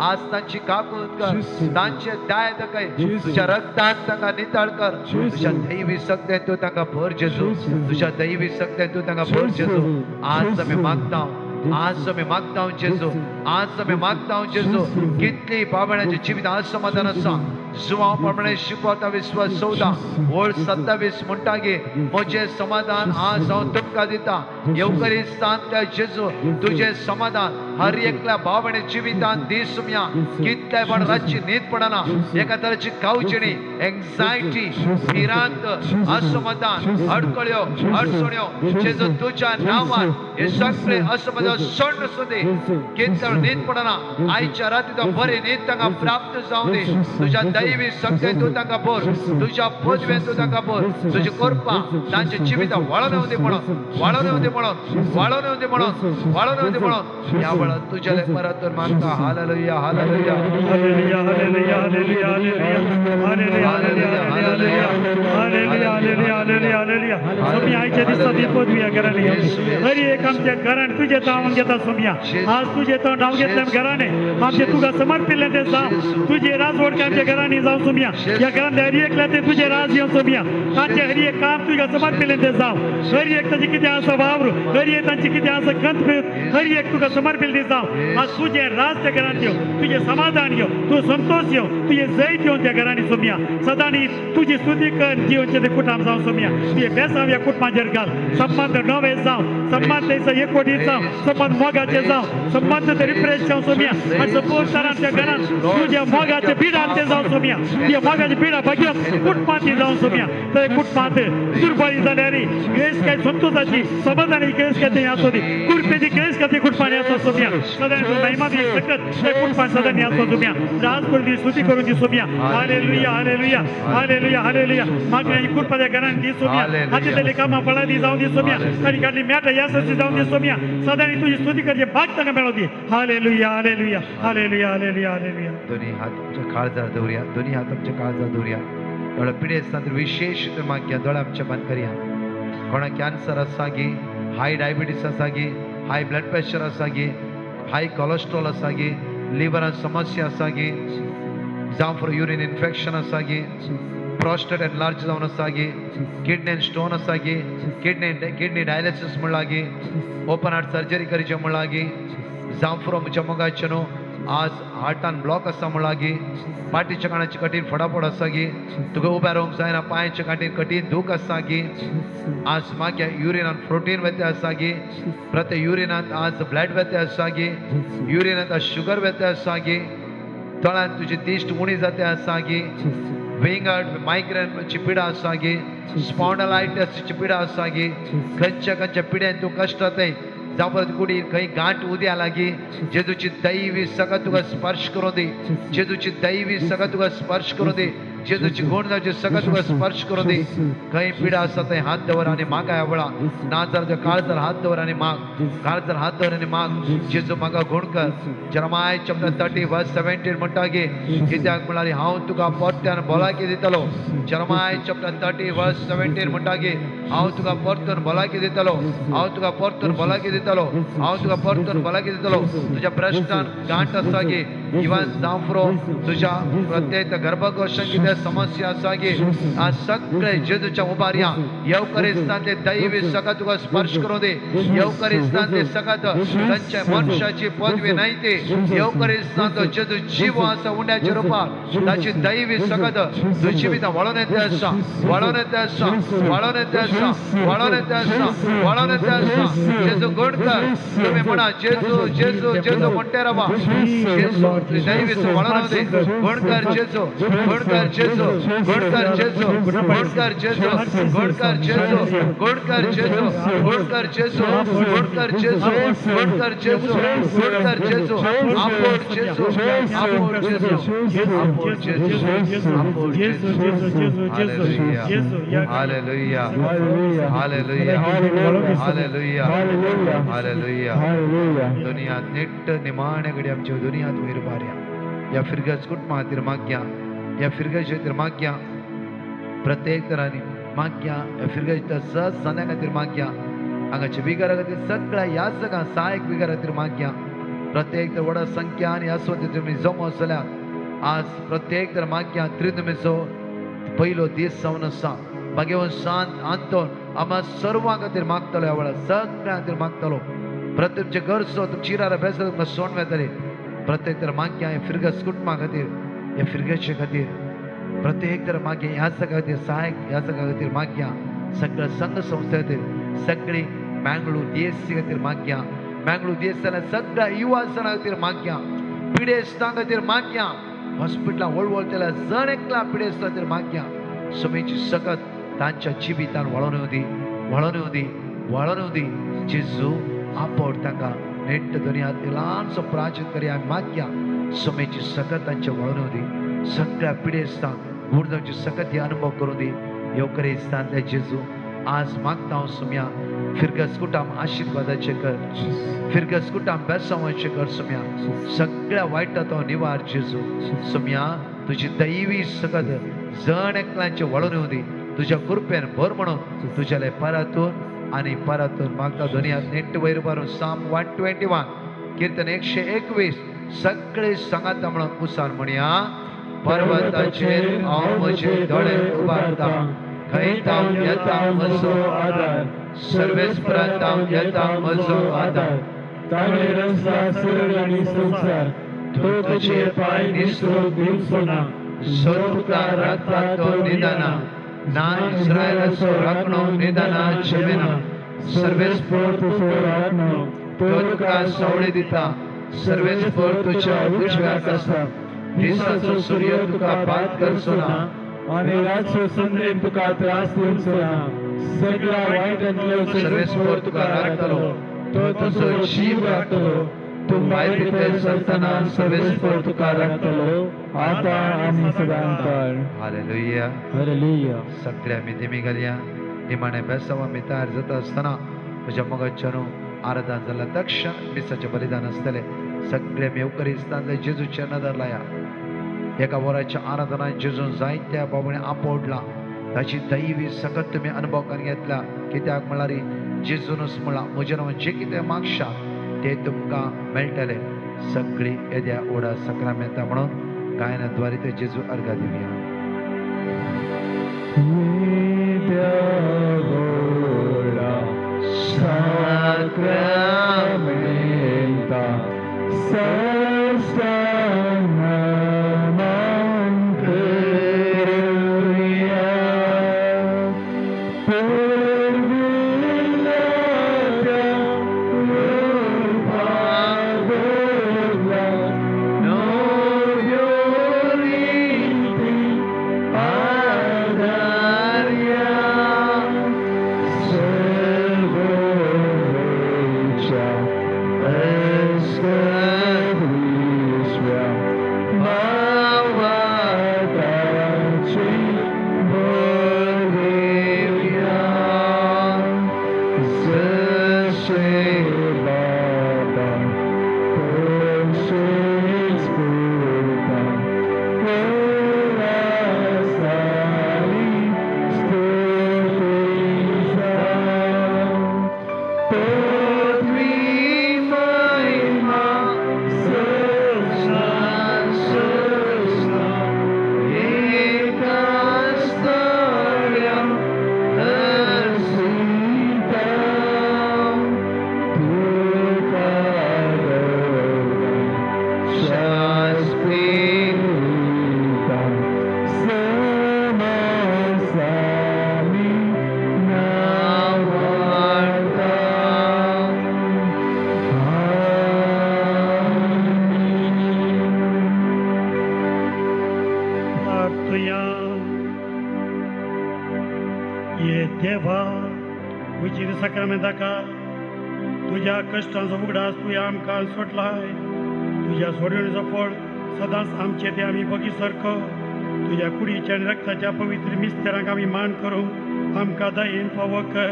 आज तांची काकूत कर, तांचे दाय दाखय, तुज्या रक्तान तांकां नितळ कर, तुज्या दैवी शक्तेन तूं तांकां भर जेजू, तुज्या दैवी शक्तेन तूं तांकां भर जेजू. आज आमी मागता, आज आमी मागता जेजू, आज आमी मागता जेजू, कितली भावण्याचे जिवीत आज समाधान आसा. जुवांव प्रमाणे शिकवता विश्वास 14 ओळ 27 म्हणटा की म्हजें समाधान आज हांव तुमकां दिता. येवकरिस्तांतल्या जेजू तुजें समाधान हर एकल्या भावणे जिवितांत दीस सुमया. कितल्या पण रातची न्हीद पडना, एका तरेची कावचेणी, एन्झायटी, भिरांत, असमाधान, अडकळ्यो, अडचण्यो जेजू तुज्या नांवान हे सगळे असमाधान सोडून सुदी. कितल्या न्हीद पडना, आयच्या राती तो बरी न्हीद तांकां प्राप्त जावं दी. तुज्या दैवी शक्तेन तूं तांकां भर, तुज्या पदवेन तूं तांकां भर, तुजी कृपा तांच्या जिवितां वाळोवन येवं दी म्हणून, वाळोवन येवं दी म्हणून, वाळोवन येवं दी म्हणून, वाळोवन येवं दी म्हणून. ह्या वेळार तुज्या परत मागता. Hallelujah, hallelujah, hallelujah, hallelujah, hallelujah, hallelujah, hallelujah, hallelujah, hallelujah, hallelujah, hallelujah. Saumya आयच्या दिसा ती पदवी ह्या घरांनी हर एक आमच्या घरान तुजें नांव घेता सोम्या, आज तुजें तो नांव घेतलें घराने आमचें तुका समर्पिल्लें तें जावं, तुजें राजवट आमच्या घरांनी जावं सोम्या, ह्या घरांतले हर एकल्या ते तुजें राज येवं सोम्या, तांचें हर एक काम तुका समर्पिल्लें तें जावं, हर एक तांचें कितें आसा वावर, हर एक तांचें कितें आसा कंत, हर एक तुका समर्पिल्लें जावं. आज तुजें राज त्या घरांत येवं, तुजें समाधान येवं, तूं संतोष येवं, तुजें जैत येवं त्या घरांनी सोम्या. सदांनी तुजी स्तुती कर जिवनचें ते कुटुंब जावं सोम्या, तुजें बेसांव ह्या कुटुंबाचेर घाल, संबंध नवे जावं, संबंध थंयसर एकवटीत जावं, संबंद मोगाचे जावं, संबंद ते रिफ्रेश जावं सोम्या. आनी संपूर्ण तरान त्या घरान तुज्या मोगाचे पिडान ते जावं सोम्या. तुज्या मोगाचे पिडा भाग्यान कुटुंबांत जावं सोम्या. तर कुटुंबांत दुर्बळी जाल्यार ग्रेस काय संतोषाची समाधानी ग्रेस काय ते आसो दी, कृपेची ग्रेस काय ते कुटुंबांनी आसो सोम्या. सदां महिमा दी सकत ते कुटुंबान सदां आसो सोम्या. राज करून दी, स्तुती करून दी सोम्या. Hallelujah hallelujah hallelujah hallelujah. मागण्यांची कृपा घरान दी सोम्या. हातींतले कामां फळां दी जावं दी सोम्या. आनी काडली मेळटा येसस्वी जावं दी सोम्या. सदां तुजी स्तुती करची भाग तांकां मेळो दी. Hallelujah hallelujah hallelujah hallelujah hallelujah. दोन्ही हात आमच्या काळजार दवरुया, दोन्ही हात आमच्या काळजार दवरुया. दोळा पिडेस्तांत विशेष मागया, दोळा आमच्या बंद करया. कोणा कॅन्सर आसा गी, हाय डायबिटीस आसा गी, हाय ब्लड प्रेशर आसा गी, हाय कोलेस्ट्रॉल आसा गी, लिवरान समस्या आसा गी, जावं फॉर युरीन इन्फेक्शन आसा गी, प्रोस्टेट एनलार्ज जावन आसा गी, किडनी स्टोन आसा गी, किडनी डायलिसीस म्हणला गी, ओपन हार्ट सर्जरी करचें म्हणला गी, जावं फॉर म्हज्या मोगाचें न्हू आज हार्टान ब्लॉक आसा म्हणला गी, पाटीच्या काणाची कठीण फटाफट आसा गी, तुका उबें रावंक जायना, पांयच्या कांटीन कठीण दूख आसा गी, आज मागीर युरिनान प्रोटीन वेते आसा गी, प्रत्येक युरिनांत आज ब्लड वेते आसा गी, युरिनांत आज शुगर वेते आसा गी, तळान तुजी दिश्ट उणी जाते आसा गी, विंगड मायग्रेनची पिडा आसा गी, स्पॉन्डलायटिसची पिडा आसा गी, खंयच्या खंयच्या पिड्यान तूं कश्ट जाताय, जावं कुडीन खंय गांठ उद्या लागी, जेजूची दैवी सगळं तुका स्पर्श करूं दी, जेजूची दैवी सगळं तुका स्पर्श करूं दी, जेजूची गुण जावची सगळं तुका स्पर्श करूं दी. खंय पिडा आसा थंय हात दवर आनी मागाय आवळा, ना जाल्यार काळजार हात दवर आनी माग, काळजार हात दवर आनी माग, जेजू म्हाका गुण कर. जेरमाय चॅप्टर 30 वर्स 17 म्हणटा की कित्याक म्हळ्यार हांव तुका परत्यान भलायकी दितलो. जेरमाय चॅप्टर 30 वर्स 17 म्हणटा की हांव तुका परतून भलायकी दितलो, हांव तुका परतून भलायकी दितलो, हांव तुका परतून भलायकी दितलो. तुज्या ब्रेस्टान गांठ आसा की, इवन जावं तुज्या प्रत्येक गर्भकोशान कितें समस्या आसा की, आज सगळे जेजूच्या उबारया येवकरिस्तांतले दैवी सगळं तुका स्पर्श करूं दी. येवकरिस्तांतले सगळं तांच्या मनशाची पदवी न्हय ती, येवकरिस्तांत जेजू जीव आसा उंड्याच्या रुपार, ताची दैवी सगळं तुजी जिवितां वळोवन येते आसा, वळोवन येते आसा, वळोवन येते आसा, वळोवन येते आसा, वळोवन येते आसा. जेजू गुण कर. तुमी म्हणा जेजू जेजू जेजू म्हणटे रावा. जेजू दैवी वळोवन दी. गुण कर जेजू, गुण कर जेजू, गुण कर जेजू, गुण कर जेजू, गुण कर जेजू, गुण कर जेजू, गुण कर जेजू, गुण कर जेजू, गुण कर जेजू, गुण कर जेजू. आपोर जेजू, आपोर जेजू, आपोर जेजू, आपोर जेजू. Hallelujah hallelujah hallelujah hallelujah. दुनिया नेट निमाणे घडी आमच्या दुनियांत वयर बारया. ह्या फिरगज कुटुंबा खातीर मागया, ह्या फिरगज खातीर मागया, प्रत्येक तरांनी मागया. ह्या फिरगज सहज जाण्या खातीर मागया, हांगाच्या विगारा खातीर सगळ्या ह्या जगां सहायक विगारा खातीर मागया. प्रत्येक तर व्हडा संख्या आनी आसवती तुमी जमो जाल्यार आज प्रत्येक तर मागया. त्रिदुमेचो पयलो दीस जावन आसा. मागीर सांत आंतोन आम्हा सर्वां खातीर मागतलो, ह्या वेळार सगळ्यां खातीर मागतलो. प्रत्येक तुमचे गरजो तुमची चिरार बेसो तुमकां सोण मेळटले. प्रत्येक तर मागया ह्या फिरगज कुटुंबा खातीर, ह्या फिरगजचे खातीर प्रत्येक तर मागया. ह्या सगळ्या खातीर सहायक ह्या सगळ्या खातीर मागया. सगळ्या संघ संस्थे खातीर, सगळी मँगळूर डीएससी खातीर मागया. मँगळूर डीएस जाल्यार सगळ्या युवा जणां खातीर मागया, पिडेस्तां खातीर मागया, हॉस्पिटलां वळवळतेल्या जण एकला पिडेस्तां खातीर मागया. सुमेची सकत तांच्या जिवितान वळोवन येवं दी, वळोवन येवं दी, वळोवन येवं दी. जेजू आपोड तांकां नेट दुनियांत ल्हानसो प्राचीन करी आमी मागया. सुमेची सकत तांच्या वळोवन येवं दी. सगळ्या पिडेस्तांक गुण जावची सकत ही अनुभव करूं दी. येवकरिस्तांतल्या जेजू आज मागता हांव सुम्या, फिरगज कुटाम आशिर्वादाचे कर, फिरगज कुटाम बेसांवाचे कर सुम्या. सगळ्या वायटा तो निवार जेजू. सुम्या तुजी दैवी सकत जण एकल्यांचे वळोवन येवं दी. तुज्या कृपेन भर म्हणून तुज्याले परातून आनी परातून मागता. दुनियांत नेट वयर बारून साम 121 कीर्तन 121 सगळे सांगाता म्हणून उसान म्हणया. पर्वताचेर हांव म्हजे दोळे उबारता, खंय तावन येता म्हजो आदार, सर्वेस्परांत तावन येता म्हजो आदार. ताणें रचला सर्ग आनी संवसार, तो तुजे पांय निसरूंक दिवचो ना, जो तुका राखता तो निदाना, ना इस्रायलाचो राखणो निदाना झेमेना. सर्वेस्पर तुजो राखणो, तो तुका सावळी दिता, सर्वेस्पर तुज्या उजव्याक आसा. दिसाचो सूर्य तुका बाद करचो ना आनी रातचो संद्रेन तुका त्रास दिवचो ना. सगळ्या वायटांतलो सर्वेस्पर तुका राखतलो, तो तुजो जीव राखतलो. तूं भायर भितर सरतना सर्वेस्पर तुका राखतलो, आतां आनी सदांकाळ. हालेलुया. हालेलुया. सगळे आमी दिमी घालया. निमाणे बेसांव आमी तयार जाता आसतना म्हज्या मोगाच्यानो आराधन जाल्या तक्षण मिसाचें बलिदान आसतलें. सगळे आमी येवकरिस्तांतले जेजूचेर नदर लाया. एका वराच्या आराधनान जेजून जायत्या बाबणी आपोडला. ताची दैवी सकत तुमी अनुभव करून घेतला. कित्याक म्हळ्यार जेजूनच म्हळां, म्हजें नांव जें कितें मागशात तें तुमकां मेळटलें. सगळीं येद्या ओडा सक्रामेंता म्हणून गायनाद्वारे ते जेजू अर्घा दिवया. Sacramenta Sastanamankuria Purvilata Rupagola Noyoriti Adarya Servocha Escadrisha Mavatachi Bolivia Zeshebaba Poshisputa Kolasali Stutisa Potri Mahima Sasna Sasna Ekastharyam Harsita Tukarava Shaspita Samasami Navarta. प्रार्थया. ये देवा उचीर साक्रामेंताकार तुज्या कश्टांचो उगडास तुवें आमकां सोडलाय. तुज्या सोडवणेचो फळ सदांच आमचे ते आमी बगी सारको. तुज्या कुडीच्या आनी रक्ताच्या पवित्र मिस्तेरांक आमी मान करूंक आमकां दयेन फावो कर,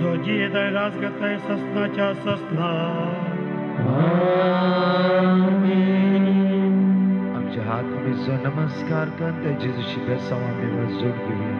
जो जियेत आनी राज करताय ससनाच्या ससना. आमचे हात आमी जो नमस्कार करून त्या जेजूची बेसांव आमी जोड घेवया.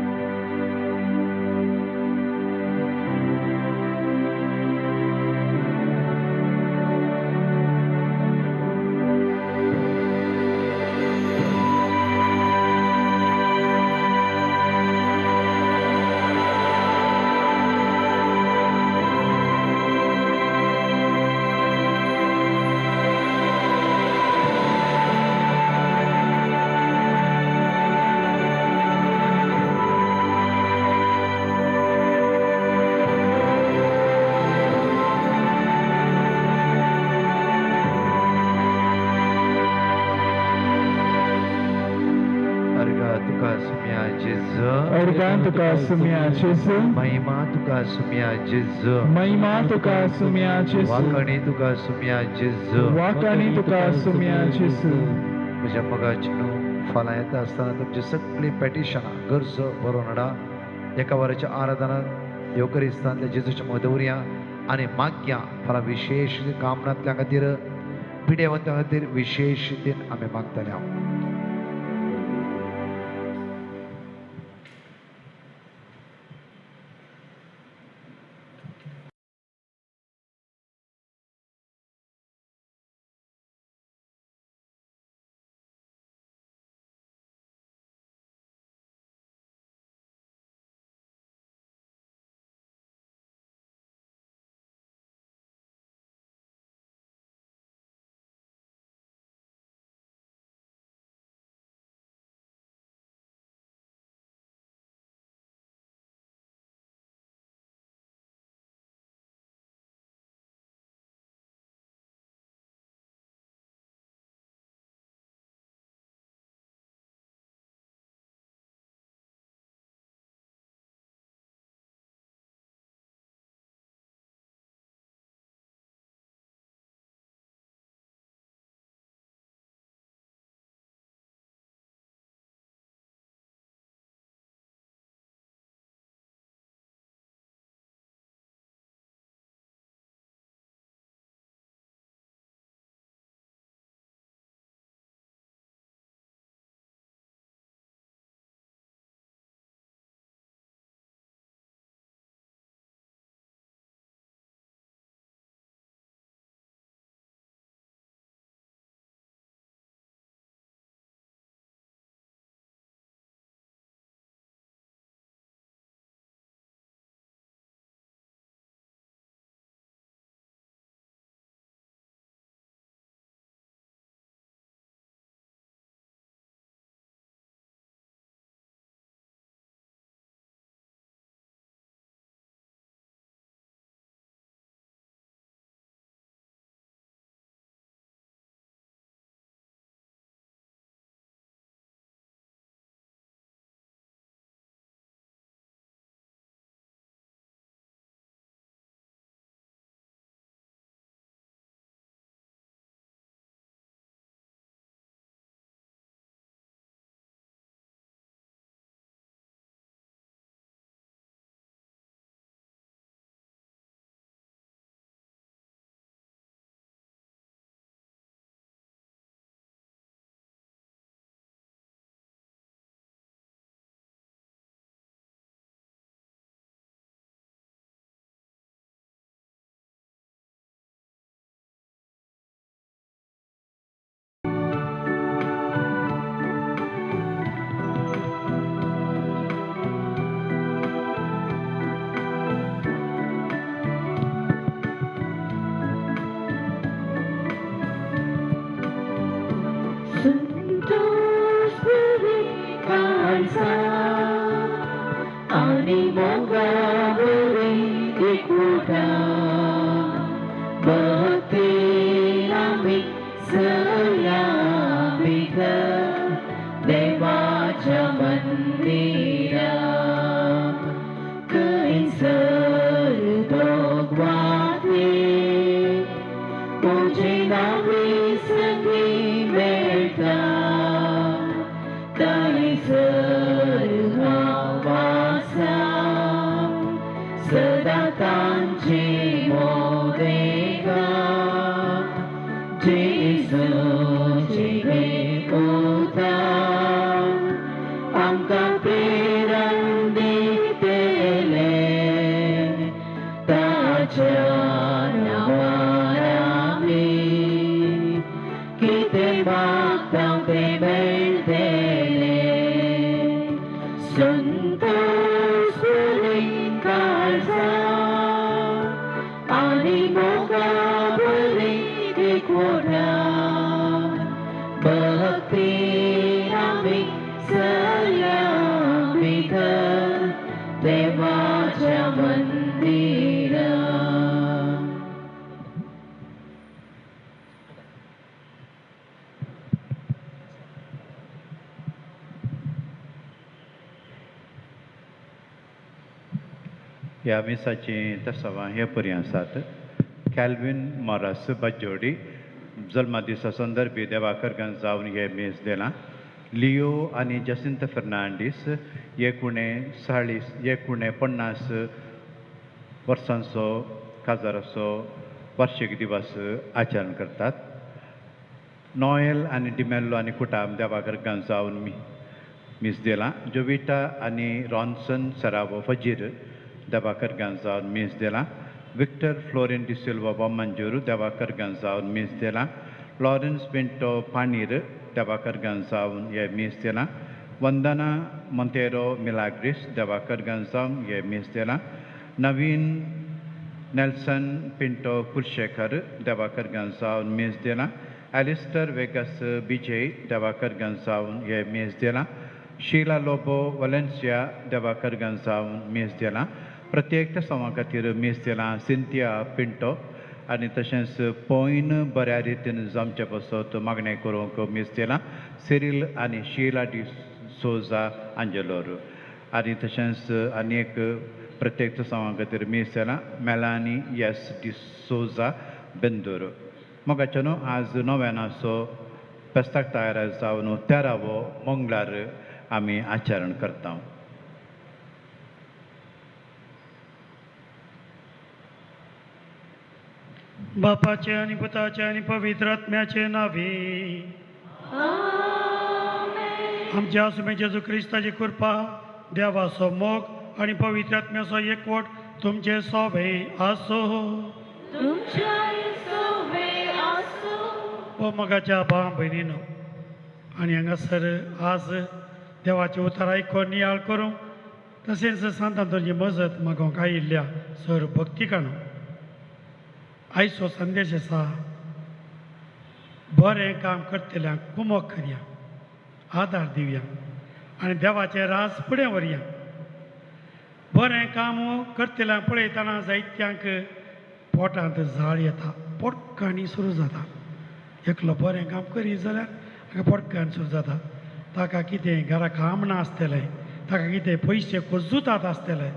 अर्घा तुका सुम्या जेजू, अर्घां तुका सुम्या जेजू, महिमा तुका सुम्या जेजू, महिमा तुका सुम्या जेजू, वाकणी तुका सुम्या जेजू, वाकणी तुका सुम्या जेजू. म्हज्या मोगाचे न्हू फाल्यां येता आसतना तुमची सगळीं पेटिशनां गरजो बरोवन हाडा. एका वराच्या आराधनात येवकरिस्तांतल्या जेजूच्या मुखार दवरया आनी मागया. फाल्यां विशेश कामनांतल्या खातीर, पिडेवंतां खातीर विशेश रितीन आमी मागतले. मोगावरी एकवटा भक्तीन आमी सगळ्या भितर देवाच्या मंदिरात थंयसर दोगवाते तुजे नांवे सगळीं मेळटा थंयसर हांव आसा सदां तांचे मोदेगा जेजूचे हें उतर आमकां प्रेरण दितलें ताच्या नांवान आमी कितें मागता तें मेळटलें संतोष काळजां आनी मोगावरी एकवटा भक्तीन आमी सगळ्या भितर देवाच्या मंदिरात. ह्या मिसाचीं तसवां हे परी आसात. कॅल्वीन मोरास बज्जोडी जल्मदिसा संदर्भी देवाकरगन जावन हे मीस दिलां. लियो आनी जसिंत फर्नांडीस 39 49 वर्सांचो काजाराचो वार्षिक दिवस आचरण करतात. नॉयल आनी डिमेल्लो आनी कुटाम देवाकरगन जावन मीस दिलां. जोविटा आनी रॉन्सन सरावो फजीर देवाकरगन जावन मीस दिलां. विक्टर फ्लोरिन डिसिल्वा बामंजूर देवाकरगन जावन मीस दिलां. लॉरन्स पिंटो पाणीर देवाकरगन जावन हे मीस दिलां. वंदना मोंतेरो मिलाग्रीस देवाकरगन जावन हे मीस दिलां. नवीन नेल्सन पिंटो कुलशेखर देवाकरगन जावन मीस दिलां. एलिस्टर वेगस विजय देवाकरगन जावन हे मीस दिलां. शीला लोबो वलेन्सिया देवाकरगन जावन मीस दिलां. प्रत्येक तसवां खातीर मीस दिलां सिंथिया पिंटो आनी तशेंच पॉयन बऱ्या रितीन जमचे पासत मागणें करूंक मीस दिलां सिरील आनी शीला डी सोजा आंजेलोर आनी तशेंच आनी एक प्रत्येक तसवां खातीर मीस दिलां मेलानी एस डी सोजा बेंदूर. मोगाचे न्हू आज नव्यानाचो फेस्ताक तयार जावन 13वो मंगळार आमी आचरण करता. बापाचे आनी पुताचे आनी पवित्र आत्म्याचे नावे आमच्या आसुमे जेजू क्रिस्ताची कृपा देवाचो मोग आनी पवित्र आत्म्याचो एकवट तुमचे सोबे आसो. ओ मोगाच्या भाव भयणीनो आनी हांगासर आज देवाचें उतर आयकून नियाळ करूंक तशेंच सांतांतोची मजत मागोवंक आयिल्ल्या सर भक्तिकानो आयचो संदेश आसा बरें काम करतल्यांक कुमोक करया, आदार दिवया आनी देवाचें राज फुडें व्हरया. बरें काम करतल्यांक पळयतना जायत्यांक पोटांत जाळ येता, पोटकाणी सुरू जाता. एकलो बरें काम करीत जाल्यार ताका पोटकाणी सुरू जाता. ताका कितें घरा काम ना आसतलें, ताका कितें पयशे कोजुतात आसतले,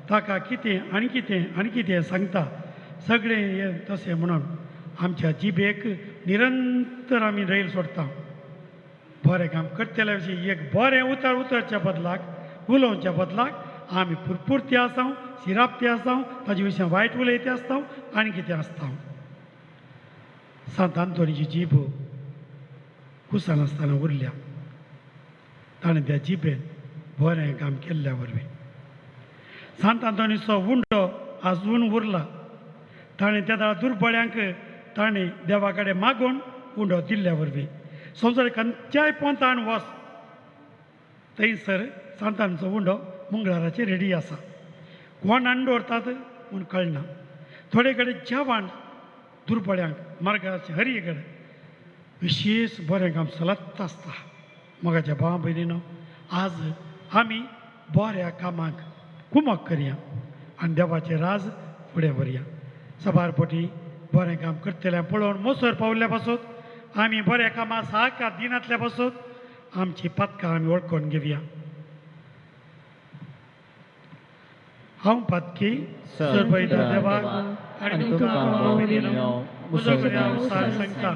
ताका कितें आनी कितें आनी कितें सांगता सगळें हें तशें म्हणून आमच्या जिबेक निरंतर आमी रैल सोडटा. बरें काम करतल्या विशीं एक बरें उतर उतरच्या बदलाक उलोवच्या बदलाक आमी पुरपुरती आसाव, सिरापती आसाव, ताजे विशीं वायट उलयते आसता आनी कितें आसता. सांत आंतोनीची जीब कुसान आसतना उरल्या, ताणें त्या जिबेन बरें काम केल्ल्या वरवीं सांत आंतोनीचो उंडो आजून उरला. ताणें त्या वेळार दुर्बळ्यांक ताणें देवा कडेन मागून उंडो दिल्ल्या वरवीं संवसार खंयच्याय पंथान वच थंयसर सांतांचो उंडो मंगळाराचेर रेडी आसा. कोण हाडून दवरतात म्हूण कळना. थोडे कडेन जेवण दुर्बळ्यांक मार्गाचे हरी कडेन विशेष बरें काम चलत आसता. मोगाच्या भावा भयणीनो आज आमी बऱ्या कामाक कुमक करया. आनी देवाचें राज फुडें व्हरया. सबार पोटी बरें काम करतल्या पळोवन मोसर पावल्या पासून आमी बऱ्या कामां सहकार दिनातल्या पासून आमची पातकां आमी वळखून घेवया. हांव पातकी सरपयता देवाक आनी तुमकां म्हजो गुन्यांव सांगता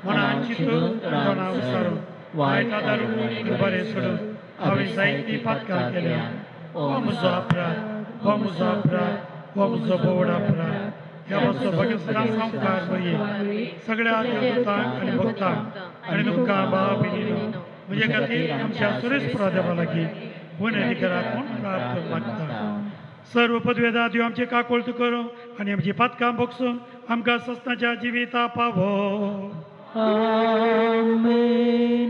मनान चिंतून तोंडान उसारून वायट आदारून बरें सोडून हांवें जायतीं पातकां केल्या. हो म्हजो अपराध, हो म्हजो अपराध, हो म्हजो भोवड अपराध. ह्या पासून भगवंता संवकार मरये सगळ्या देवतांक आनी भक्तांक आनी तुमकां भाव भयणीनो म्हजे खातीर आमच्या सुरेश देवा लागीं विनंती करात म्हूण प्रार्थना मागता. सर्व पदवेदा देव आमचे काकोळत करूं आनी आमची पातकां भोगसून आमकां सस्नाच्या जिविता पावो. आमेन.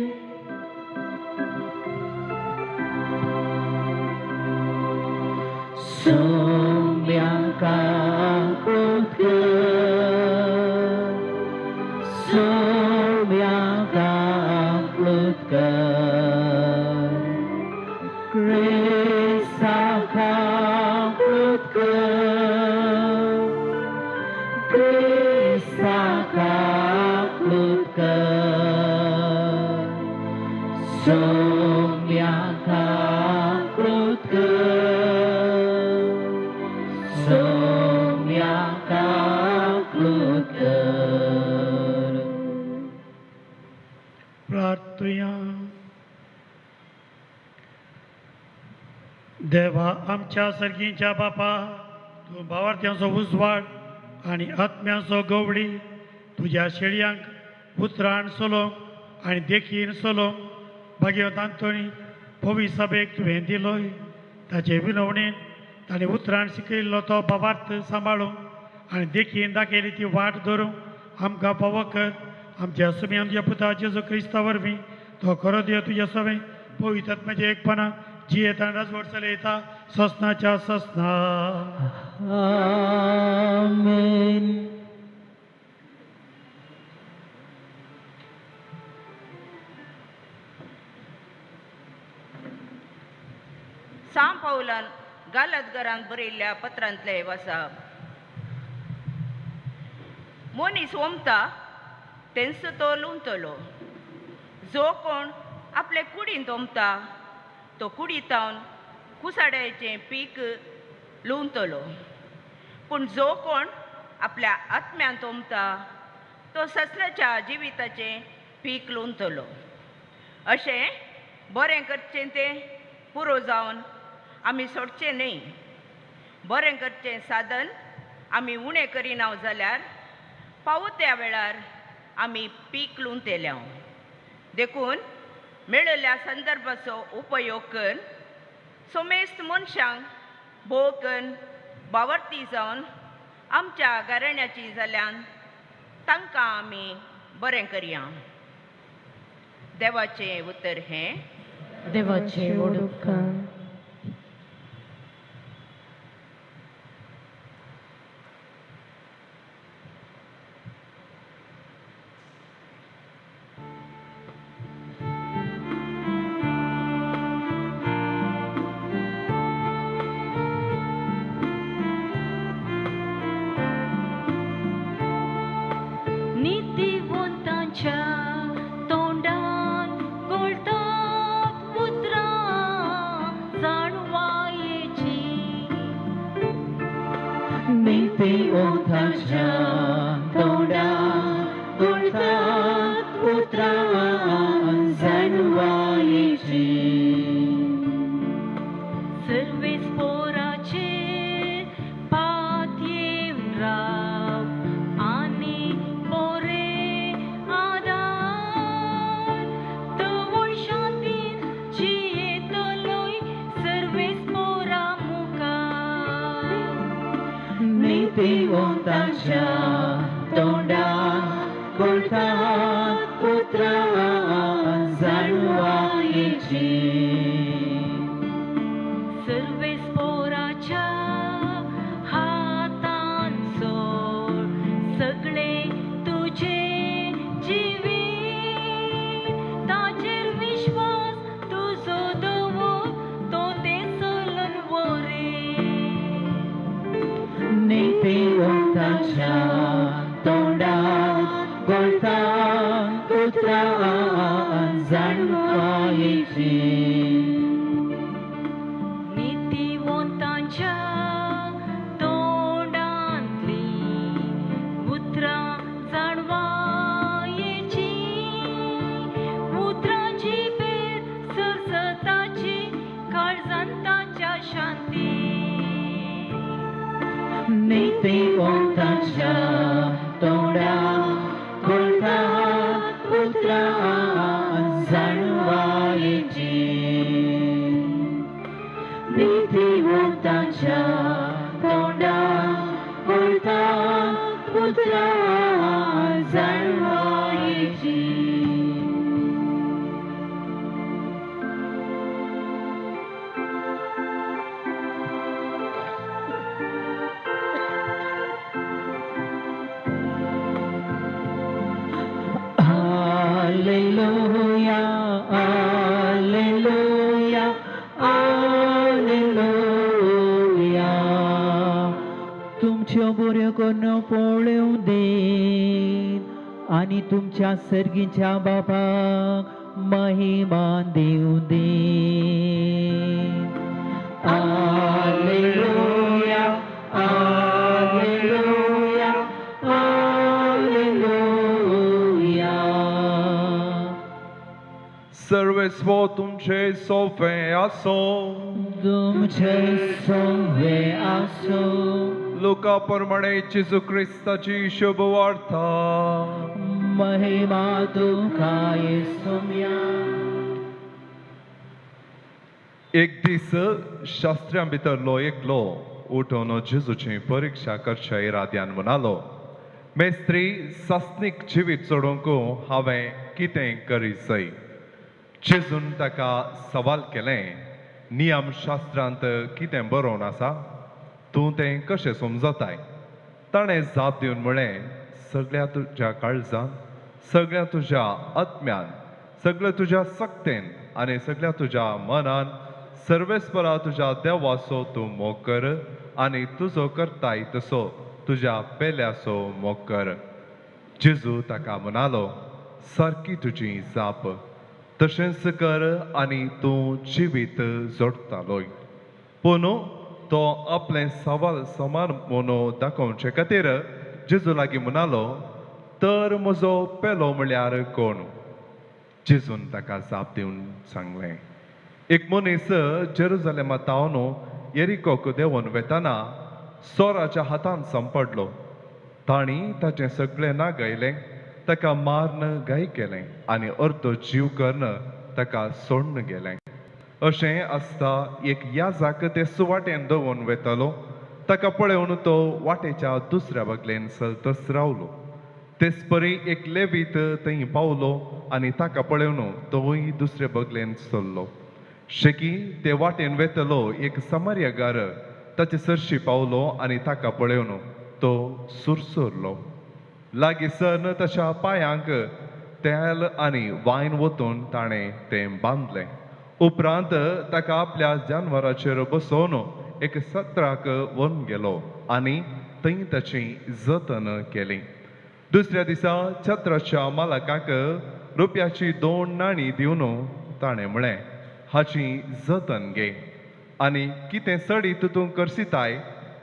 सोम्यांका कर, सोम्यांका कर, क्रिस्ताका कर, क्रिस्ताका कर, सोम्यांका कर, सोम्यांका कर. प्रार्थया. देवा आमच्या सर्गीच्या बापा, तूं भावार्थ्यांचो उजवाड आनी आत्म्यांचो गवडी तुज्या शेळयांक उतरान चलोवंक आनी देखीन चलोवंक भाग्यवंत आंतोनी पवी सभेक तुवें दिलोय. ताचे विनवणेन ताणें उतरान शिकयल्लो तो भावार्थ सांबाळूंक आनी देखीन दाखयली ती वाट धरूंक आमकां पावो कर. आमच्या सुम्यान तुज्या पुता जेजू क्रिस्ता वरवीं तो खरो देव तुज्या सवें पवित्र आत्म्याच्या एकपणा जियेता राजवट चलयता ससनाच्या ससना. आमेन. सां पावलान गालतगरान बरयल्ल्या पत्रांतले वासा. मनीस ओमता तेंच तो लुंतलो. जो कोण आपले कुडींत ओमता तो कुडीतावन कुसाड्याचें पीक लुंवतलो. पूण जो कोण आपल्या आत्म्यांत ओमता तो ससनाच्या जिविताचें पीक लुंवतलो. अशें बरें करचें तें पुरो जावन आमी सोडचें न्हय. बरें करचें साधन आमी उणें करिना जाल्यार पावो त्या वेळार आमी पीक लुंवतले. देखून मेळिल्ल्या संदर्भाचो उपयोग करून सोमेस्त मनशांक भोव करून बावरती जावन आमच्या घराण्याची जाल्यान तांकां आमी बरें करया. देवाचें उतर हें. देवाचें उपकार. नीतिवंतांच्या तोंडान घोळटात उतरां जाणवायेची. नीतिवंतांच्या तोंडान घोळटात उतरां जाणवायेची. सर्वेस पोराचे पात येवन राव आनी बोरे आदार तवळ शांतीन जियेतलोय सर्वेस पोरा मुखार. नीतिवंतांच्या तोंडान घोळटात उतरां जाणवायेची. सर्वेस पोराच्या हातान सोड सगळे तुजे जिवीत. ताचेर विश्वास तुजो दवर तो ते चलून वरे. गळतात उतरां जाणवायेची. नीतिवंतांच्या तोंडांतली उतरां जाणवायेची, उतरांची पेर सरसताची काळजांताच्या शांती. नीतिवंतांच्या तोंडात गळतात उतरां जाणवायेची. नीतिवंतांच्या तोंडात गळतात उतरां जाणवायेची. Alleluia, Alleluia, Alleluia. तुमच्यो बऱ्यो करून पळोवं दी आनी तुमच्या सर्गीच्या बाबाक महिमा दिवं दी. Alleluia, Alleluia, Alleluia. सर्वेस्व तुमचे सोफे आसो, तुमचे सोवे आसो. लुका प्रमाणे जेजू क्रिस्ताची शुभ वार्ता. महिमा तुका येसुम्या. एक दीस शास्त्र्यां भितरलो एकलो उठून जेजूची परिक्षा करच्या इराद्यान म्हणालो, मेस्त्री, सासनीक जिवीत चडोवंक हांवें कितें करी जाय? जेजून ताका सवाल केलें, नियम शास्त्रांत कितें बरोवन आसा, तूं तें कशें समजताय? ताणें जाप दिवन म्हळें, सगळ्या तुज्या काळजान, सगळ्या तुज्या आत्म्यान, सगळ्या तुज्या सक्तेन आनी सगळ्या तुज्या मनान सर्वेस्परा तुज्या देवाचो तूं मोग कर आनी तुजो करताय तसो तुज्या पेल्याचो मोग कर. जेजू ताका म्हणालो, सारकी तुजी जाप, तशेंच कर आनी तूं जिवीत जोडटालोय. पूण तो आपलें सवाल समान म्हणून दाखोवचे खातीर जेजू लागीं म्हणालो, तर म्हजो पेलो म्हळ्यार कोण? जेजून ताका जाप दिवन सांगलें, एक मनीस जेरुजलेमा तावन येरिकोक देंवन वेताना चोराच्या हातान सांपडलो. तांणी ताचें सगळें नागयलें, ताका माਰਨ घाय केलें आनी अर्दो जीव करून ताका सोडून गेलें. अशें आसता एक याजाक ते सुवाटेन दवरून वेतालो. ताका पळोवन तो वाटेच्या दुसऱ्या बगलेन चलतच रावलो. तेच परी एक लेवीत थंय पावलो आनी ताका पळोवन तोवूय दुसरे बगलेन चल्लो. शेकी ते वाटेन वेतलो एक समार्यगार ताचे सरशी पावलो आनी ताका पळोवन तो सुरसुरलो. लागीं सरन ताच्या पांयांक तेल आनी वायन वतून ताणें तें बांदलें. उपरांत ताका आपल्या जानवराचेर बसोवन एक सत्राक व्हरून गेलो आनी थंय ताची जतन केली. दुसऱ्या दिसा छत्राच्या मालकाक रुपयाची 2 नाणी दिवन ताणें म्हळें, हाची जतन घे आनी कितें चडीत तूं करसिताय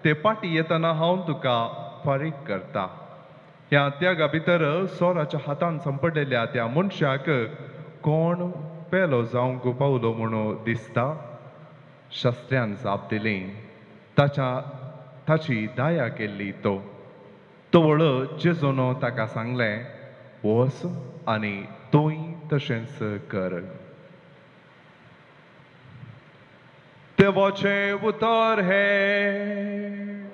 ते पाटी येतना हांव तुका फारीक करता. ह्या त्यागा भितर चोराच्या हातान सांपडलेल्या त्या मनशाक कोण पेलो जावंक पावलो म्हणून दिसता? शास्त्र्यान जाप दिली, ताची दया केल्ली तो. तवळ जेजून ताका सांगलें, वच आनी तूंय तशेंच कर. देवाचें उतर हें.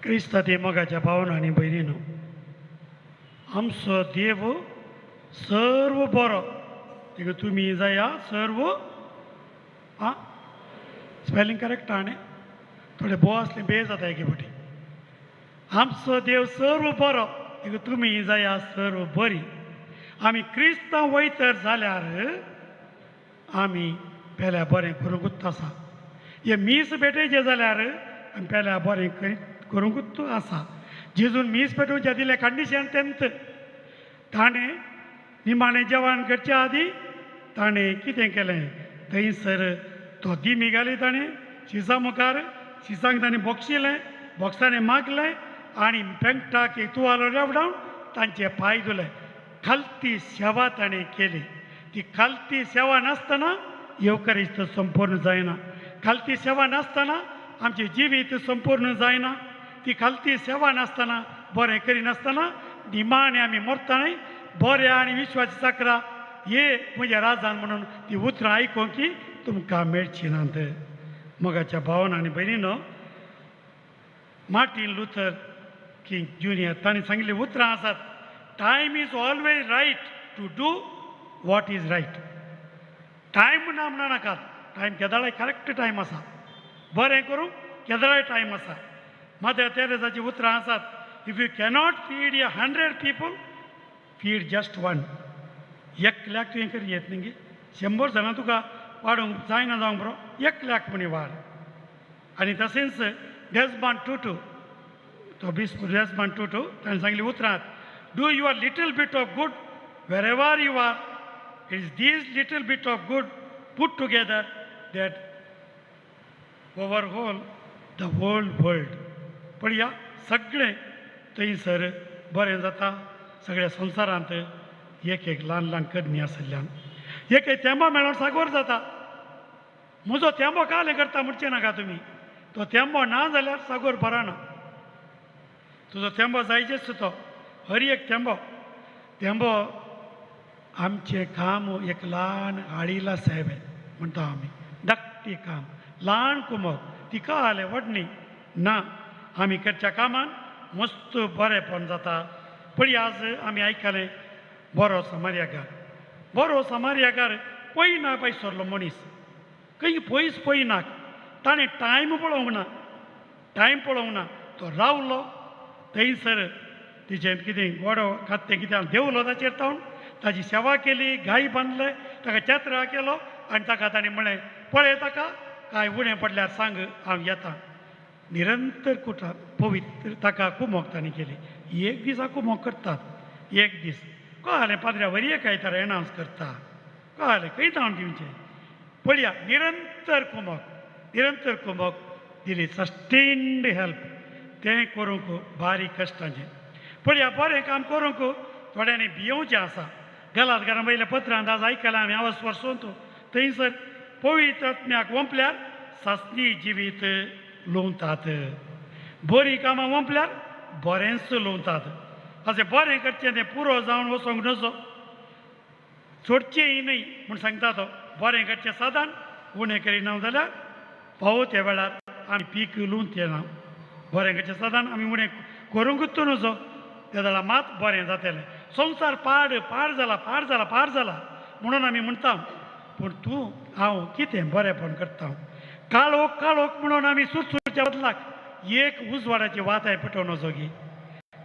क्रिस्ता ते मोगाच्या भावना आनी भयणीनो, आमचो देव सर्व बरो. देखून तुमी जाया सर्व आं स्पेलिंग करेक्ट आहा न्ही? थोडे भोव आसले बे जाता एके फावटी. आमचो देव सर्व बरो, देखून तुमी जाया सर्व बरी. आमी क्रिस्तांव वयतर जाल्यार आमी पेल्या बरें करूंकूच आसा. हे मीस पेटयचें जाल्यार आमी पेल्या बरें करूंकूच आसा. जेजून मीस पेटोवचें दिलें कंडिशन तेंत. ताणें निमाणें जेवण करचे आदी ताणें कितें केलें थंयसर तो दिमी घाली ताणें शिसा मुखार, शिसांक ताणें बोक्षिलें, बोक्सांनी मागलें आनी पेंकटाक एक तुवालो रेवडावन तांचे पांय धुले. खालती सेवा ताणें केली. ती खालती सेवा नासतना येवकारिस्त संपूर्ण जायना, खालती सेवा नासतना आमचें जिवीत संपूर्ण जायना. ती खालती सेवा नासतना बरें करिनासतना निमाणें आमी मरतना बरें आनी विश्वाची चाकरा हे म्हज्या राजान म्हणून ती उतरां आयकोंक की तुमकां मेळची नात. मोगाच्या भावान आनी भयणीनो, मार्टीन लुथर किंग ज्युनियर तांणी सांगिल्लीं उतरां आसात, Time is always right to do what is right. Time ना म्हणा नाकात, टायम केदळाय करेक्ट टायम आसा, बरें करूंक केदळाय टायम आसा. मदर तेरेजाची उतरां आसात, if you cannot feed 100 people feed just one. एकल्याक तुवें करी येत न्ही गे, 100 जाणां तुका वाडोवंक जायना जावंक बरो, एकल्याक म्हणी वाड. आनी तशेंच डेजमंड टुटू, तो बिस्प डेजमंड टुटू ताणें सांगली उतरां, do your little bit of good wherever you are. It is these little bit of good put together that overhaul the whole world. पळया सगळें थंयसर बरें जाता. सगळ्या संवसारांत एक एक ल्हान ल्हान करणी आशिल्ल्यान एक एक तेंबो मेळोन सागोर जाता. म्हजो तेंबो कालें करता म्हणचें नाका तुमी, तो तेंबो ना जाल्यार सागोर बरो ना. तुजो तेंबो जायचेच तो, हर एक तेंबो तेंबो आमचें काम एक ल्हान आळिला साहेब म्हणटा आमी, धाकटी काम, ल्हान कुमक, तिका आलें व्हडली ना. आमी करच्या कामान मस्त बरेंपण जाता. पळय आज आमी आयकलें बरो समार्याकार, बरो समार्याकार पळयना पयसरलो मनीस, खंय पयस पळयना, ताणें टायम पळोवंक ना, टायम पळोवंक ना, तो रावलो थंयसर तिचें कितें गोडो खातें कितें देंवलो ताचेर तावन ताजी सेवा केली, गाय बांदले, ताका चेत्रा केलो आनी ताका ताणें म्हळें पळय ताका कांय उणें पडल्यार सांग हांव येता. निरंतर कुटा पवित्र ताका कुमोक ताणें केली. एक दिसा कुमोक करतात, एक दीस कळ्ळें पाद्र्या वरी एक तर एनावन्स करता, कळ्ळें खंय धांवन दिवचें. पळया निरंतर कुमोक, निरंतर कुमोक दिली, सस्टेन्ड हेल्प. तें करूंक बारीक कश्टांचें. पळया बरें काम करूंक थोड्यांनी भियोवचें आसा. गलात घरा वयल्या पत्रांत आज आयकलां आमी आवाज वर्सोवन थंयसर पवित्र आत्म्याक वंपल्यार सासणी जिवीत लुंवतात, बरीं कामां वंपल्यार बरेंच लुंवतात. अशें बरें करचें तें पुरो जावन वचोंक नजो, सोडचेंय न्हय म्हूण सांगता तो. बरें करचें सादान, उणें करिना जाल्यार फावो त्या वेळार आमी पीक लुंवचें ना. बरें करचें सादान आमी उणें करूंकूच नजो, त्या जाल्यार मात बरें जातलें. संवसार पाड पाड जाला, पाड जाला, पाड जाला म्हणून आमी म्हणटा, पूण तूं हांव कितें बरेंपण करता. काळोख काळोख म्हणून आमी सुरसुरच्या बदलाक एक उजवाडाची वाताय पेटोवं नजो गी.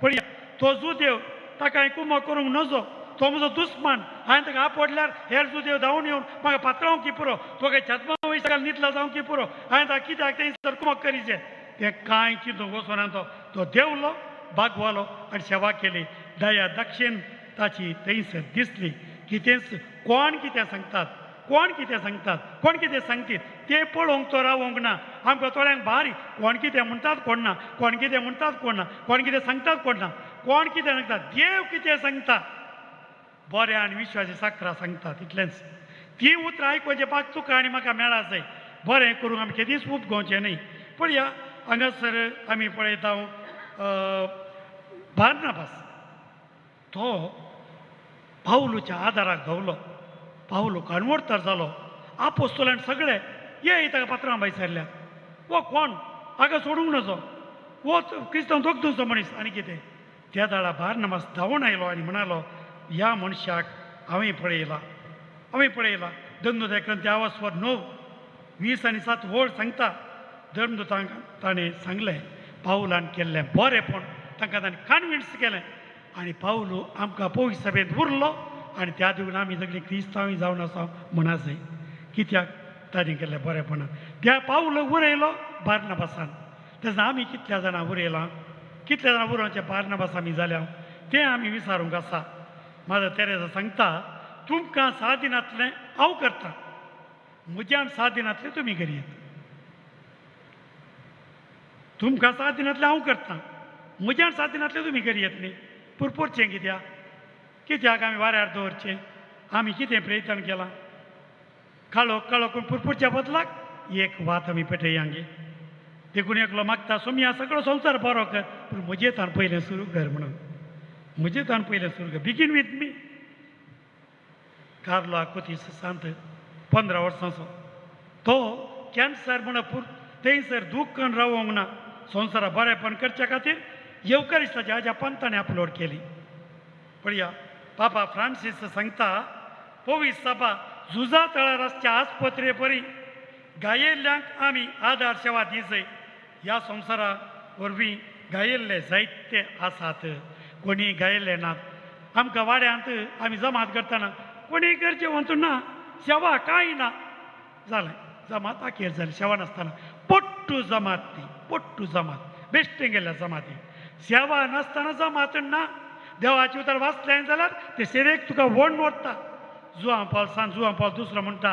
पळया तो जुदेव ताका कुमो करूंक नजो, तो म्हजो दुस्मान, हांवें ताका आपडल्यार हेर जुदेव धांवून येवन म्हाका पात्रावंक की पुरो, तो काय छातमा वयस ताका नितला जावंक की पुरो, हांवें ताका कित्याक थंयसर कुमक करीचें. तें कांय चिंतूंक वचना तो, तो देंवलो, बागवालो आनी सेवा केली. दया दक्षिण ताची थंयसर दिसली. कितेंच कोण कितें सांगतात, कोण कितें सांगतात, कोण कितें सांगतीत तें पळोवंक तो रावोंक ना. आमकां थोड्यांक भारी कोण कितें म्हणटात कोण ना, कोण कितें म्हणटात कोण ना, कोण कितें सांगतात कोण ना, कोण कितें सांगतात, देव कितें सांगता, बरें आनी विश्वासी साकरा सांगतात इतलेंच. ती उतरां आयकुपाचें पाक तुका आनी म्हाका मेळा जाय. बरें करूंक आमी केदींच उपगोवचें न्हय. पळया हांगासर आमी पळयता बार्नाबास, तो पावलूच्या आदाराक धांवलो, पावलू काणवडतर जालो. आपोस्तोलान सगळे ये ताका पात्रां बाय सरल्या, वो कोण हाका सोडूंक नजो, वो क्रिस्तांव दोगदुचो मनीस आनी कितें. त्या दाळा बार्नाबास धांवून आयलो आनी म्हणालो, ह्या मनशाक हांवें पळयला, हांवें पळयला. धर्मदूत ग्रंथ आवाज 9 20 आनी 7 वळ सांगता, धर्मदूतांक ताणें सांगलें पावलान केल्लें बरेंपण तांकां ताणें कन्विन्स केलें आनी पावलू आमकां पवित्र सभेंत उरलो आनी त्या दिवन आमी सगळीं क्रिस्तांव जावन आसा म्हणा जाय. कित्याक ताणें केल्लें बरेंपणान त्या पावल उरयलो बार्नाबासान. तेन्ना आमी कितल्या जाणां उरयलां, कितल्या जाणां उरोवचें बार्नाबास आमी जाल्या तें आमी विचारूंक आसा. मादर तेरेजा सांगता तुमकां 7 दिनांतलें हांव करतां, म्हज्यान 7 दिनांतलें तुमी करयेत. तुमकां 7 दिनांतलें हांव करतां, म्हज्यान 7 दिनांतलें तुमी करयेत न्ही. पुरपुरचें कित्याक, कित्याक आमी वाऱ्यार दवरचें? आमी कितें प्रयत्न केलां? काळो काळो करून पुरपुरच्या बदलाक एक वात आमी पेटया गे. देखून एकलो मागता सोमया सगळो संवसार बरो कर, पूण म्हजें ताण पयलें सुरू कर म्हणून, म्हजें ताण पयलें सुरू कर, बिगीन वीथ मी. कार्लो आकुतीस सांत 15 वर्सांचो तो कॅन्सर म्हण थंयसर दुख्खन रावोंक ना. संवसारा बरेंपण करच्या खातीर येवकारिस्ताच्या हाज्या पंथांनी अपलोड केली. पळया पापा फ्रांसीस सांगता पवीस सभा झुजा तळार आसच्या आस्पत्रे परी गायेल्ल्यांक आमी आदार सेवा दिसय. ह्या संवसारा वरवीं गायिल्ले जायते आसात, कोणी गायिल्ले नात. आमकां वाड्यांत आमी जमात करतना कोणी गरजेवंत ना, सेवा कांय ना जालें, जमात अखेर जाली सेवा नासतना. पोट्टू जमात ती, पोट्टू जमात बेश्टें गेल्ल्या जमाती. सेवा नासतना जमात ना. देवाची उतर वाचलें जाल्यार ते सेवेक तुका वण व्हरता. जुआं पावल सान जुआं पावल दुसरो म्हणटा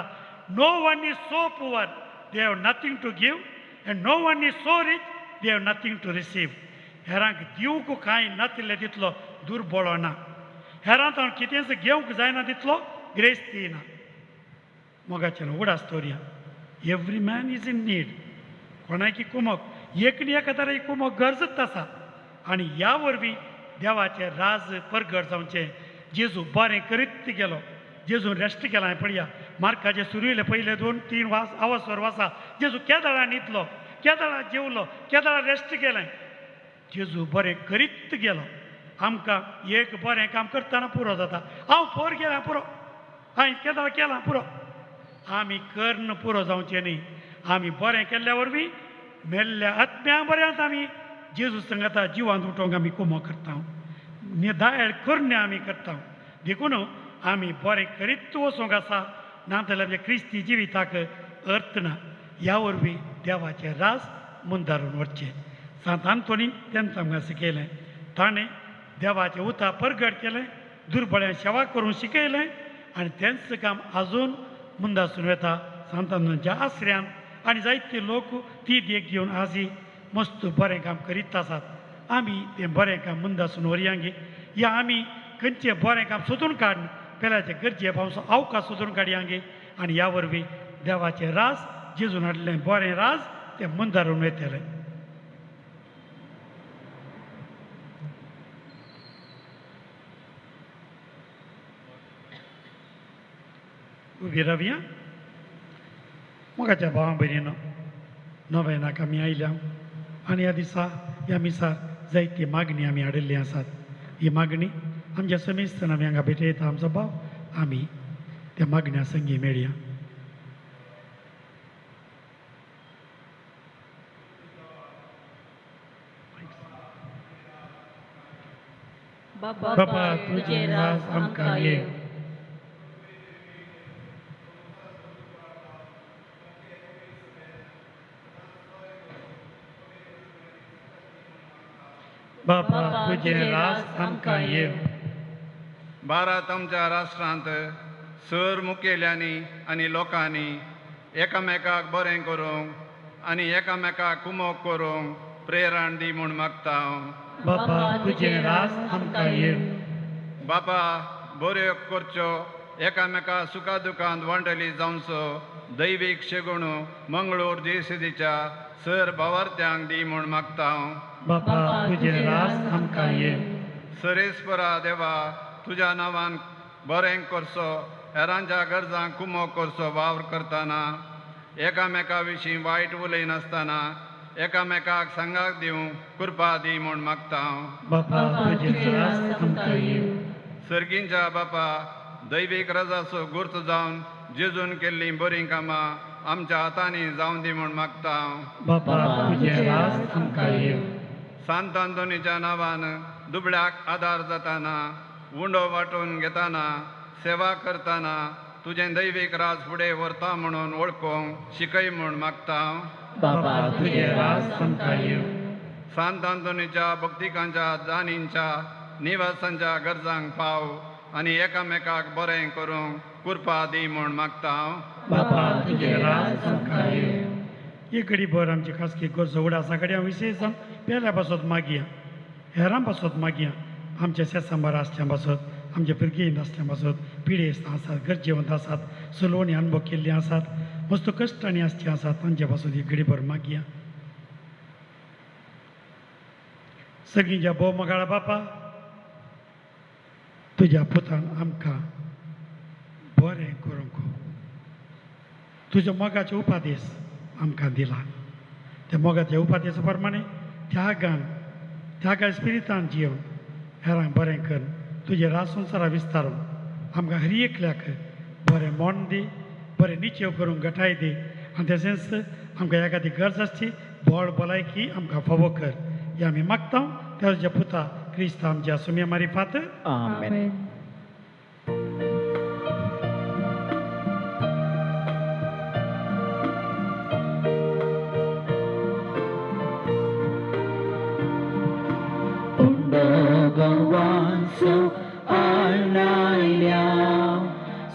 no one is so poor they have nothing to give and no one is so rich they have nothing to receive. हेरांक दिवंक कांय नातिल्लें तितलो दुर्बळो ना, हेरांत हांव कितेंच घेवंक जायना तितलो ग्रेस्ती ना. मोगाचें उडास दवरया. Every man is in need. कोणाकी कुमक एक न्ही एका तरा कुमक गरजच आसा. आनी ह्या वरवीं देवाचें राज परगट जावचें. जेजू बरें करीत गेलो, जेजून रेस्ट केलां. पळया मार्काचे सुरवेले पयले 2-3 वास अवसर वासा जेजू केदळा न्हिदलो, केदळा जेवलो, केदळा रेस्ट केलें. जेजू बरें करीत गेलो. आमकां एक बरें काम करतना पुरो जाता. हांव फोर गेलां पुरो, हांवें केदळा केलां पुरो. आमी कर्ण पुरो जावचें न्ही. आमी बरें केल्ल्या वरवीं मेल्ल्या आत्म्या बऱ्यांत आमी जेजू संगता जिवांत उठोवंक आमी कुमो करता, निदायळ करणे आमी करता. देखून आमी बरें करीत वचूंक आसा, ना जाल्यार आमच्या क्रिस्ती जिविताक अर्थ ना. ह्या वरवीं देवाचें रास मुंदारून वचचें. सांत आंतोनीन तेंच आमकां शिकयलें. ताणें देवाचें उतार परगट केलें, दुर्बळ्यां सेवा करूंक शिकयलें आनी तेंच काम आजून मुंदासून वता सांत आंतोनीच्या आसऱ्यान. आनी जायते लोक ती देख घेवन आजी मस्त बरें काम करीत आसात. आमी तें बरें काम मुंदासून व्हरयांगी या आमी खंयचें बरें काम सोदून काडून पेल्याचे गरजे पावसो अवकाश सोदून काडयांगी आनी ह्या वरवीं देवाचें राज जेजून हाडलें बरें राज तें मुंदारून वयतलें. उबी रावया. मोगाच्या भावा भयणीनो, नोवेनाक आमी आयल्या आनी ह्या दिसा ह्या मिसार जायती मागणी आमी हाडिल्ली आसात. ही मागणी आमच्या समेस्तान आमी हांगा भेटयता. आमचो भाव आमी त्या मागण्या संगी मेळया. बाबा तुजें राज आमकां येवं. बाबा तुजें राज आमकां येवं. भारत आमच्या राष्ट्रांत सर मुखेल्यांनी आनी लोकांनी एकामेकाक बरें करूंक आनी एकामेकाक कुमोक करूंक प्रेरण दी म्हूण मागता हांव. बाबा तुजें राज आमकां येवं. बाबा बऱ्यो करच्यो, एकामेका सुखा दुखांत वांटली जावचो दैवीक शेगुणू मंगळूर देशदीच्या सर भावार्थ्यांक दी म्हूण मागता हांव. बाबा तुजें राज आमकां येवं. सरेस्वरा देवा तुज्या नांवान बरें करचो, हेरांच्या गरजांक कुमोक करचो वावर करतना एकामेका विशीं वायट उलयनासतना एकामेकाक सांगाक दिवंक कृपा दी म्हूण मागता हांव. बाबा तुजें राज आमकां येवं. सर्गींच्या बापा दैवीक रजाचो गुर्त जावन जेजून केल्लीं बरीं कामां आमच्या हातांनी जावं दी म्हूण मागता हांव. बाबा तुजें राज आमकां येवं. सांत आंतोनीच्या नांवान दुबळ्याक आदार जाताना, उंडो वांटून घेताना, सेवा करतना तुजें दैवीक राज फुडें व्हरता म्हणून वळखूंक शिकय म्हूण मागता. बापा तुजें राज आमकां येवं. सांत आंतोनीच्या भक्तिकांच्या दानींच्या निवासांच्या गरजांक पाव आनी एकामेकाक बरें करूंक कृपा दी म्हूण मागता. बापा तुजें राज आमकां येवं. एक घडी भर आमची खासगी गरजो उडासा कडेन विशेश पेल्या पासत मागया, हेरां पासत मागया, आमच्या शेसांबार आसल्या पासत, आमच्या भुरगीं आसल्या पासत, पिडेस्त आसात, गरजेवंत आसात, सलोवणी अनुभव केल्ली आसात, मस्त कश्टांनी आसचे आसात, तांचे पासत एक घडी भर मागया. सगळींच्या भोव मोगाळा बापा, तुज्या पुतान आमकां बरें करूंक तुज्या मोगाचे उपादेश आमकां दिला. त्या मोगाच्या उपादेशा प्रमाणे त्यागान त्यागा स्पिरितान जिवन हेरांक बरें कर तुजें राज संवसारा विस्तारून आमकां हर एकल्याक बरें मन दी, बरें निचेव करूंक गठाय दी आनी तशेंच आमकां एखादी गरज आसची बळ भलायकी आमकां फावो कर. हें आमी मागता त्या तुज्या पुता क्रिस्त आमच्या सुम्या मारिफात. आमेन.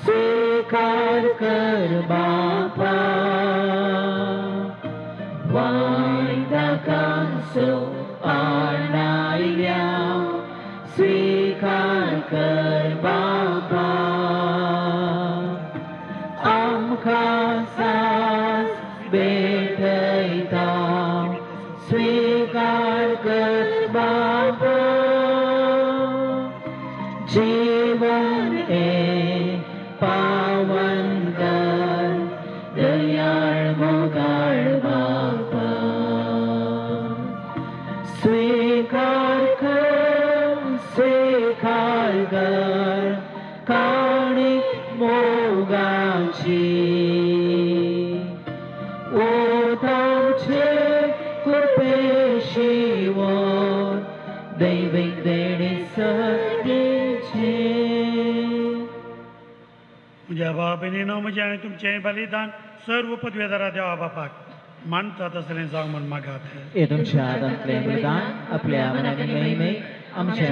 स्वीकार कर बापा वायदाकांचो आणायल्या स्वीकार कर बापा आमकां सास भेटयता स्वीकार कर बापा जीवन ए पावन कर दयाळ मोगाळ बापा स्वीकार कर काणी मोगाची ओ तांचे कृपेशिवन दैवीक देणे सगळेचे. म्हज्या बाबा भयणीनो, म्हजें आनी तुमचें बलिदान सर्व पदवेदारा देवा बापाक मानता तसलें जावं म्हूण मागात. हे तुमच्या हातांतलें बलिदान आपल्या मनांनी महिमे आमच्या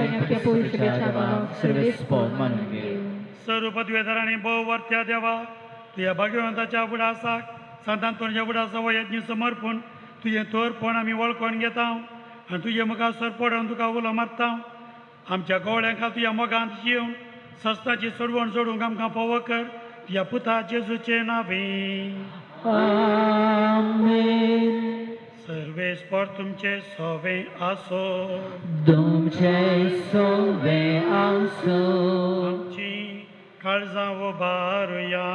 सर्वेस्पोर मानून घेवं. सर्व पदवेदारांनी भोव वर्त्या देवा, तुज्या भाग्यवंताच्या उडासाक सांत आंतोनीच्या उडासा हो यज्ञ समर्पण तुजें तोरपण आमी वळखून घेता आनी तुजे मुखार सरपडून तुका उलो मारता. आमच्या गोवळ्यांक तुज्या मोगांत जिवन सस्ताची सोडवण सोडूंक आमकां फावो कर तुज्या पुता जेजूचे नांवे. आमेन. सर्वेस्पर तुमचे सोवे आसो. तुमचे सोवे आसो. आमची काळजां उबारुया.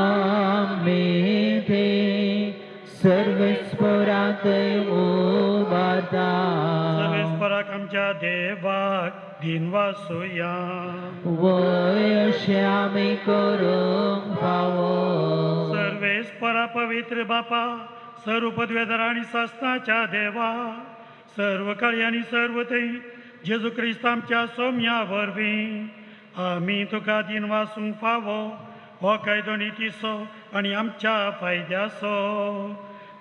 आमी ते सर्वेस्पराक उबारता. सर्वेस्पराक आमच्या देवाक दिनवासुया. वय अशें आमी करूंक फावो. सर्वेस्परा पवित्र बापा, सर्व पदवेदार आनी सासणाच्या देवा, सर्व काळी आनी सर्व थंय जेजू क्रिस्त आमच्या सोम्या वरवीं आमी तुका दिनवासूंक फावो. हो कायदो नितीचो आनी आमच्या फायद्याचो.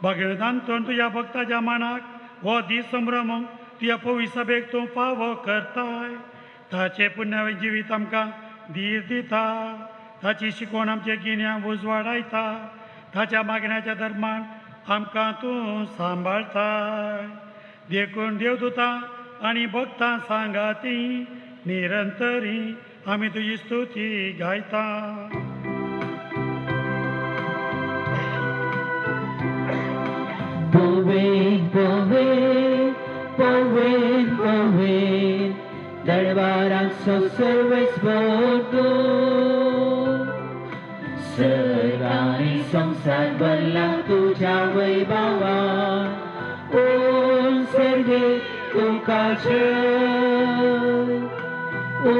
भाग्यवंत आंतोन तुज्या भक्ताच्या मानाक हो दीस संभ्रमूंक तुज्या पवित्र सभेक तूं फावो करताय. ताचें पुण्यावें जिवीत आमकां धीर दिता, ताची शिकवण आमचे गिन्यान उजवाडायता, ताच्या मागण्याच्या धर्मान आमकां तूं सांबाळताय. देखून देवदूतां आनी भक्तां सांगाती निरंतरी आमी तुजी स्तुती गायता. पवेन पवेन पवेन पवेन दरबाराचो सर्वेस्पर तूं सर्वांनी संवसार भरला तुज्या वैभवान. ओ सर्गे तुका जय, ओ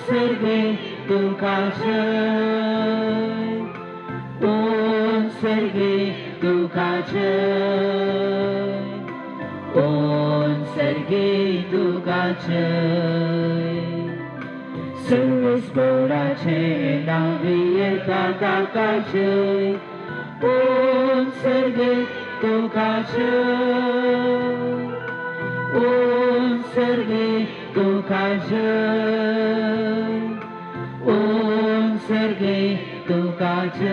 सर्गे तुका जय, ओ सर्गे तुका जय, ओ सर्गे तुका जय. सर्वेस्पराचे नांवी येता ताका जय, ओम सर्गे तुका जय, ओम सर्गे तुका जय, ओम सर्गे तुका जय,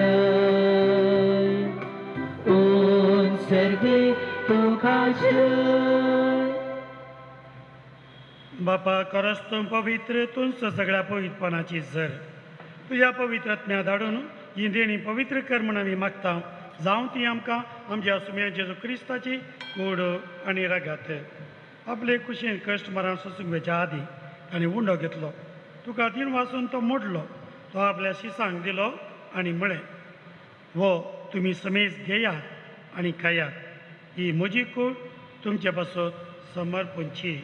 ओम सर्गे तुका जय। बापा खरंच तूं पवित्र, तूंच सगळ्या पवित्रपणाची झर। तुज्या पवित्र आत्म्या धाडून ही देणी पवित्र कर म्हूण आमी मागता। जावं ती आमकां आमच्या सुम्या जेजू क्रिस्ताची कूड आनी रगात। आपले कुशीन कश्ट मरण सोसूंक वेच्या आदीं ताणें उंडो घेतलो, तुका दिन वाचून तो मोडलो, तो आपल्या शिसांक दिलो आनी म्हळें, वो तुमी समेज घेयात आनी खायात, ही म्हजी कूड तुमचे पासत समर्पणची।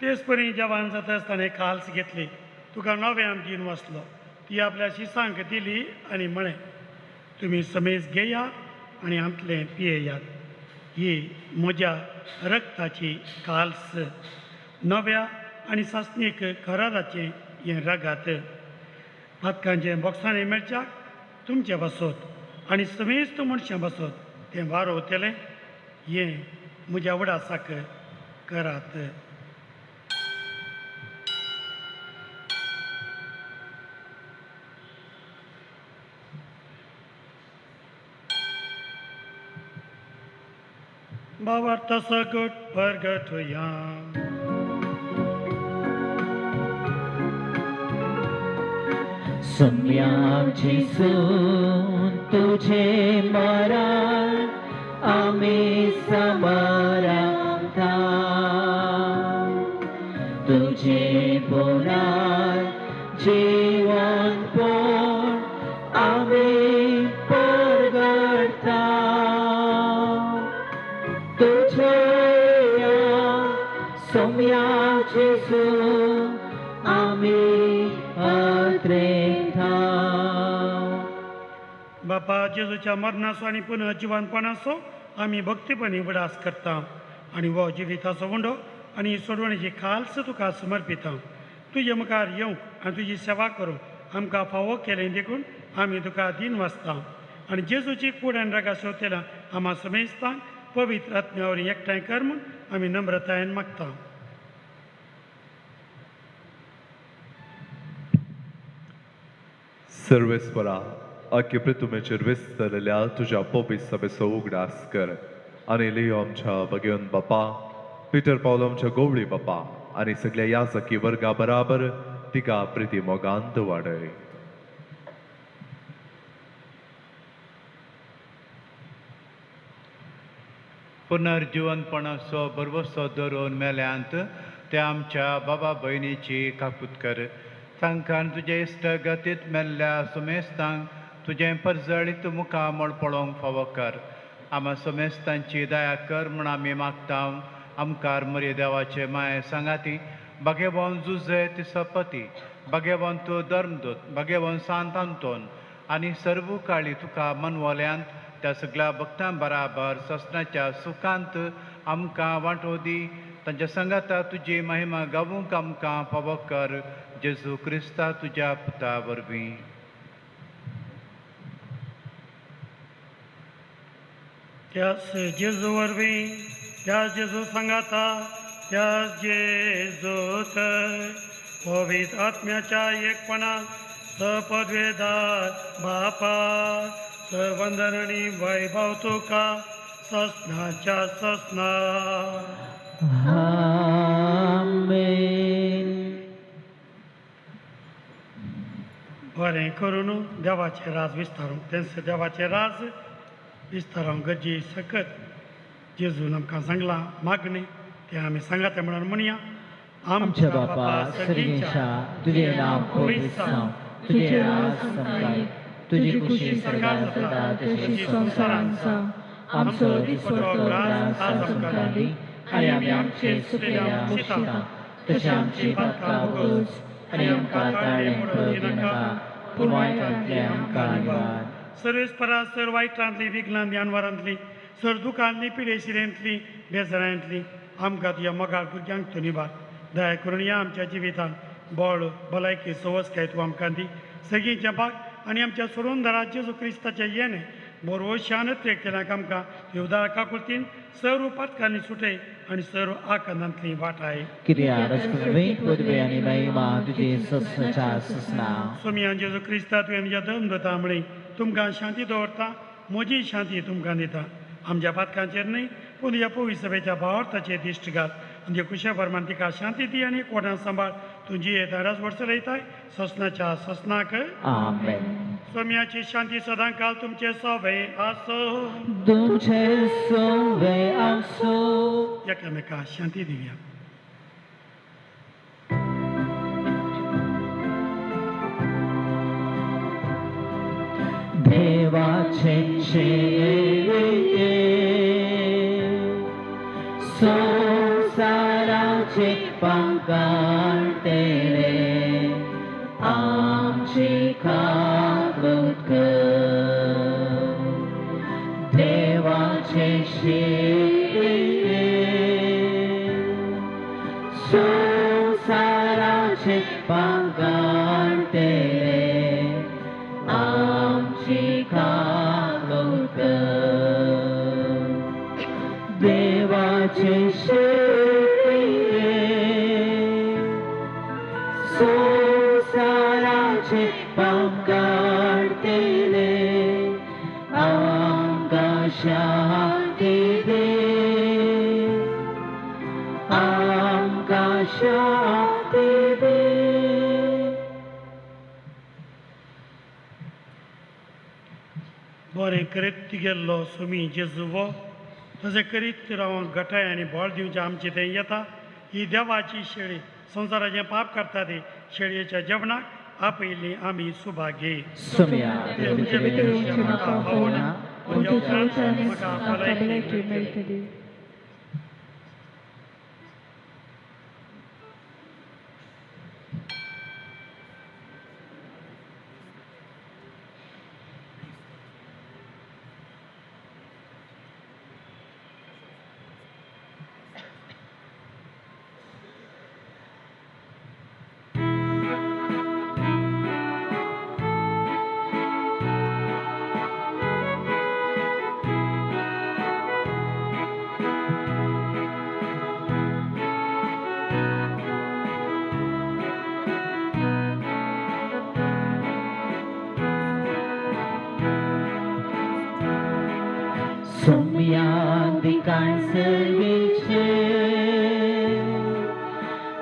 तेच परी जेवण जाता आसतना खाल्स घेतली, तुका नव्यान दिन वाचलो, ती आपल्या शिसांक दिली आनी म्हळें, तुमी समेज घेयात आनी आमतलें पियेयात, ही म्हज्या रक्ताची काल्स, नव्या आनी सासणीक कराराचें हें रगात। पातकांचें बोक्सांनी मेळच्याक तुमचे पासत आनी समेस्त मनशां पासत तें वारोवतलें, हें म्हज्या उडासाक करात। भावार्थ सगट परगटया। सम्या जेसून तुझे मरण आमी समरांता, तुझे पुनर जीवन पण आमी परगटता, तुझे सम्या जेसून आमी अत्रेता। बापा जेजूच्या मरणाचो आनी पुनः जिवनपणाचो आमी भक्तीपणी उगडास करता आनी हो जिविताचो उंडो आनी सोडवणेची खालस तुका समर्पिता। तुजे मुखार येवंक आनी तुजी सेवा करूंक आमकां फावो केलें देखून आमी तुका दीन वाचता आनी जेजूची कूड आनी रागा सोवतेला आमा समेस्तांक पवित्र आत्म्या वरवीं एकठांय कर म्हूण आमी नम्रतायेन मागता। सर्वेस्परा आख्खे पृथ्वीचेर विस्तरलेल्या तुज्या पवित्र सभेचो उगडास कर आनी लियो आमच्या भगेवन बापा पिटर पावलो आमच्या गोवळी बापा आनी सगळ्या याजकी वर्गा बराबर तिका प्रिती मोगांत वाडय। पुनर्जिवनपणाचो भरवसो धरून मेल्यांत त्या आमच्या बाबा भयणीची काकूत कर, तांकां तुजे इश्टगतींत मेल्ल्या सुमेस्तांक तुजें परजळीत मुखामळ पळोवंक फावो कर। आमा समेस्तांची दया कर म्हूण आमी मागता। आमकार मरे देवाचे माये सांगाती भाग्यवान जुजे तिसपती भाग्यवान तूं धर्मदूत भाग्यवान सांत आंतोन आनी सर्व काळी तुका मनवल्यांत त्या सगळ्या भक्तां बराबर ससनाच्या सुखांत आमकां वांटो दी। तांच्या सांगाता तुजी महिमा गावूंक आमकां फावो कर, जेजू क्रिस्ता तुज्या पुता वरवीं। त्यास जेजू वरवीं, त्या जेजू सांगाता, त्या जेजूत पवित्र आत्म्याच्या एकपणा सपदवेदार बापा सवंदन आनी वैभव तुका ससनाच्या ससना। आमेन। बरें करून देवाचें राज विस्तारूंक, तेंच देवाचें राज विस्तारूंक गरजे सकत जेजून आमकां सांगलां मागणें तें आमी सांगाता म्हणून म्हणया। आमच्या बापा सर्गेच्या, तुजें नांव पवित्र जावं, तुजें राज आमकां, तुजी खुशी स्वर्गांत जाता तशी संवसारांत जावं। आमचो दिसपट्टो ग्रास आज आमकां दी आनी आमी आमचे चुकलेल्या बक्षिता तशें आमची पातकां भोगोस आनी आमकां ताळें पडूं दिनाका, पूण वायटांतलें आमकां निवार। सर्वेस्परा सर वायटांतली विघ्नांतली अनवरांतली सर दुखांतली पिडेशिरेंतली बेजारांतली आमकां तुज्या मोगाळ भुरग्यांक तूं निवार. दया करून ह्या आमच्या जिवितांत बळ भलायकी सवसकाय तूं आमकां दी. सगळींच्या भाग आनी आमच्या सोडून जेजू क्रिस्ताचें येणें बोरवशान त्रेकतेल्यांक आमकां येवदार काकुळतीन सर्व पातकांनी सुटय आनी सर्व आकांतांतली वाटाय. सोमियान जेजू क्रिस्ता तुवें म्हज्या धर्म दता म्हळी तुमकां शांती दवरता, म्हजी शांती तुमकां दिता. आमच्या पातकांचेर न्हय पूण तुज्या पवित्र सभेच्या भावार्थाचेर दिश्ट घाल आनी कुशे प्रमाण तिका शांती दी आनी कोणाक सांबाळ. तुजी येताराच वर्स लयताय ससनाच्या ससनाक. आमेन. सोम्याची शांती सदांकाल तुमचे सोवे आसो. तुमचे सोवे आसो. एकामेका शांती दिवया. देवाचे शेवे संवसाराचे पांकांटेले आमची काकूत कर. देवाचे शेवे संवसाराचे पांकांटेले आमची काकूत कर. देवाचे शेवे संवसाराचे पाप काडटले आमकां शांती दी, आमकां शांती दी. बरें करीत तिगेल्लो सुमी जेजू वो तशें करीत रावंक घटाय आनी बळ दिवचें आमचें थंय येता. ही देवाची शेळी संवसाराचें पाप करता ती शेळयेच्या जेवणाक आपयल्ली आमी सुभागी. सोम्या तुमचे भितर येवचें म्हाका फावना, पूण तुज्या उपरांत म्हाका भलायकी मेळटली.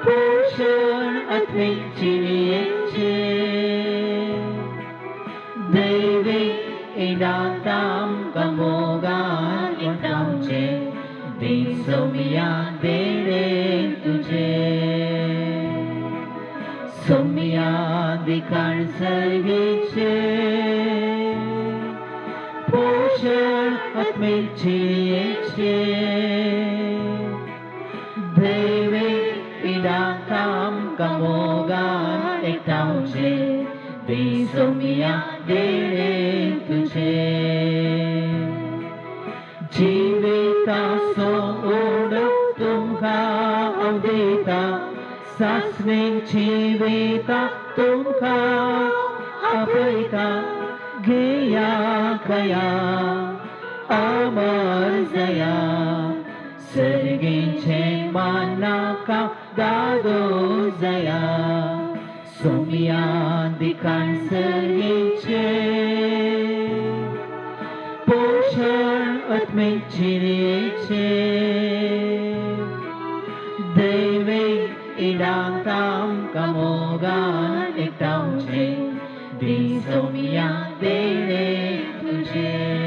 पोषण आत्मीक जिणेचें दैवीक इनाम आमकां मोगान एकठांवचें दी सोम्या देणें तुजें. सोम्या दिकाण सर्गेचें पोषण आत्मीक जिणेचें दैवीक इनाम आमकां मोगान एकठांवचें दी सोम्या देणें तुजें. जिविताचो उडो तुमकां हांव दिता, सासणीक जिविता तुमकां आपयता. घेया खया अमर जया सर्गीचें मानाका दादो जया. सोम्या दिकाण सर्गीचें पोषण आत्मीक जिणेचें दैवीक इनाम आमकां मोगान एकठांवचें दी सोम्या देणें तुजें.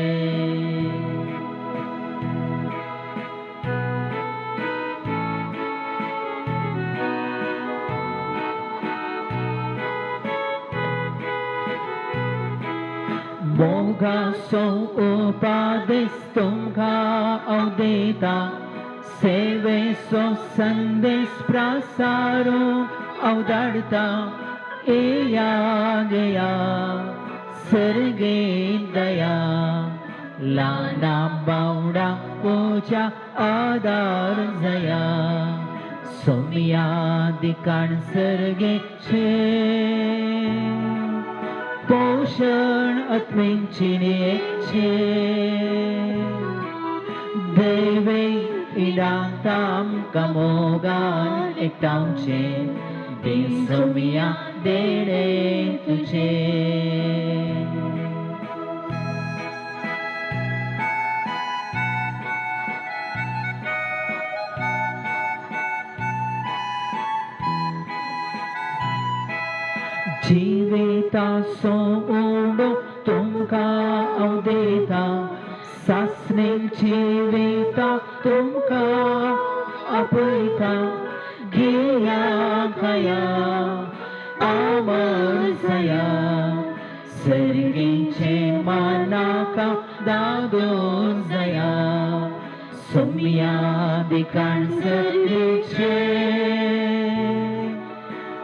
मोगाचो उपदेश तुमकां हांव दिता, सेवेचो संदेश प्रसारूंक हांव धाडटा. येया घेया सर्गे दया लाना बावडा पोच्या आदार जया सोमिया दिकाण सर्गे छे पोषण आत्मेंचिने छे देवे इडांताम कमोगान एकटावचे देसोमिया देणे तुझे. जिवेता सोडो तुमका हांव देता सासणे जिवेता तुमका आपयता घेया खाया अमर जया सर्गीचे मानाका दादोन जया सोमिया दिकाण सर्गीचे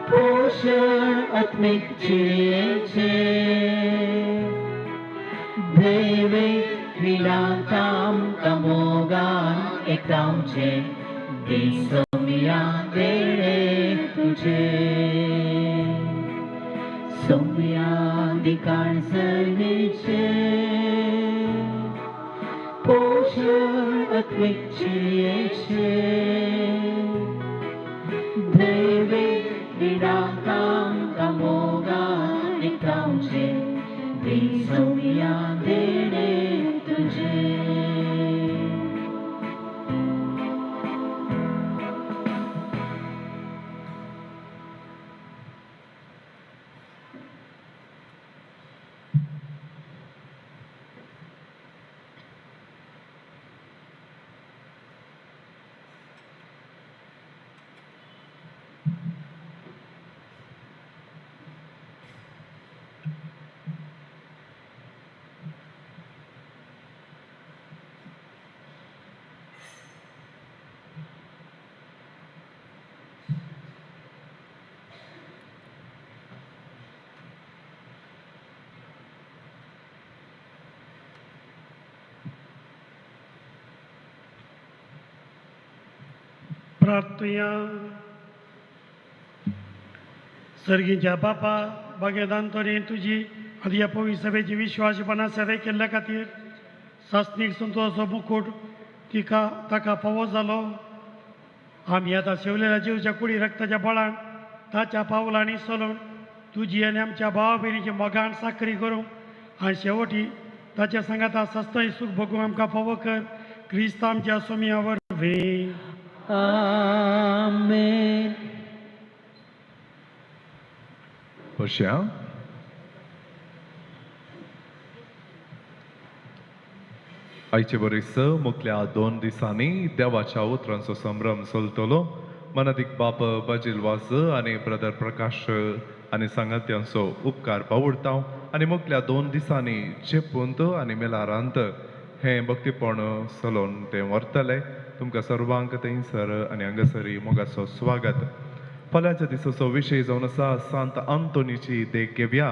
पोषण आत्मिक जियेचे देवे क्रिडांताम कमोगान एकटावचे देसोमिया देणे तुझे सोमिया दिकाण सर्गीचे पोषण आत्मिक जियेचे देवे क्रिडांताम कमोगान एकटावचे देसोमिया देणे तुझे. प्रार्थुया. सर्गीच्या बापा बागेदान तोरी तुजी आनी ह्या पवित्र सभेची विश्वासपणा सेवे केल्ल्या खातीर सासणीक संतोषाचो मुकूट तिका ताका फावो जालो. आमी आतां शेवलेल्या जिवच्या कुडी रक्ताच्या बळान ताच्या पावलांनी चलून तुजी आनी आमच्या भावा भयणीची मोगान साकरी करूंक आनी शेवटी ताच्या सांगाता सस्तय सूख भोगूंक आमकां फावो कर. क्रिस्त आमच्या सोम्या वरवीं. आमेन. पश्या आयचे बरीस मुखल्या 2 दिसांनी देवाच्या उतरांचो संभ्रम चलतलो. मनादीक बाप बाजील वास आनी ब्रदर प्रकाश आनी सांगात्यांचो उपकार पावुडता आनी मुखल्या 2 दिसांनी चेपूंत आनी मेलारांत हें भक्तीपण चलोवन तें व्हरतले. तुमकां सर्वांक थंयसर आनी हांगासरी मोगाचो स्वागत. फाल्यांच्या दिसाचो विशय जावन आसा सांत आंतोनीची देख घेवया,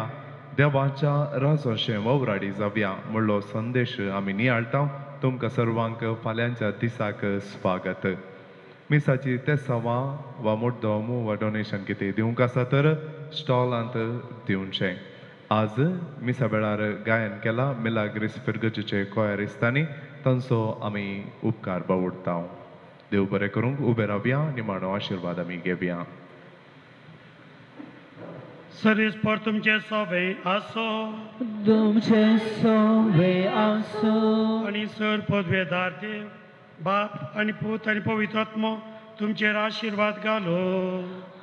देवाच्या राजाचें ववराडी जावया म्हणलो संदेश आमी नियाळटा. तुमकां सर्वांक फाल्यांच्या दिसाक स्वागत. मिसाची तेसावां वा मुड्डोम वा डोनेशन कितें दिवंक आसा तर स्टॉलांत दिवचें. आज मिसा वेळार गायन केलां मिलाग्रीस फिरगजीचे कोयरिस्तांनी, तांचो आमी उपकार बावडटा. देव बरें करूंक. उबे रावया, निमाणो आशिर्वाद आमी घेवया. सर्वेस्पर तुमचे सोबे आसो, तुमचे सोबे आसो. आनी सर पदवेदार देव बाप आनी पूत आनी पवित्र आत्मो तुमचेर आशिर्वाद घालो.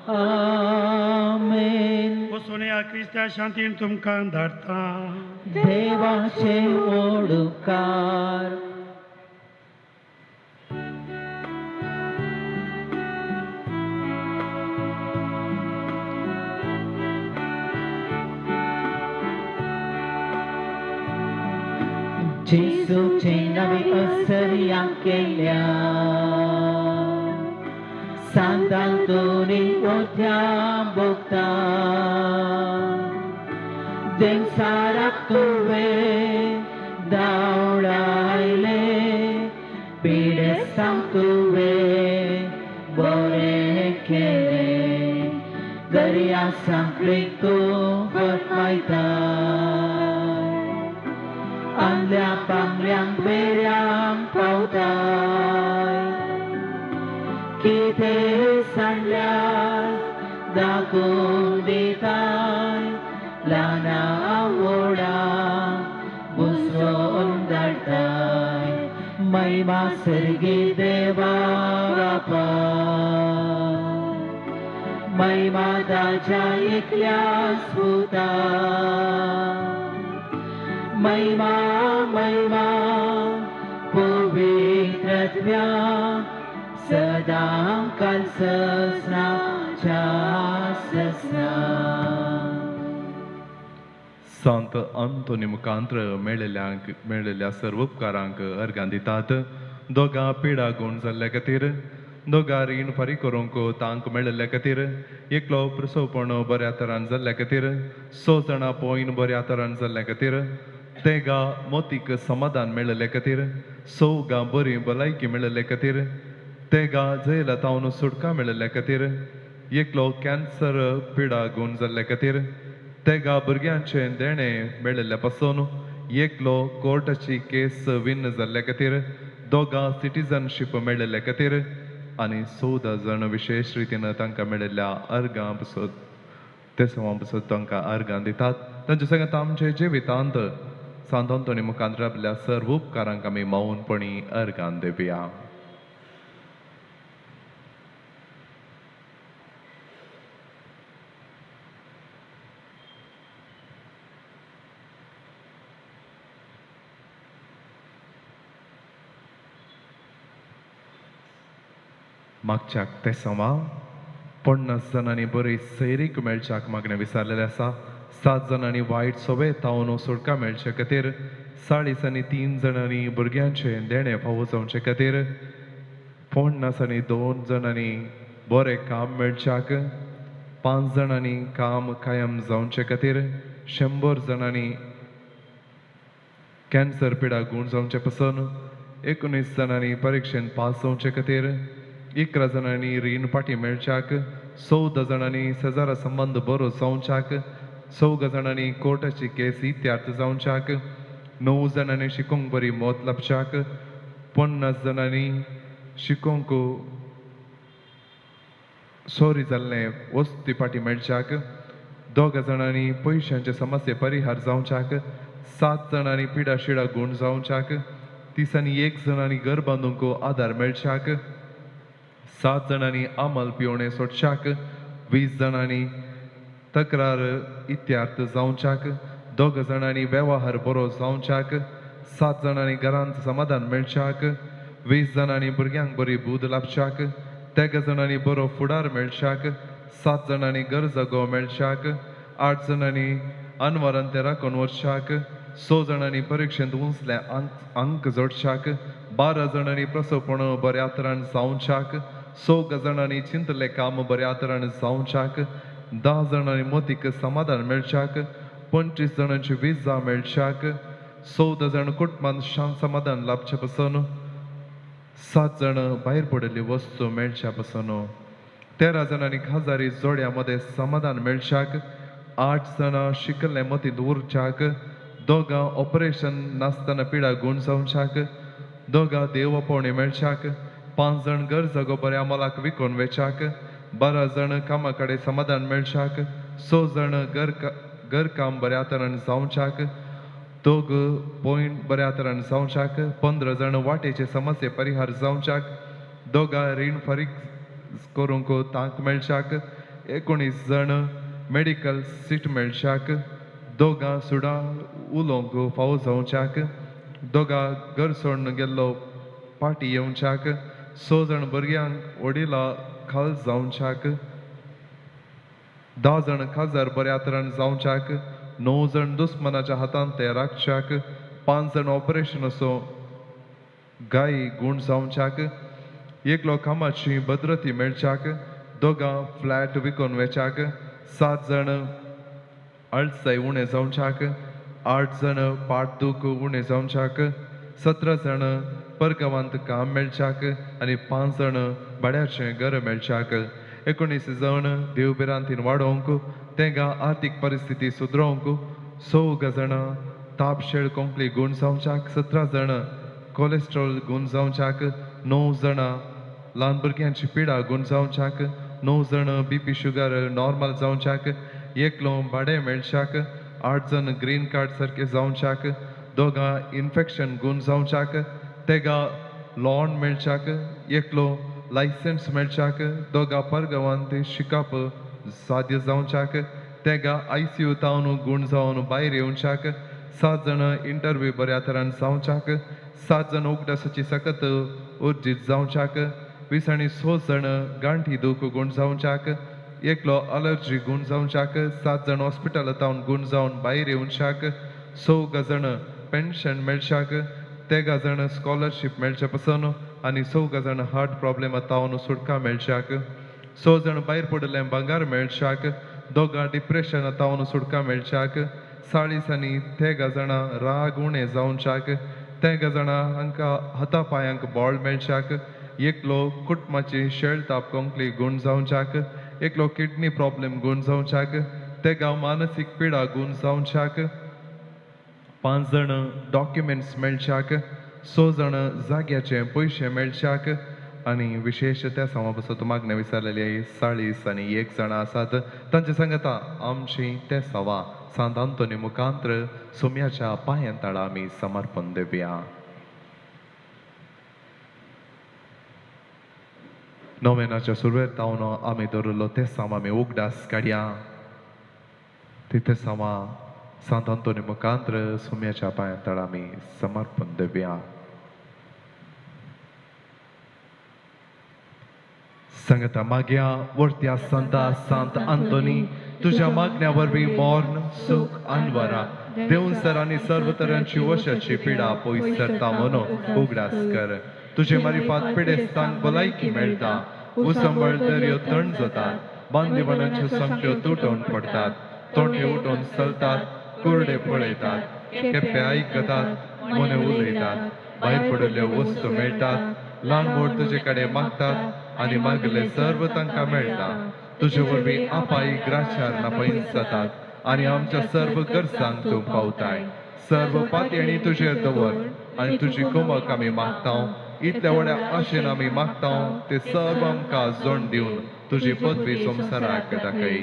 आमेन. वचून ह्या क्रिस्त्या शांतीन तुमकां धाडटा. देवाचे ओडकार. जेसूचे नवे असर्या केल्या सांतांतोनी ओथ्या भोगता देवसाराक दर्या सांकळीक तूं फर्मायताय आंदल्या पांगऱ्यांक बेऱ्यांक पावताय कितें सांडल्यार दाखोवन दिताय ल्हाना व्हडा बुसरोवन धाडटाय महिमा सर्गी देवा बापा महिमा ताच्या एकल्या सुता महिमा महिमा पवित्रत्व्या सदां काल ससनाच्या ससना. संत अंतोनी मुखांत्र मेळिल्ल्या सर्व उपकारांक अर्गां दितात. दोगां पिडा गूण जाल्ल्या खातीर, दोगां रीण फारीक करूंक तांक मेळिल्ल्या खातीर, एकलो प्रसवपण बऱ्या तरान जाल्ल्या खातीर, 6 जाणां पोयन बऱ्या तरान जाल्ल्या खातीर, तेगां मोतीक समाधान मेळिल्ल्या खातीर, 4 बरी भलायकी मेळिल्ल्या खातीर, तेगां जैला तावन सुटका मेळिल्ल्या खातीर, एकलो कॅन्सर पिडा गूण जाल्ल्या खातीर, तेगा भुरग्यांचें देणें मेळिल्ल्या पासून, एकलो कोर्टाची केस विन जाल्ल्या खातीर, दोगां सिटीजनशीप मेळिल्ल्या खातीर आनी 14 जाण विशेश रितीन तांकां मेळिल्ल्या अर्गां पसत तेसवां पसत तांकां अर्गां दितात. तांचे सांगात आमचे जिवितांत सांत अंतोनी मुखांत राबल्या सर्व उपकारांक आमी मौनपणी अर्गां दिवया. मागच्याक ते समा 50 जाणांनी बरी सैरीक मेळच्याक मागणें विचारलेलें आसा. 7 जाणांनी वायट सवे तावन सुटका मेळचे खातीर, 40 आनी 3 जाणांनी भुरग्यांचें देणें फावो जावचे खातीर, 50 आनी 2 जाणांनी बरें काम मेळच्याक, 5 जाणांनी काम कायम जावचे खातीर, 100 जाणांनी कॅन्सर पिडा गूण जावचे पसून, 19 जाणांनी परिक्षेन पास जावचे खातीर, 11 जाणांनी रीण फाटी मेळच्याक, 14 जाणांनी शेजारा संबंद बरो जावच्याक, 4 जाणांनी कोर्टाची केस इत्यार्थ जावच्याक, 9 जाणांनी शिकोंक बरी मत लाभच्याक, 50 जाणांनी शिकोंक सोरी जाल्लें वस्ती फाटी मेळच्याक, 2 जाणांनी पयशांचे समस्ये परिहार जावच्याक, 7 जाणांनी पिडा शिडा गूण जावच्याक, 30 आनी 1 जाणांनी घर बांदूंक आदार मेळच्याक, 7 जाणांनी आमल पिवणें सोडच्याक, 20 जाणांनी तक्रार इत्यार्थ जावच्याक, 2 जाणांनी वेव्हार बरो जावच्याक, 7 जाणांनी घरांत समाधान मेळच्याक, 20 जाणांनी भुरग्यांक बरी बूद लाभच्याक, 13 जाणांनी बरो फुडार मेळच्याक, 7 जाणांनी घर जागो मेळच्याक, 8 जाणांनी अनवरान ते राखून वचच्याक, 6 जाणांनी परिक्षेंत उंचले अंक जोडच्याक, 12 जाणांनी प्रसवपण बऱ्या तरान जावच्याक, 4 जाणांनी चिंतले काम बऱ्या तरान जावच्याक, 10 जाणांनी मोतीक समाधान मेळच्याक, 25 जाणांची विजा मेळच्याक, 14 जाण कुटुंबांत शांत समाधान लाभचे पसून, 7 जाण भायर पडिल्ली वस्तू मेळच्या पसून, 13 जाणांनी खाजारी जोड्या मदें समाधान मेळच्याक, 8 जाणां शिकल्ले मतींत उरच्याक, 2 ऑपरेशन नासतना पिडा गूण जावच्याक, 2 देव पावणी मेळच्याक, 5 जाण घर जागो बऱ्या मोलाक विकून वेच्याक, 12 जाण कामा कडेन समाधान मेळच्याक, 6 जाण घर काम बऱ्या तरान जावच्याक, 2 पॉयंट बऱ्या तरान जावच्याक, 15 जाण वाटेचे समस्ये परिहार जावच्याक, 2 रीण फारीक करूंक तांक मेळच्याक, 19 जाण मेडिकल सीट मेळच्याक, 2 सुडां उलोवंक फावो जावच्याक, 2 घर सोडून गेल्लो पाटी येवच्याक, 6 जाण भुरग्यांक वडिला खाल जावच्याक, 10 जाण खाजार बऱ्या तरान जावच्याक, 9 जाण दुस्मनाच्या हातांत ते राखच्याक, 5 जाण ऑपरेशन असो गाय गूण जावच्याक, एकलो कामाची भद्रती मेळच्याक, 2 फ्लॅट विकून वेच्याक, 7 जाण अळसाय उणें जावच्याक, 8 जाण पाट दूख उणें जावच्याक, 17 जाण परगांवांत काम मेळच्याक आनी 5 जाण भाड्याचें घर मेळच्याक. 19 जण देव भिरांतीन वाडोवंक, तेंगा आर्थीक परिस्थिती सुदरोवंक, 4 जाणां तापशेळ कोंकली गूण जावच्याक, 17 जाणां कोलेस्ट्रॉल गूण जावच्याक, 9 जाणां ल्हान भुरग्यांची पिडा गूण जावच्याक, 9 जाणां बीपी शुगर नॉर्मल जावच्याक, एकलो भाडें मेळच्याक, 8 जण ग्रीन कार्ड सारके जावच्याक, 2 इन्फेक्शन गूण जावच्याक, 3 लॉन मेळच्याक, एकलो लायसन्स मेळच्याक, 2 परगांवांत शिकप साध्य जावच्याक, 3 ICU तावन गूण जावन भायर येवच्याक, 7 जाण इंटरव्यू बऱ्या तरान जावच्याक, 7 जाण उगडासाची सकत उर्जीत जावच्याक, 20 आनी 6 जाण गांठी दूख गूण जावच्याक, एकलो अलर्जी गूण जावच्याक, 7 जाण हॉस्पिटला तावन गूण जावन भायर येवच्याक, 4 जाण पेन्शन मेळच्याक, 3 जाण स्कॉलरशीप मेळचे पसून आनी 4 जाण हार्ट प्रॉब्लेम तावन सुटका मेळच्याक, 6 जाण भायर पडिल्लें भांगर मेळच्याक, 2 डिप्रेशन तावन सुटका मेळच्याक, 40 आनी 3 जाणां राग उणें जावच्याक, 3 जाणां हांकां हाता पांयांक बळ मेळच्याक, एकलो कुटुंबाची शेळताप कोंकली गूण जावच्याक, एकलो किडनी प्रॉब्लेम गूण जावच्याक, 3 मानसीक पिडा गूण जावच्याक, 5 जाण डॉक्युमेंट्स मेळच्याक, 6 जाण जाग्याचे पयशे मेळच्याक आनी विशेश त्या समा पासत मागणें विचारलेली 40 आनी 1 जाणां आसात तांचे सांगता आमची ते सवा सांत आंतोनी मुखांत्र सोम्याच्या पांयां तळा आमी समर्पण दिवया. नोवेनाच्या सुरवेर तावन आमी दवरिल्लो ते साम आमी उगडास काडया. ते सामा सांत आंतोनी मुखांत्र सोम्याच्या पांयां तळा आमी समर्पण दिवया. सांगता मागया वर्त्या संता सांत आंतोनी तुझ्या मागण्या वरवीं मर्ण सुख अनवरा देवन सर आनी सर्व तरांची वशाची पिडा पयस सरता म्हणून उगडास कर. तुझे मारिफात पिडेस्तांक भलायकी मेळटा, उसंबळ दर्यो थंड जातात, बांदिवणाच्यो सामक्यो तुटोवन पडटात, तोंडे उठोवन चलतात, कुरडे पळयतात, केप्पे आयकतात, मोने उलयतात, भायर पडिल्ल्यो वस्तू मेळटात, ल्हान व्हड तुजे कडेन मागतात आनी मागले सर्व तांकां मेळटा. तुजे वरवीं आपाई ग्राशार नापयस जातात आनी आमच्या सर्व गरजांक तूं पावताय. सर्व पातयेणी तुजेर दवर आनी तुजी कुमक आमी मागता. इतल्या व्हड्या आशेन आमी मागता ते सर्व आमकां जोड दिवन तुजी पदवी संवसाराक दाखय.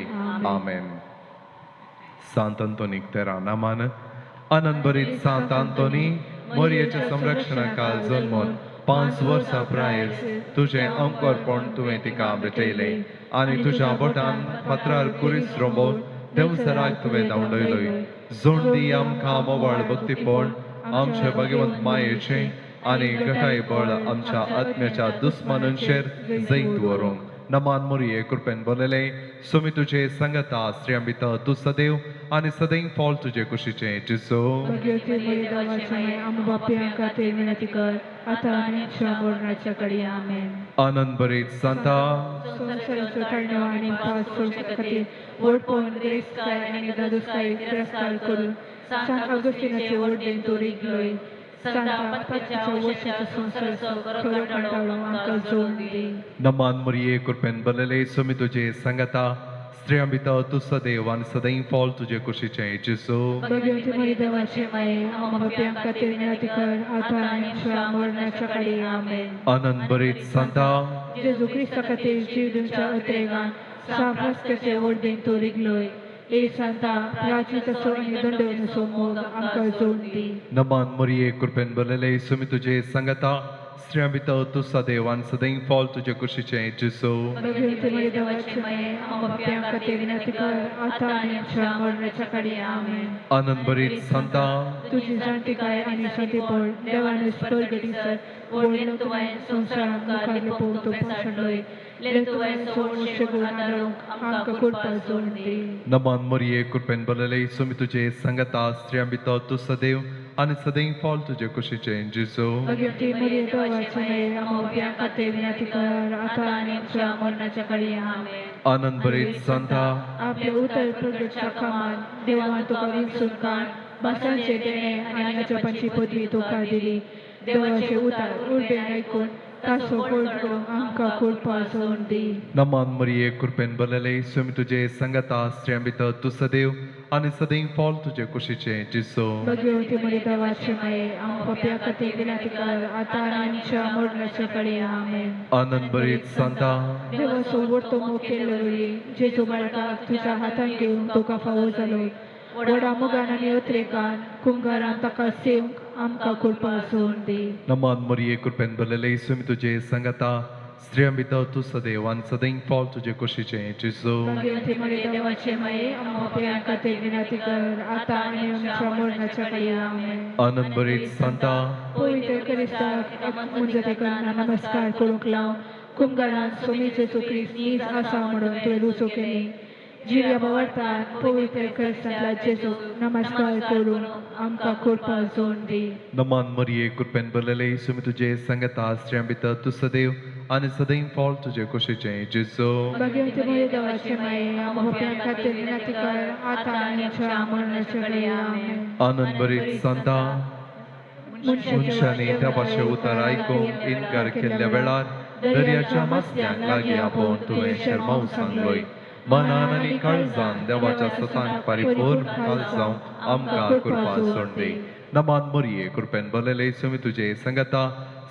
आमेन. सांत आंतोनीक तेरा नामान आनंद भरीत सांत आंतोनी मोरयेच्या संरक्षणा जल्मोन 5 वर्सां प्रायस तुजें अंकरपण तुवें तिका भेटयलें आनी तुज्या बोटान फातरार कुरीस रोंबोवन देवसराक तुवें धांवडयलोय. जोड दी आमकां मोवाळ भक्तीपण आमचे भगवंत मायेचें आनी घटाय बळ आमच्या आत्म्याच्या दुस्मानांचेर जैत व्हरूंक. नमान मोरये कृपेन बोलले सुमी तुझे संगता स्त्रियां भितर तूं सदैव आनी सदैव फॉल तुजे कुशीचें. जेजू आनंद भरीत सांता नमान मोरये कृपेन बरलेले सुमी तुझे संगता स्त्रियां भितर तूं सदैव आनी सदैव फॉल तुजे कुशीचें. जेजू आनंद भरीत सांता जेजू क्रिस्ता खातीर जीव दिवच्या अत्रेगान साफास्काचे वडदेन तो रिगलोय. ए सांता प्राचीताचो आनी दंडवण्याचो मोग आमकां जोड दी. नमान मोरये कृपेन बरलेले सुमी तुझे संगता स्त्रियां भितर तूं सदैव आनी सदैव फॉल तुजे कुशीचें. जेजू आनंद भरीत सांता तुजी जाणटीकाय आनी शांतीपण देवान परगटीसर व्हडलो तुवें संवसारांत मुखार लिपोवन तो पसरलोय. नमान मोरये कृपेन बरलेले सुमी तुझे संगता स्त्रियां भितर तूं सदैव आनी सदैव फॉल तुजे कुशीचें. जेजू आनंद भरीत सांता आपले उतर प्रगटच्या कामान देवान तुका विंचून काड भासांचे देणे आनी अजपाची पदवी तुका दिली. देवाचे उतर उर्बेन आयकून ताचो फळ घडोवंक आमकां कृपा जोडून दी. नमान मरिये कृपेन भरलेले, स्वामी तुजे संगता, स्त्रियां भितर तूं सदैव आनी सदैव फळ तुजे कुशीचें जेजू. भगवती मरिये देवाचे माये, आमकां पाप्यां खातीर विनंती कर, आतां आनी आमच्या मरणाच्या घडये. आमेन. आनंद भरीत सांता, देवाचो व्हडतो मोग केल्ले वरी जेजू बाळकाक तुज्या हातान घेवन तुका फावो जालो. व्हडा मोगान आनी अत्रेकान कुंगारान ताका सेवंक आमकां कृपा जोडून दी. नमान मरिये कृपेन भरलेले, स्वामी तुजे संगता, स्त्रियां भितर तूं सदैव आनी सदैव फळ तुजे कुशीचें जेजू. भगवती मरिये देवाचे माये, आमकां पाप्यां खातीर विनंती कर, आतां आनी आमच्या मरणाच्या घडये. आमेन. आनंद भरीत सांता, पवित्र क्रिस्ताक मुंजते करना नमस्कार करूंक लाव कुमगारान स्वामी जेजू क्रिस्त नीज आसा म्हणून तुवें रुजू केली. जिव्या भावार्थान पवित्र क्रिस्तांतल्या जेजूक नमस्कार करूंक आमकां कृपा जोडून दी. नमान मरिये कृपेन भरलेले, स्वामी तुजे संगता, स्त्रियां भितर तूं सदैव आनी सदैव फळ तुजे कुशीचें जेजू. भगवती मरिये देवाचे माये, आमकां पाप्यां खातीर विनंती कर, आतां आनी आमच्या मरणाच्या घडये. आमेन. आनंद भरीत सांता, मनशांनी देवाचें उतर आयकूंक इनकार केल्ल्या वेळार दर्याच्या मासल्यांक लागीं आपोवन तुवें शेरमांव सांगलोय. मनान आनी काळजान देवाच्या सतांक परिपूर्ण काल जावंक आमकां कृपा सोडून दी. नमान मरिये कृपेन भरलेले, स्वामी तुजे संगता,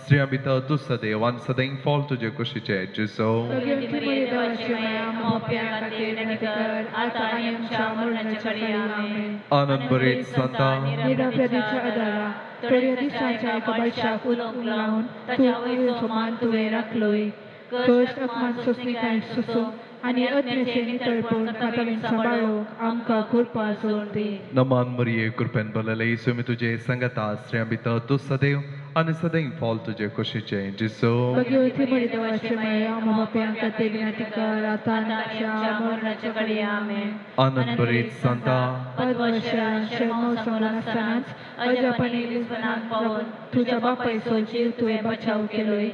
स्त्रियां भितर तूं सदैव आनी सदैव फळ तुजे कुशीचें जेजू. भगवती मरिये देवाचे माये, आमकां पाप्यां खातीर विनंती कर, आतां आनी आमच्या मरणाच्या घडये. आमेन. आनंद भरीत सांता, निरापराधीच्या आदारा थोड्या दिसांच्या एका बाळशाक उलोवंक लावन तूं आवयचो मान तुवें राखलोय. कश्ट अपमान सोंसणीकाय सोंसूंक आनी आत्म्याचें नितळपण कातावीन सांबाळूंक आमकां कृपा जोडून दी. नमान मरिये कृपेन भरलेले, स्वामी तुजे संगता, स्त्रियां भितर तूं सदैव आनी सदैव फळ तुजे कुशीचें जेजू. भगवती मरिये देवाचे माये, आमकां पाप्यां खातीर विनंती कर, आतां आनी आमच्या मरणाच्या घडये. आमेन. आनंद भरीत सांता, पदवर्षान शर्माव सांगून आसतनाच अजापानी लिस्बनाक पावून तुज्या बापायचो जीव तुवें बचाव केलोय.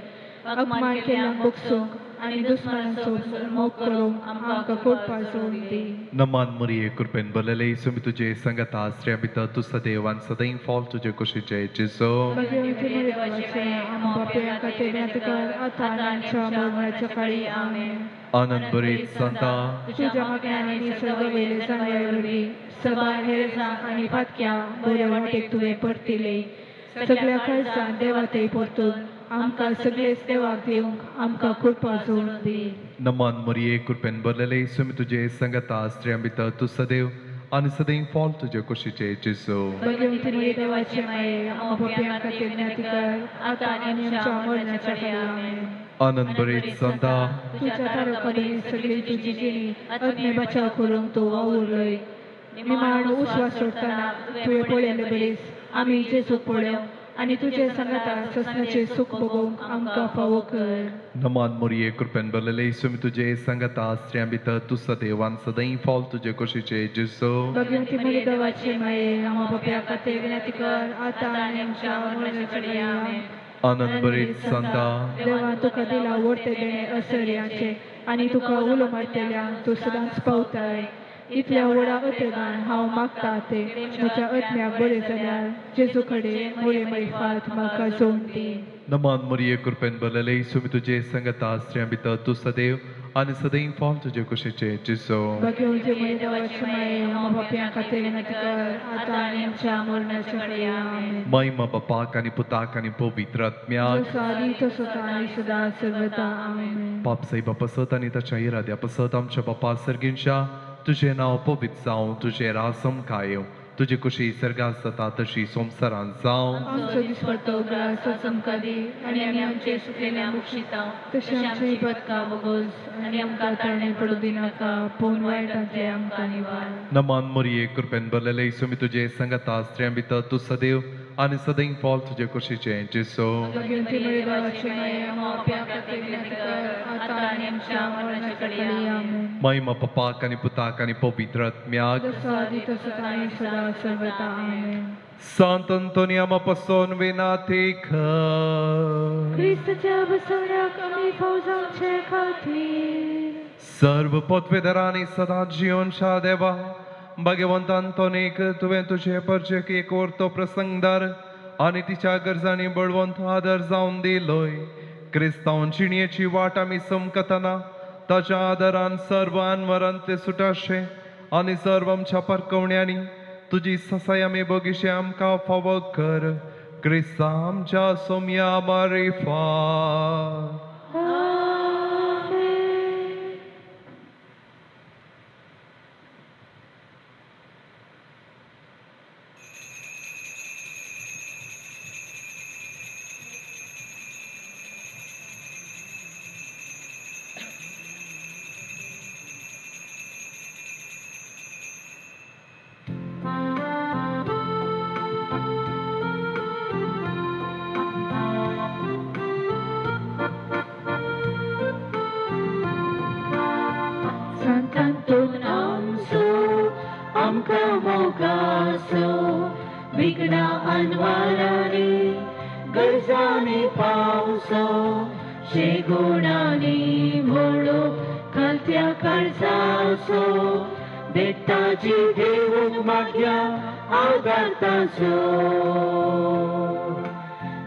अपमान केल्ल्यांक भोगसूंक आनी दुस्मानांचो मोग करूंक आमकां कृपा जोडून दी. नमान मरिये कृपेन भरलेले, स्वामी तुजे संगता, स्त्रियां भितर तूं सदैव आनी सदैव फळ तुजे कुशीचें जेजू. भगवती मरिये देवाचे माये, आमकां पाप्यां खातीर विनंती कर, आतां आनी आमच्या मरणाच्या काळी. आमेन. आनंद भरीत सांता, तुज्या मागण्यान आनी सर्व वयले जाणवाये वरवीं सबार हेरजांक आनी पातक्यांक बरे वाटेक तुवें परतिले. सगळ्या काळजान देवा थंय परतून आमकां सगळेच देवाक दिवंक आमकां कृपा जोडून दी. नमान मरिये कृपेन भरलेले, स्वामी तुजे संगता, स्त्रियां भितर तूं सदैव आनी सदैव फळ तुजे कुशीचें जेजू. भगवती मरिये देवाचे माये, आमकां पाप्यां खातीर विनंती कर, आतां आनी आमच्या मरणाच्या घडये. आमेन. आनंद भरीत सांता, तुज्या तारकांनी सगळी तुजी जिणी आत्मे बचाव करूंक तूं वावुरलोय. निमाण उस्वास सोडटना तुवें पळयल्ले बरीच आमी जेजूक पळोवंक आनी तुजे सांगाता ससनाचें सूख भोगोवंक आमकां फावो कर. नमान मरिये कृपेन भरलेले, स्वामी तुजे संगता, स्त्रियां भितर तूं सदैव आनी सदैव फळ तुजे कुशीचें जेजू. भगवती मरिये देवाचे माये, आमकां पाप्यां खातीर विनंती कर, आतां आनी आमच्या मरणाच्या घडये. आमेन. आनंद भरीत सांता, देवान तुका दिला व्हडते देणें असर्याचें आनी तुका उलो मारतल्यांक तूं सदांच पावताय. इतल्या व्हडा अत्रेगान हांव मागता तें म्हज्या आत्म्याक बरें जाल्यार जेजू कडेन मोरे मरिफात म्हाका जोडून दी. नमान मरिये कृपेन भरलेले, स्वामी तुजे संगता, स्त्रियां भितर तूं सदैव आनी सदैव फळ तुजे कुशीचें जेजू. भगवती मरिये देवाचे माये, आमकां पाप्यां खातीर विनंती कर, आतां आनी आमच्या मरणाच्या घडये. आमेन. महिमा बापाक आनी पुताक आनी पवित्र आत्म्याक, जसो आदी तसोच आनी सदा सर्वदा. आमेन. पाप साहेबा पसत आनी ताच्या इराद्या पसत आमच्या बापा सर्गींच्या तुजें नांव पवित्र जावं, तुजें राज आमकां येवं, तुजी कुशी सर्गात जाता तशी संवसारांत जावं. आमचो दिसपट्टो ग्रास आमकां दी आनी आमी आमचे सुकलेल्या मुक्षिता तशें आमची पदकां भोगोस आनी आमकां ताणे पडूं दिनाका, पूण वायटांतले आमकां निवार. नमान मरिये कृपेन भरलेले, स्वामी तुजे संगता, स्त्रियां भितर तूं सदैव आनी सदैव फळ तुजे कुशीचें जेजू. भगवती मरिये देवाचे माये, आमकां पाप्यां खातीर विनंती कर, आतां आनी आमच्या मरणाच्या घडये. आमेन. महिमा बापाक आनी पुताक आनी पवित्र आत्म्याक, जसो आदी तसोच आनी सदा सर्वदा. आमेन. Sant Antonio पासून विनाती कर. क्रिस्ताच्या बसवण्याक आमी फाव जावचे खातीर सर्व पदवेधरांनी सदां जियोनशा देवा, भाग्यवंत अंतोनीक तुवें तुजे परजेक एक वर्तो प्रसंगदार आनी तिच्या गरजांनी बळवंत आदर जावन दिलोय. क्रिस्तांव जिणयेची वाट आमी समकतना ताच्या आदारान सर्व अनवरांतले सुटाशे आनी सर्व आमच्या परकवण्यांनी तुजी ससाय आमी बगीशे आमकां फावो कर क्रिस्ता आमच्या सोम्या मारिफात.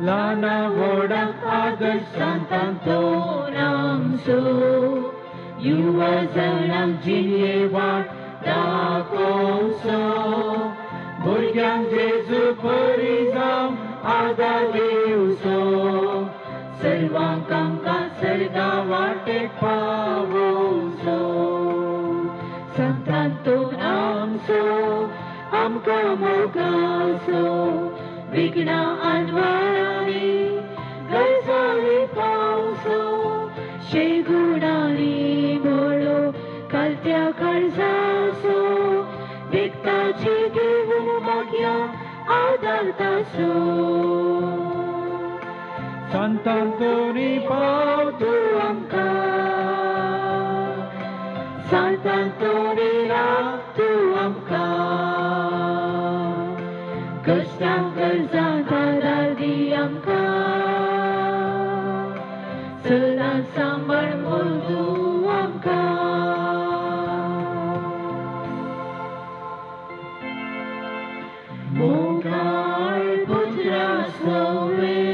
Lana व्हडांक आदर्श सांतांतोन आमचो युवा जाणांक जिणये वाट दाखोवचो भुरग्यांक जेजू बरी जावं आदार दिवचो सर्वांक आमकां सर्गा वाटेक पावोवचो सांतांतोन आमचो आमकां मोगाचो विघ्ना अनवरांनी गरजांनी पावसो शेगुणांनी मोळो कालत्या काळजाचो देखताची घेवन मागया आदार ताचो सांतांतोनी पाव तूं आमकां सांतांतोनी राख तूं आमकां कश्टांक गरजांक आदार दी आमकां सदां सांबाळ मोल आमकां. मोगाळ पुत्रा सवे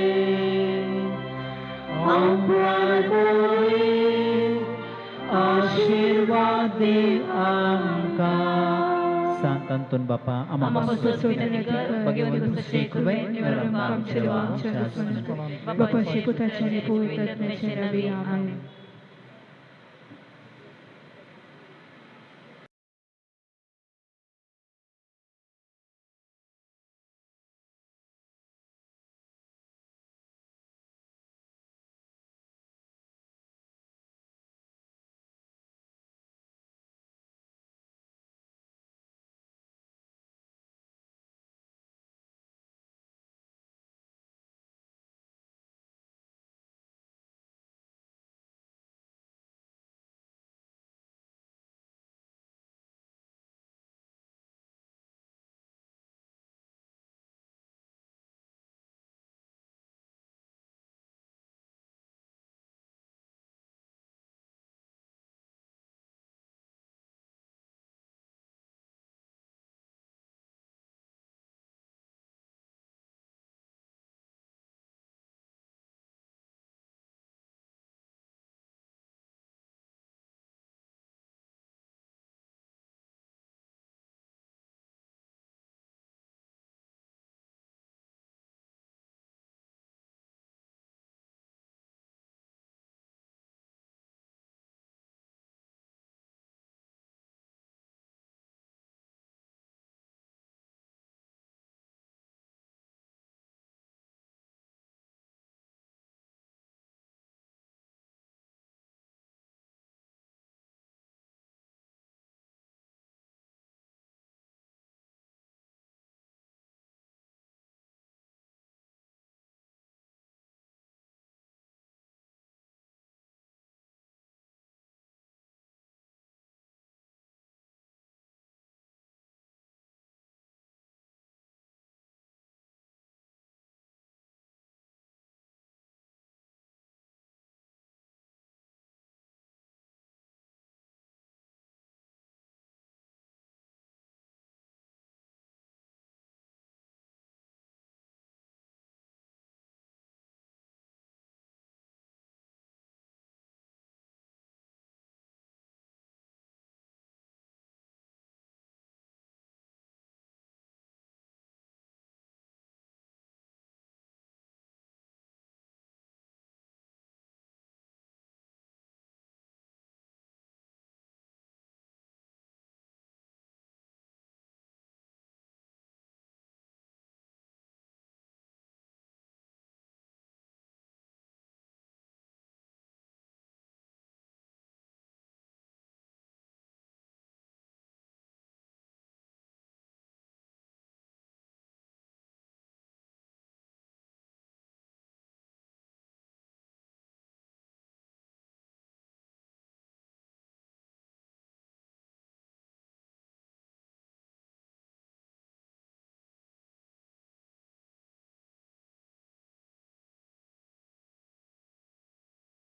आंबवार मोरी आशिर्वाद दी आमकां. सांतांतोन बापा आमा बापा शिकुताच्या पवित्र आत्म्याच्या नावे आमेन.